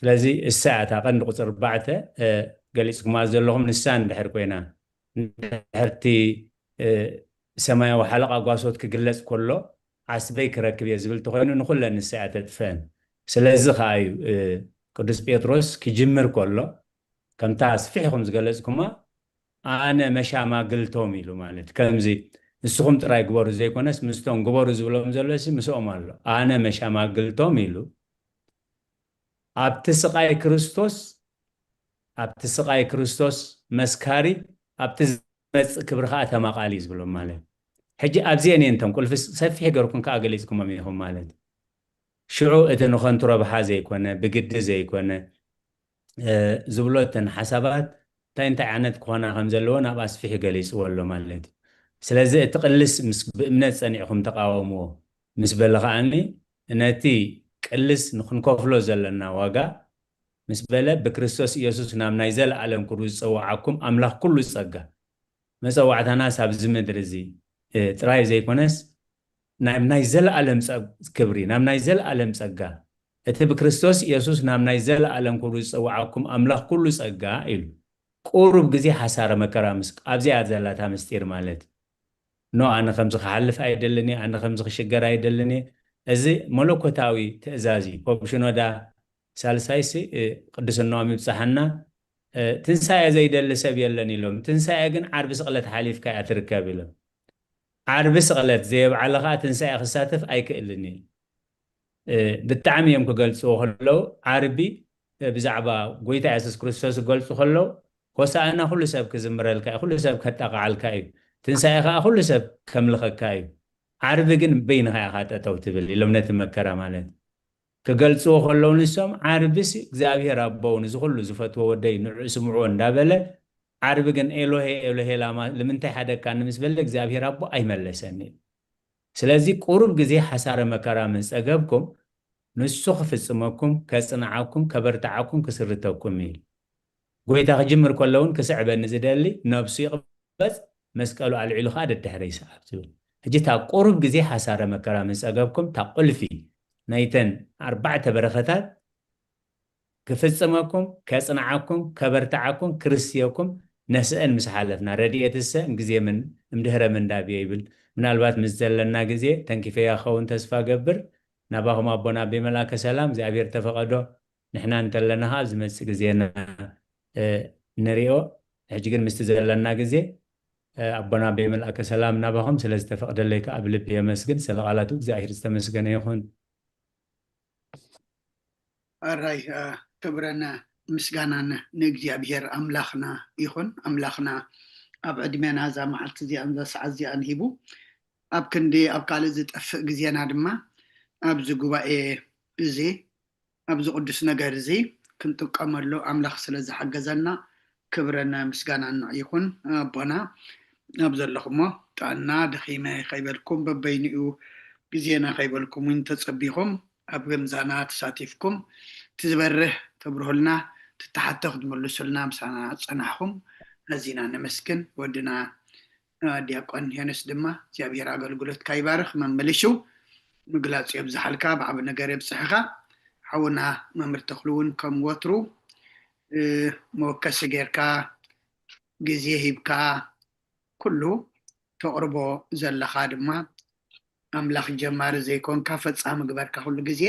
ስለዚ እሳ እያ እታ ቀንዲ ቁፅሪ ኣርባዕተ ገሊፅኩማ ዘለኹም ንሳ እንድሕር ኮይና እንድሕርቲ ሰማያዊ ሓለቓ ጓሶት ክግለፅ ከሎ ዓስበይ ክረክብ እየ ዝብል ተኮይኑ ንኩለን ንሳ እያ ተጥፍአን ስለዚ ከዓ እዩ ቅዱስ ጴጥሮስ ክጅምር ከሎ ከምታ ኣስፊሕኩም ዝገለፅኩማ ኣነ መሻማግልቶም ኢሉ ማለት ከምዚ ንስኹም ጥራይ ግበሩ ዘይኮነስ ምስቶም ግበሩ ዝብሎም ዘሎ ምስኦም ኣሎ ኣነ መሻማግልቶም ኢሉ ኣብቲ ስቃይ ክርስቶስ ኣብቲ ስቃይ ክርስቶስ መስካሪ ኣብቲ ዝመፅእ ክብሪ ከዓ ተማቃሊ እዩ ዝብሎም ማለት ሕጂ ኣብዚአን እየን እቶም ቁልፊ ሰፊሕ ገርኩም ከዓ ገሊፅኩሞም ኢኹም ማለት ሽዑ እቲ ንኸንቱ ረብሓ ዘይኮነ ብግዲ ዘይኮነ ዝብሎ እተን ሓሳባት እንታይ እንታይ ዓይነት ክኾና ከም ዘለዎ ናብ ኣስፊሑ ገሊፅዎ ኣሎ ማለት እዩ ስለዚ እቲ ቅልስ ምስ ብእምነት ፀኒዕኩም ተቃወምዎ ምስ በለ ከዓኒ ነቲ ቅልስ ንክንከፍሎ ዘለና ዋጋ ምስ በለ ብክርስቶስ ኢየሱስ ናብ ናይ ዘለኣለም ክብሩ ዝፀውዓኩም ኣምላኽ ኩሉ ዝፀጋ መፀዋዕታናስ ኣብዚ ምድሪ እዚ ጥራይ ዘይኮነስ ናብ ናይ ዘለኣለም ጸ- ክብሪ፣ ናብ ናይ ዘለኣለም ጸጋ፣ እቲ ብክርስቶስ ኢየሱስ ናብ ናይ ዘለኣለም ክብሪ ዝጸውዓኩም ኣምላኽ ኩሉ ጸጋ ኢሉ። ቁሩብ ግዜ ሓሳረ መከራ ምስ ኣብዚኣ ዘላታ ምስጢር ማለት ኖ፣ ኣነ ከምዚ ክሓልፍ ኣይደልን እየ፣ ኣነ ከምዚ ክሽገር ኣይደልን እየ። እዚ መለኮታዊ ትእዛዝ እዩ። ፖፕ ሽኖዳ ሳልሳይሲ ቅድስናኦም ይብፅሓና። ትንሳኤ ዘይደሊ ሰብ የለን ኢሎም፣ ትንሳኤ ግን ዓርቢ ስቕለት ሓሊፍካ እያ ትርከብ ኢሎም። ዓርቢ ስቕለት ዘየብዓለ ከዓ ትንሳኤ ክሳተፍ ኣይክእልን እዩ። ብጣዕሚ እዮም ክገልፅዎ ከለዉ፣ ዓርቢ ብዛዕባ ጎይታ የሱስ ክርስቶስ ክገልፁ ከለዉ፣ ሆሳእና ኩሉ ሰብ ክዝምረልካ እዩ፣ ኩሉ ሰብ ከጣቕዓልካ እዩ፣ ትንሳኤ ከዓ ኩሉ ሰብ ከምልኸካ እዩ፣ ዓርቢ ግን በይንኻ ኢኻ ጠጠው ትብል ኢሎም ነቲ መከራ ማለት ክገልፅዎ ከለዉ፣ ንሶም ዓርቢስ እግዚኣብሔር ኣቦው ንዚ ኩሉ ዝፈትዎ ወደይ ንዑ ስምዕዎ እንዳበለ፣ ዓርቢ ግን ኤሎሄ ኤሎሄ ላማ ልምንታይ ሓደግካኒ ምስ በለ እግዚኣብሔር ኣቦ ኣይመለሰን እዩ። ስለዚ ቁሩብ ግዜ ሓሳረ መከራ ምስ ጸገብኩም ንሱ ክፍጽመኩም፣ ከጽንዓኩም፣ ከበርትዓኩም፣ ክስርተኩም እዩ። ጎይታ ክጅምር ከሎ እውን ክስዕበኒ ዝደሊ ነብሱ ይቕበጽ፣ መስቀሉ ኣልዒሉ ከዓ ደድሕረ ይስዓብ ትብል። ሕጂ እታ ቁሩብ ግዜ ሓሳረ መከራ ምስ ጸገብኩም እታ ቁልፊ ናይተን ኣርባዕተ በረኸታት ክፍጽመኩም፣ ከጽንዓኩም፣ ከበርትዓኩም፣ ክርስየኩም ነስአን ምስ ሓለፍና ረድኤትሰ እምግዜ ምን እምድህረ ምንዳብየ ይብል። ምናልባት ምስ ዘለና ግዜ ተንኪፈያ ክኸውን ተስፋ ገብር። ናባኹም ኣቦና ኣቤ መልኣከ ሰላም እግዚኣብሔር ተፈቐዶ ንሕና እንተለና ከዓ ዝመጽእ ግዜና ንሪኦ። ሕጂ ግን ምስቲ ዘለና ግዜ ኣቦና ኣቤ መልኣከ ሰላም ናባኹም ስለ ዝተፈቕደለይ ከዓ ብልቢ የመስግን። ስለ ቃላቱ እግዚኣብሔር ዝተመስገነ ይኹን። ኣራይ ክብረን ምስጋናን ንእግዚኣብሔር ኣምላኽና ይኹን። ኣምላኽና ኣብ ዕድሜና እዛ መዓልቲ እዚኣን እዛ ሰዓት እዚኣን ሂቡ ኣብ ክንዲ ኣብ ካልእ ዝጠፍእ ግዜና ድማ ኣብዚ ጉባኤ እዚ ኣብዚ ቅዱስ ነገር እዚ ክንጥቀመሉ ኣምላኽ ስለ ዝሓገዘና ክብረን ምስጋናን ንዑ ይኹን። ኣቦና ኣብ ዘለኹሞ ጥዕና ደኺመ ከይበልኩም በበይንኡ ግዜና ከይበልኩም እውን ተጸቢኹም ኣብ ገምዛና ተሳቲፍኩም እቲ ዝበርህ ተብርሁልና ትተሓቶ ክትምልሱልና ምሳና ጸናሕኹም ኣዚና ነመስግን። ወድና ዲያቆን ሄኖስ ድማ እግዚኣብሔር ኣገልግሎትካ ይባርኽ። መመልሹ ምግላጹ የብዝሓልካ፣ ብዓቢ ነገር የብጽሕኻ። ሓውና መምህር ተኽሉ እውን ከም ወትሩ መወከሲ ጌርካ ግዜ ሂብካ ኩሉ ተቕርቦ ዘለኻ ድማ ኣምላኽ ጀማሪ ዘይኮንካ ፈጻሚ ግበርካ ኩሉ ግዜ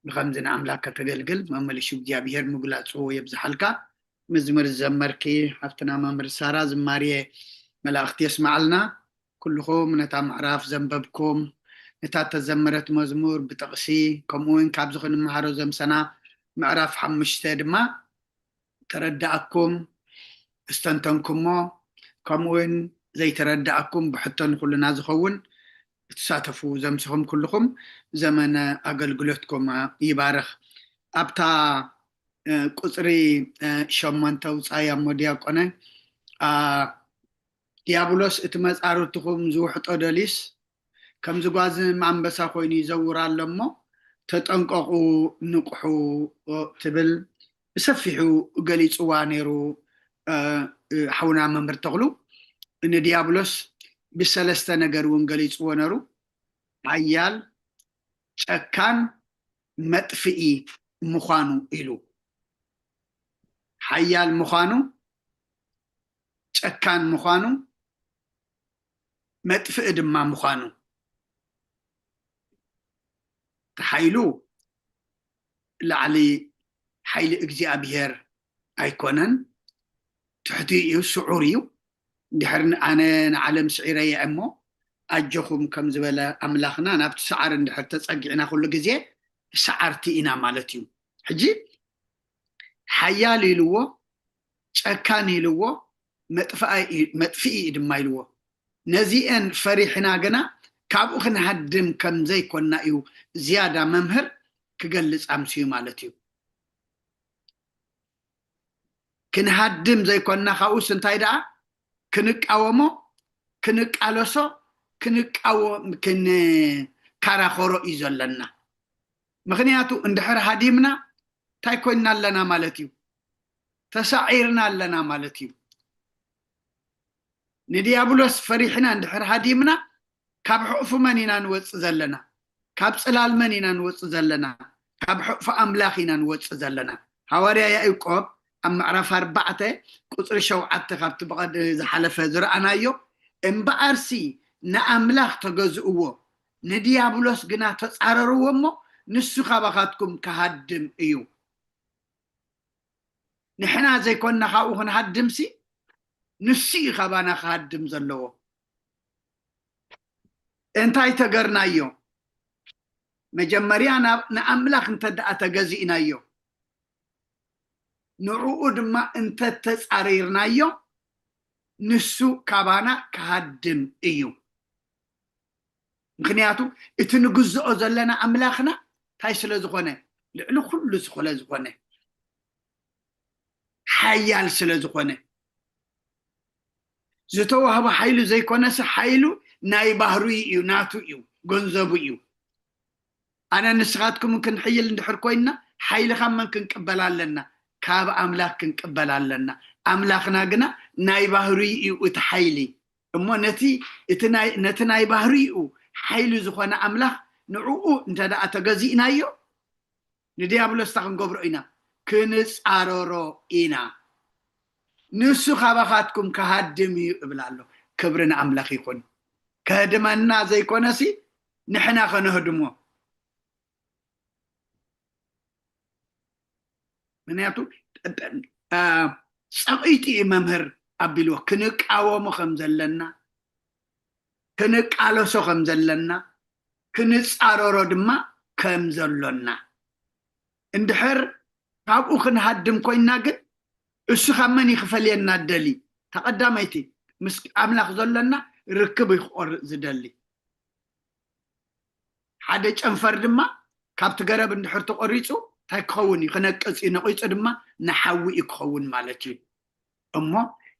ብኸምዚ ንኣምላክ ከተገልግል መመልሹ እግዚኣብሔር ምግላጹ የብዝሓልካ። መዝሙር ዝዘመርኪ ሃፍትና መምህር ሳራ ዝማሬ መላእኽቲ የስማዓልና። ኩልኹም ነታ ምዕራፍ ዘንበብኩም ነታ ተዘመረት መዝሙር ብጥቕሲ ከምኡ እውን ካብዚ ክንመሃሮ ዘምሰና ምዕራፍ ሓሙሽተ ድማ ተረዳእኩም ዝተንተንኩሞ ከምኡ እውን ዘይተረዳእኩም ብሕቶ ንኩልና ዝኸውን እትሳተፉ ዘምስኹም ኩልኹም ዘመነ ኣገልግሎትኩም ይባርኽ። ኣብታ ቁፅሪ ሸሞንተ ውፃያ እሞ ዲያቆነ ዲያብሎስ እቲ መፃርትኹም ዝውሕጦ ደልዩስ ከምዚ ጓዝም ኣንበሳ ኮይኑ ይዘውር ኣሎ እሞ ተጠንቀቑ ንቕሑ ትብል ብሰፊሑ ገሊፅዋ ነይሩ። ሓውና መምህር ተኽሉ ንዲያብሎስ ብሰለስተ ነገር እውን ገሊፅዎ ነሩ። ሓያል፣ ጨካን፣ መጥፍኢ ምዃኑ ኢሉ። ሓያል ምዃኑ፣ ጨካን ምዃኑ፣ መጥፍኢ ድማ ምዃኑ እቲ ሓይሉ ላዕሊ ሓይሊ እግዚኣብሔር ኣይኮነን፣ ትሕቲ እዩ፣ ስዑር እዩ። እንድሕር ኣነ ንዓለም ስዒረየ እሞ ኣጆኹም ከም ዝበለ ኣምላኽና ናብቲ ሰዓር እንድሕር ተጸጊዕና ኩሉ ግዜ ሰዓርቲ ኢና ማለት እዩ። ሕጂ ሓያል ኢልዎ፣ ጨካን ኢልዎ፣ መጥፍኢ እዩ ድማ ኢልዎ። ነዚአን ፈሪሕና ግና ካብኡ ክንሃድም ከም ዘይኮንና እዩ ዝያዳ መምህር ክገልፅ ኣምስዩ ማለት እዩ። ክንሃድም ዘይኮንና ካብኡስ እንታይ ደኣ ክንቃወሞ ክንቃለሶ ክንቃወም ክንከራኸሮ እዩ ዘለና። ምክንያቱ እንድሕር ሃዲምና እንታይ ኮይንና ኣለና ማለት እዩ? ተሳዒርና ኣለና ማለት እዩ። ንዲያብሎስ ፈሪሕና እንድሕር ሃዲምና ካብ ሕቑፊ መን ኢና ንወፅእ ዘለና? ካብ ፅላል መን ኢና ንወፅእ ዘለና? ካብ ሕቑፊ ኣምላኽ ኢና ንወፅእ ዘለና። ሃዋርያ ያዕቆብ ኣብ ምዕራፍ ኣርባዕተ ቁፅሪ ሸውዓተ ካብቲ ብቐድ ዝሓለፈ ዝረኣናዮ፣ እምበኣርሲ ንኣምላኽ ተገዝእዎ፣ ንድያብሎስ ግና ተፃረርዎ እሞ ንሱ ካባኻትኩም ክሃድም እዩ። ንሕና ዘይኮንና ካብኡ ክንሃድምሲ ንሱ እዩ ካባና ክሃድም ዘለዎ። እንታይ ተገርናዮ? መጀመርያ ናብ ንኣምላኽ እንተ ደኣ ተገዚእናዮ፣ ንዕኡ ድማ እንተ ተጻሪርናዮ፣ ንሱ ካባና ክሃድም እዩ። ምኽንያቱ እቲ ንግዝኦ ዘለና ኣምላኽና እንታይ ስለ ዝኾነ? ልዕሊ ኩሉ ዝኾነ ዝኾነ ሓያል ስለ ዝኾነ፣ ዝተዋህበ ሓይሉ ዘይኮነስ ሓይሉ ናይ ባህርዩ እዩ፣ ናቱ እዩ፣ ገንዘቡ እዩ። ኣነ ንስኻትኩም ክንሕይል እንድሕር ኮይንና ሓይሊ ካብ መን ክንቅበል ኣለና? ካብ ኣምላኽ ክንቅበል ኣለና። ኣምላኽና ግና ናይ ባህርዩ እዩ እቲ ሓይሊ። እሞ ነቲ እቲ ናይ ነቲ ናይ ባህርዩ ሓይሊ ዝኾነ ኣምላኽ ንዕኡ እንተ ደኣ ተገዚእናዮ ንዲያብሎስ እንታይ ክንገብሮ ኢና? ክንጻረሮ ኢና። ንሱ ካባኻትኩም ክሃድም እዩ እብል ኣሎ። ክብሪ ንኣምላኽ ይኹን። ከህድመና ዘይኮነሲ ንሕና ከነህድሞ። ምክንያቱ ጸቒጢ እዩ መምህር ኣቢልዎ። ክንቃወሞ ከም ዘለና፣ ክንቃለሶ ከም ዘለና፣ ክንጻረሮ ድማ ከም ዘሎና። እንድሕር ካብኡ ክንሃድም ኮይንና ግን እሱ ካብ መን ይኽፈልየና ደሊ? ተቐዳመይቲ ምስ ኣምላኽ ዘሎና ርክብ ይክቆርጥ ዝደሊ። ሓደ ጨንፈር ድማ ካብቲ ገረብ እንድሕር ተቆሪጹ እንታይ ክኸውን እዩ? ክነቅጽ እዩ። ነቂጹ ድማ ንሓዊ እዩ ክኸውን ማለት እዩ። እሞ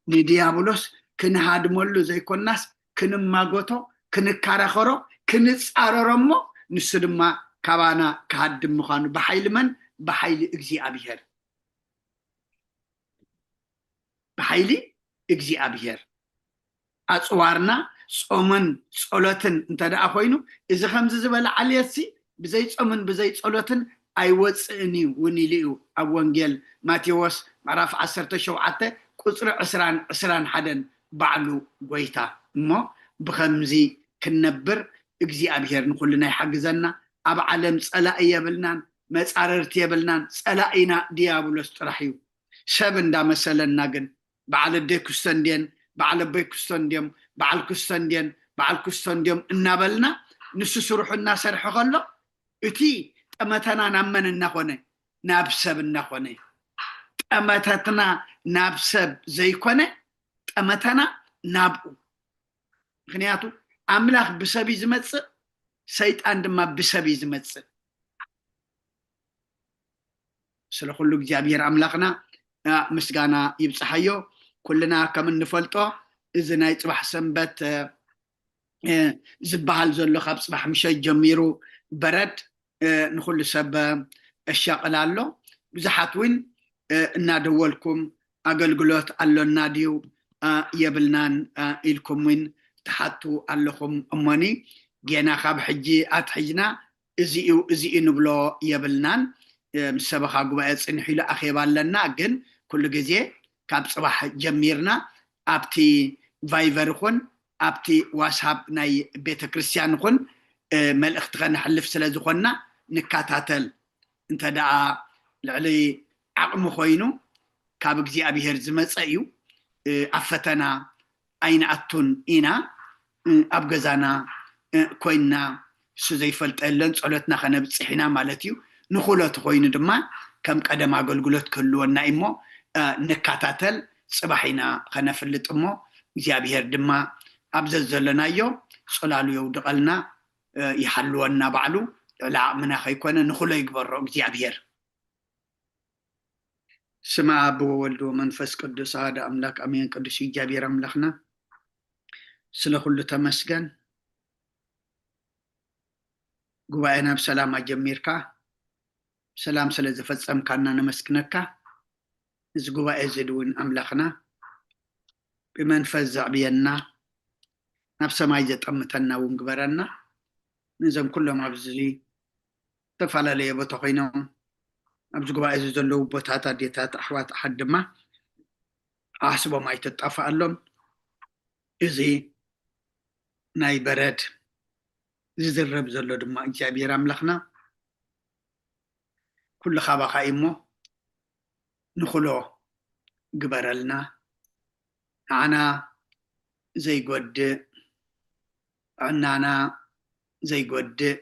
ንዲያብሎስ ክንሃድመሉ ዘይኮናስ ክንማጎቶ፣ ክንከራኸሮ፣ ክንጻረሮ እሞ ንሱ ድማ ካባና ክሃድም ምዃኑ ብሓይሊ መን? ብሓይሊ እግዚኣብሔር። ብሓይሊ እግዚኣብሔር ኣፅዋርና ፆምን ፆሎትን እንተ ደኣ ኮይኑ፣ እዚ ከምዚ ዝበለ ዓልየትሲ ብዘይ ፆምን ብዘይ ፆሎትን ኣይወፅእን እዩ እውን ኢሉ እዩ ኣብ ወንጌል ማቴዎስ ምዕራፍ ዓሰርተ ሸውዓተ ቁፅሪ ዕስራን ዕስራን ሓደን ባዕሉ ጎይታ። እሞ ብኸምዚ ክንነብር እግዚኣብሔር ንኩልና ይሓግዘና። ኣብ ዓለም ፀላኢ የብልናን፣ መፃረርቲ የብልናን። ፀላኢና ድያብሎስ ጥራሕ እዩ። ሰብ እንዳመሰለና ግን በዓል ኣደይ ክስቶ እንድየን፣ በዓል ኣቦይ ክስቶ እንድዮም፣ በዓል ክስቶ እንድየን፣ በዓል ክስቶ እንድዮም እናበልና ንሱ ስርሑ እናሰርሐ ከሎ እቲ ጠመተና ናብ መን እናኾነ? ናብ ሰብ እናኾነ። ጠመተትና ናብ ሰብ ዘይኮነ ጠመተና ናብኡ። ምክንያቱ ኣምላኽ ብሰብ እዩ ዝመፅእ፣ ሰይጣን ድማ ብሰብ እዩ ዝመፅእ። ስለ ኩሉ እግዚኣብሔር ኣምላኽና ምስጋና ይብፅሓዮ። ኩልና ከም እንፈልጦ እዚ ናይ ፅባሕ ሰንበት ዝበሃል ዘሎ ካብ ፅባሕ ምሸት ጀሚሩ በረድ ንኩሉ ሰብ እሻቕል ኣሎ። ብዙሓት እውን እናደወልኩም ኣገልግሎት ኣሎና ድዩ የብልናን ኢልኩም እውን ትሓቱ ኣለኹም። እሞኒ ጌና ካብ ሕጂ ኣትሒዝና እዚ እዩ እዚ እዩ ንብሎ የብልናን። ምስ ሰበኻ ጉባኤ ፅንሕ ኢሉ ኣኼባ ኣለና፣ ግን ኩሉ ግዜ ካብ ፅባሕ ጀሚርና ኣብቲ ቫይቨር ይኹን ኣብቲ ዋትስኣፕ ናይ ቤተ ክርስቲያን ይኹን መልእኽቲ ከነሕልፍ ስለ ዝኾንና ንከታተል። እንተ ደኣ ልዕሊ ዓቕሚ ኮይኑ ካብ እግዚኣብሔር ዝመፀ እዩ። ኣብ ፈተና ኣይንኣቱን ኢና። ኣብ ገዛና ኮይንና እሱ ዘይፈልጠ የለን፣ ጸሎትና ከነብጽሕ ኢና ማለት እዩ። ንኹሎ ተኾይኑ ድማ ከም ቀደም ኣገልግሎት ክህልወና እዩ እሞ ንከታተል፣ ጽባሕ ኢና ከነፍልጥ እሞ እግዚኣብሔር ድማ ኣብ ዘዘለናዮ ጽላሉ የውድቐልና፣ ይሓልወና ባዕሉ። ልዕሊ ዓቕምና ከይኮነ ንኹሎ ይግበሮ እግዚኣብሔር። ስመ ኣብ ወወልድ ወመንፈስ ቅዱስ ኣሃደ ኣምላክ ኣሜን። ቅዱስ እግዚኣብሔር ኣምላክና ስለ ኩሉ ተመስገን። ጉባኤና ብሰላም ኣጀሚርካ ብሰላም ስለ ዘፈጸምካና ነመስግነካ። እዚ ጉባኤ እዚ እውን ኣምላክና ብመንፈስ ዘዕብየና ናብ ሰማይ ዘጠምተና እውን ግበረና። ነዞም ኩሎም ኣብዚ ዝተፈላለየ ቦታ ኮይኖም ኣብዚ ጉባኤ እዚ ዘለዉ ቦታት ኣዴታት ኣሕዋት ኣሓት ድማ ኣሕስቦም ኣይተጣፍኣሎም። እዚ ናይ በረድ ዝዝረብ ዘሎ ድማ እግዚኣብሔር ኣምላኽና ኩሉ ካባኻ እዩ እሞ ንኹሎ ግበረልና። ንዓና ዘይጎድእ፣ ጥዕናና ዘይጎድእ፣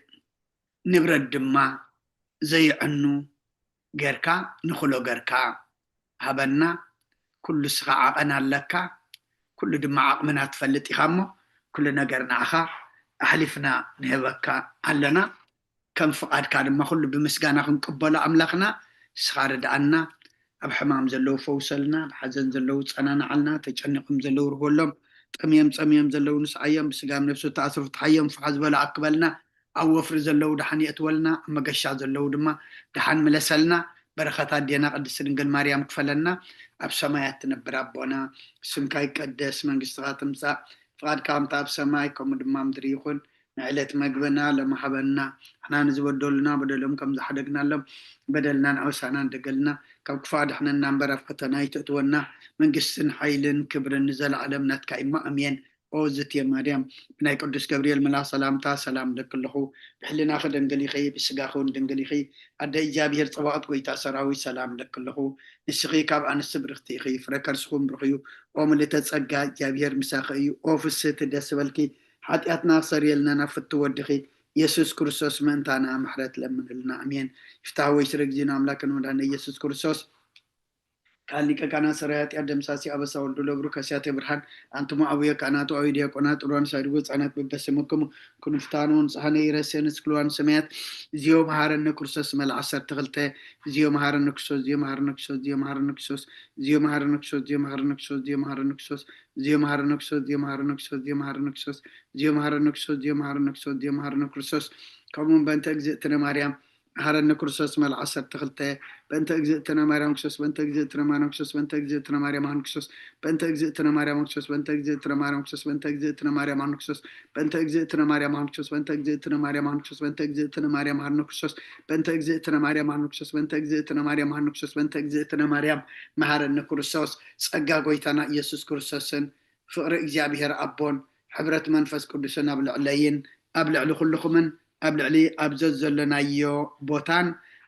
ንብረት ድማ ዘይዕኑ ጌርካ ንኹሎ ጌርካ ሃበና። ኩሉ እስኻ ዓቐን ኣለካ፣ ኩሉ ድማ ዓቕምና ትፈልጥ ኢኻ እሞ ኩሉ ነገር ንዓኻ ኣሕሊፍና ንህበካ ኣለና። ከም ፍቓድካ ድማ ኩሉ ብምስጋና ክንቅበሎ ኣምላኽና እስኻ ርድኣና። ኣብ ሕማም ዘለዉ ፈውሰልና፣ ኣብ ሓዘን ዘለዉ ጸናንዓልና፣ ተጨኒቖም ዘለዉ ርህወሎም፣ ጠምዮም ጸምዮም ዘለዉ ንስዓዮም፣ ብስጋም ነብሱ ተኣስሩ ፍትሓዮም፣ ፍኻ ዝበሎ ኣክበልና፣ ኣብ ወፍሪ ዘለዉ ደሓን የእትወልና፣ ኣብ መገሻ ዘለዉ ድማ ደሓን ምለሰልና። በረኸት ኣዴና ቅድስቲ ድንግል ማርያም ክፈለና። ኣብ ሰማያት ትነብር ኣቦና፣ ስምካ ይቀደስ፣ መንግስትኻ ትምጻእ፣ ፍቓድካ ከምቲ ኣብ ሰማይ ከምኡ ድማ ምድሪ ይኹን። ንዕለት መግብና ለማሃበና፣ ንሕና ንዝበደሉና በደሎም ከም ዝሓደግናሎም በደልናን ኣበሳናን ደገልና ካብ ክፉእ ኣድሕነና እምበር ኣብ ፈተና ኣይተእትወና። መንግስትን ሓይልን ክብርን ንዘለዓለም ናትካ እዩ እሞ ኣሜን። ኦ ዝትየ ማርያም፣ ብናይ ቅዱስ ገብርኤል መልኣኽ ሰላምታ ሰላም እለኪ ኣለኹ። ብሕልናኺ ድንግል ኢኺ፣ ብስጋኺ እውን ድንግል ኢኺ። ኣደ እግዚኣብሔር ጸባኦት፣ ጎይታ ሰራዊት፣ ሰላም እለኪ ኣለኹ። ንስኺ ካብ ኣንስቲ ብርኽቲ ኢኺ፣ ፍረ ከርስኺ እውን ብሩኽ እዩ። ኦ ምልእተ ጸጋ፣ እግዚኣብሔር ምሳኺ እዩ። ኦ ፍስህቲ፣ ደስ በልኪ፣ ሓጢኣትና ክሰርየልና ናብ ፍትው ወድኺ የሱስ ክርስቶስ ምእንታና ምሕረት ለምንልና። ኣሜን። ይፍታህ ወይ ስረ ጊዜና ኣምላክን መድኃኒነ ኢየሱስ ክርስቶስ ካል ሊቀ ካህናት ሰራይ ኃጢአት ደምሳሲ ኣበሳ ወልዱ ለብሩ ከሲያተ ብርሃን ኣንትሞ ኣቡየ ካህናቱ ኣዊ ዲያቆናት ጥሩዋን ሳይድጎ ህፃናት በበስምክሙ ኩንፍታኑ ንጽሐነ ይረሴ ንስክልዋን ሰማያት እዚዮ መሃረነ ክርስቶስ መል ዓሰርተ ክልተ እዚዮ መሃረነ ክርስቶስ እዚዮ መሃረነ ክርስቶስ እዚዮ መሃረነ ክርስቶስ እዚዮ መሃረነ ክርስቶስ እዚዮ መሃረነ ክርስቶስ እዚዮ መሃረነ ክርስቶስ እዚዮ መሃረነ ክርስቶስ እዚዮ መሃረነ ክርስቶስ እዚዮ መሃረነ ክርስቶስ እዚዮ መሃረነ ክርስቶስ እዚዮ መሃረነ ክርስቶስ እዚዮ መሃረነ ክርስቶስ ከምኡውን በእንተ እግዝእትነ ማርያም መሃረነ ክርስቶስ መል ዓሰርተ ክልተ በእንተ እግዝእትነ ማርያም ክርስቶስ በእንተ እግዝእትነ ማርያም ክርስቶስ በእንተ እግዝእትነ ማርያም መሃረነ ክርስቶስ በእንተ እግዝእትነ ማርያም ክርስቶስ በእንተ እግዝእትነ ማርያም ክርስቶስ በእንተ እግዝእትነ ማርያም መሃረነ ክርስቶስ በእንተ እግዝእትነ ማርያም መሃረነ ክርስቶስ በእንተ እግዝእትነ ማርያም መሃረነ ክርስቶስ በእንተ እግዝእትነ ማርያም መሃረነ ክርስቶስ በእንተ እግዝእትነ ማርያም መሃረነ ክርስቶስ በእንተ እግዝእትነ ማርያም መሃረነ ክርስቶስ በእንተ እግዝእትነ ማርያም መሃረነ ክርስቶስ ጸጋ ጎይታና ኢየሱስ ክርስቶስን ፍቕሪ እግዚኣብሔር ኣቦን ሕብረት መንፈስ ቅዱስን ኣብ ልዕለይን ኣብ ልዕሊ ኩልኹምን ኣብ ልዕሊ ኣብ ዘዘለናዮ ቦታን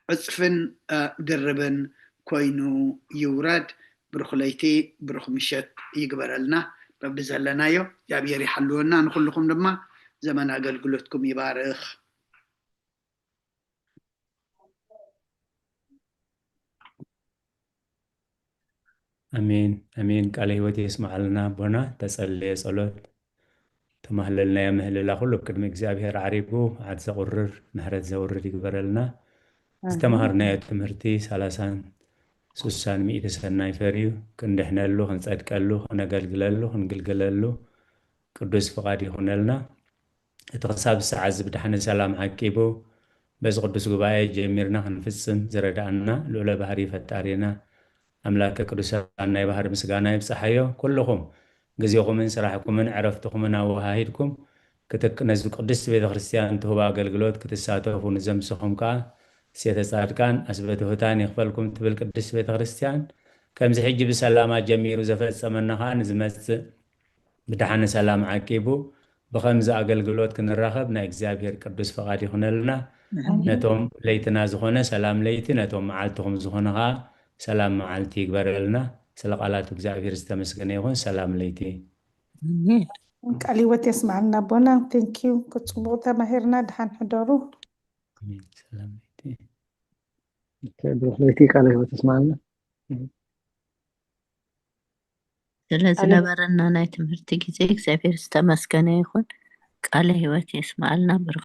ዕፅፍን ድርብን ኮይኑ ይውረድ። ብሩኽ ለይቲ ብሩኽ ምሸት ይግበረልና። በብዘለናዮ እግዚኣብሔር ይሓልወና። ንኩልኹም ድማ ዘመን ኣገልግሎትኩም ይባርኽ። ኣሜን ኣሜን። ቃለ ህይወት የስምዓልና ኣቦና። ተጸለየ ጸሎት ተማህለልናዮ ምህልላ ኩሉ ኣብ ቅድሚ እግዚኣብሔር ዓሪጉ መዓት ዘቑርር ምሕረት ዘውርድ ይግበረልና። ዝተማሃርናዮ ትምህርቲ ሰላሳን ሱሳን ሚእቲ ሰናይ ፈርዩ ክንድሕነሉ ክንጸድቀሉ ክነገልግለሉ ክንግልገለሉ ቅዱስ ፍቓድ ይኹነልና። እቲ ክሳብ ሰዓት እዚ ብድሓነ ሰላም ዓቂቡ በዚ ቅዱስ ጉባኤ ጀሚርና ክንፍጽም ዝረድኣና ልዑለ ባህሪ ፈጣሪና ኣምላከ ቅዱሳን ናይ ባህሪ ምስጋና ይብጽሓዮ። ኩልኹም ግዜኹምን ስራሕኩምን ዕረፍትኹምን ኣወሃሂድኩም ክትክ ነዚ ቅድስቲ ቤተ ክርስቲያን ትህቦ ኣገልግሎት ክትሳተፉ ንዘምስኹም ከኣ ሴተ ጻድቃን ኣስበ ትሑታን ይኽፈልኩም ትብል ቅድስቲ ቤተ ክርስቲያን ከምዚ ሕጂ ብሰላማ ጀሚሩ ዘፈጸመና ከኣ ንዝመጽእ ብድሓን ሰላም ዓቂቡ ብኸምዚ ኣገልግሎት ክንራኸብ ናይ እግዚኣብሔር ቅዱስ ፈቓድ ይኹነልና። ነቶም ለይትና ዝኾነ ሰላም ለይቲ፣ ነቶም መዓልትኹም ዝኾነ ኸዓ ሰላም መዓልቲ ይግበረልና። ስለ ቃላቱ እግዚኣብሔር ዝተመስገነ ይኹን። ሰላም ለይቲ። ቃል ህይወት የስማዕልና ኣቦና። ቴንኪዩ። ክፅቡቕ ተማሂርና። ድሓን ሕደሩ። ሰላም ለይቲ። ብሩክ ለይቲ ቃለ ህይወት የስማዕልና። ስለ ዝነበረና ናይ ትምህርቲ ግዜ እግዚኣብሔር ዝተመስገነ ይኹን። ቃለ ህይወት የስማዕልና። ብሩክ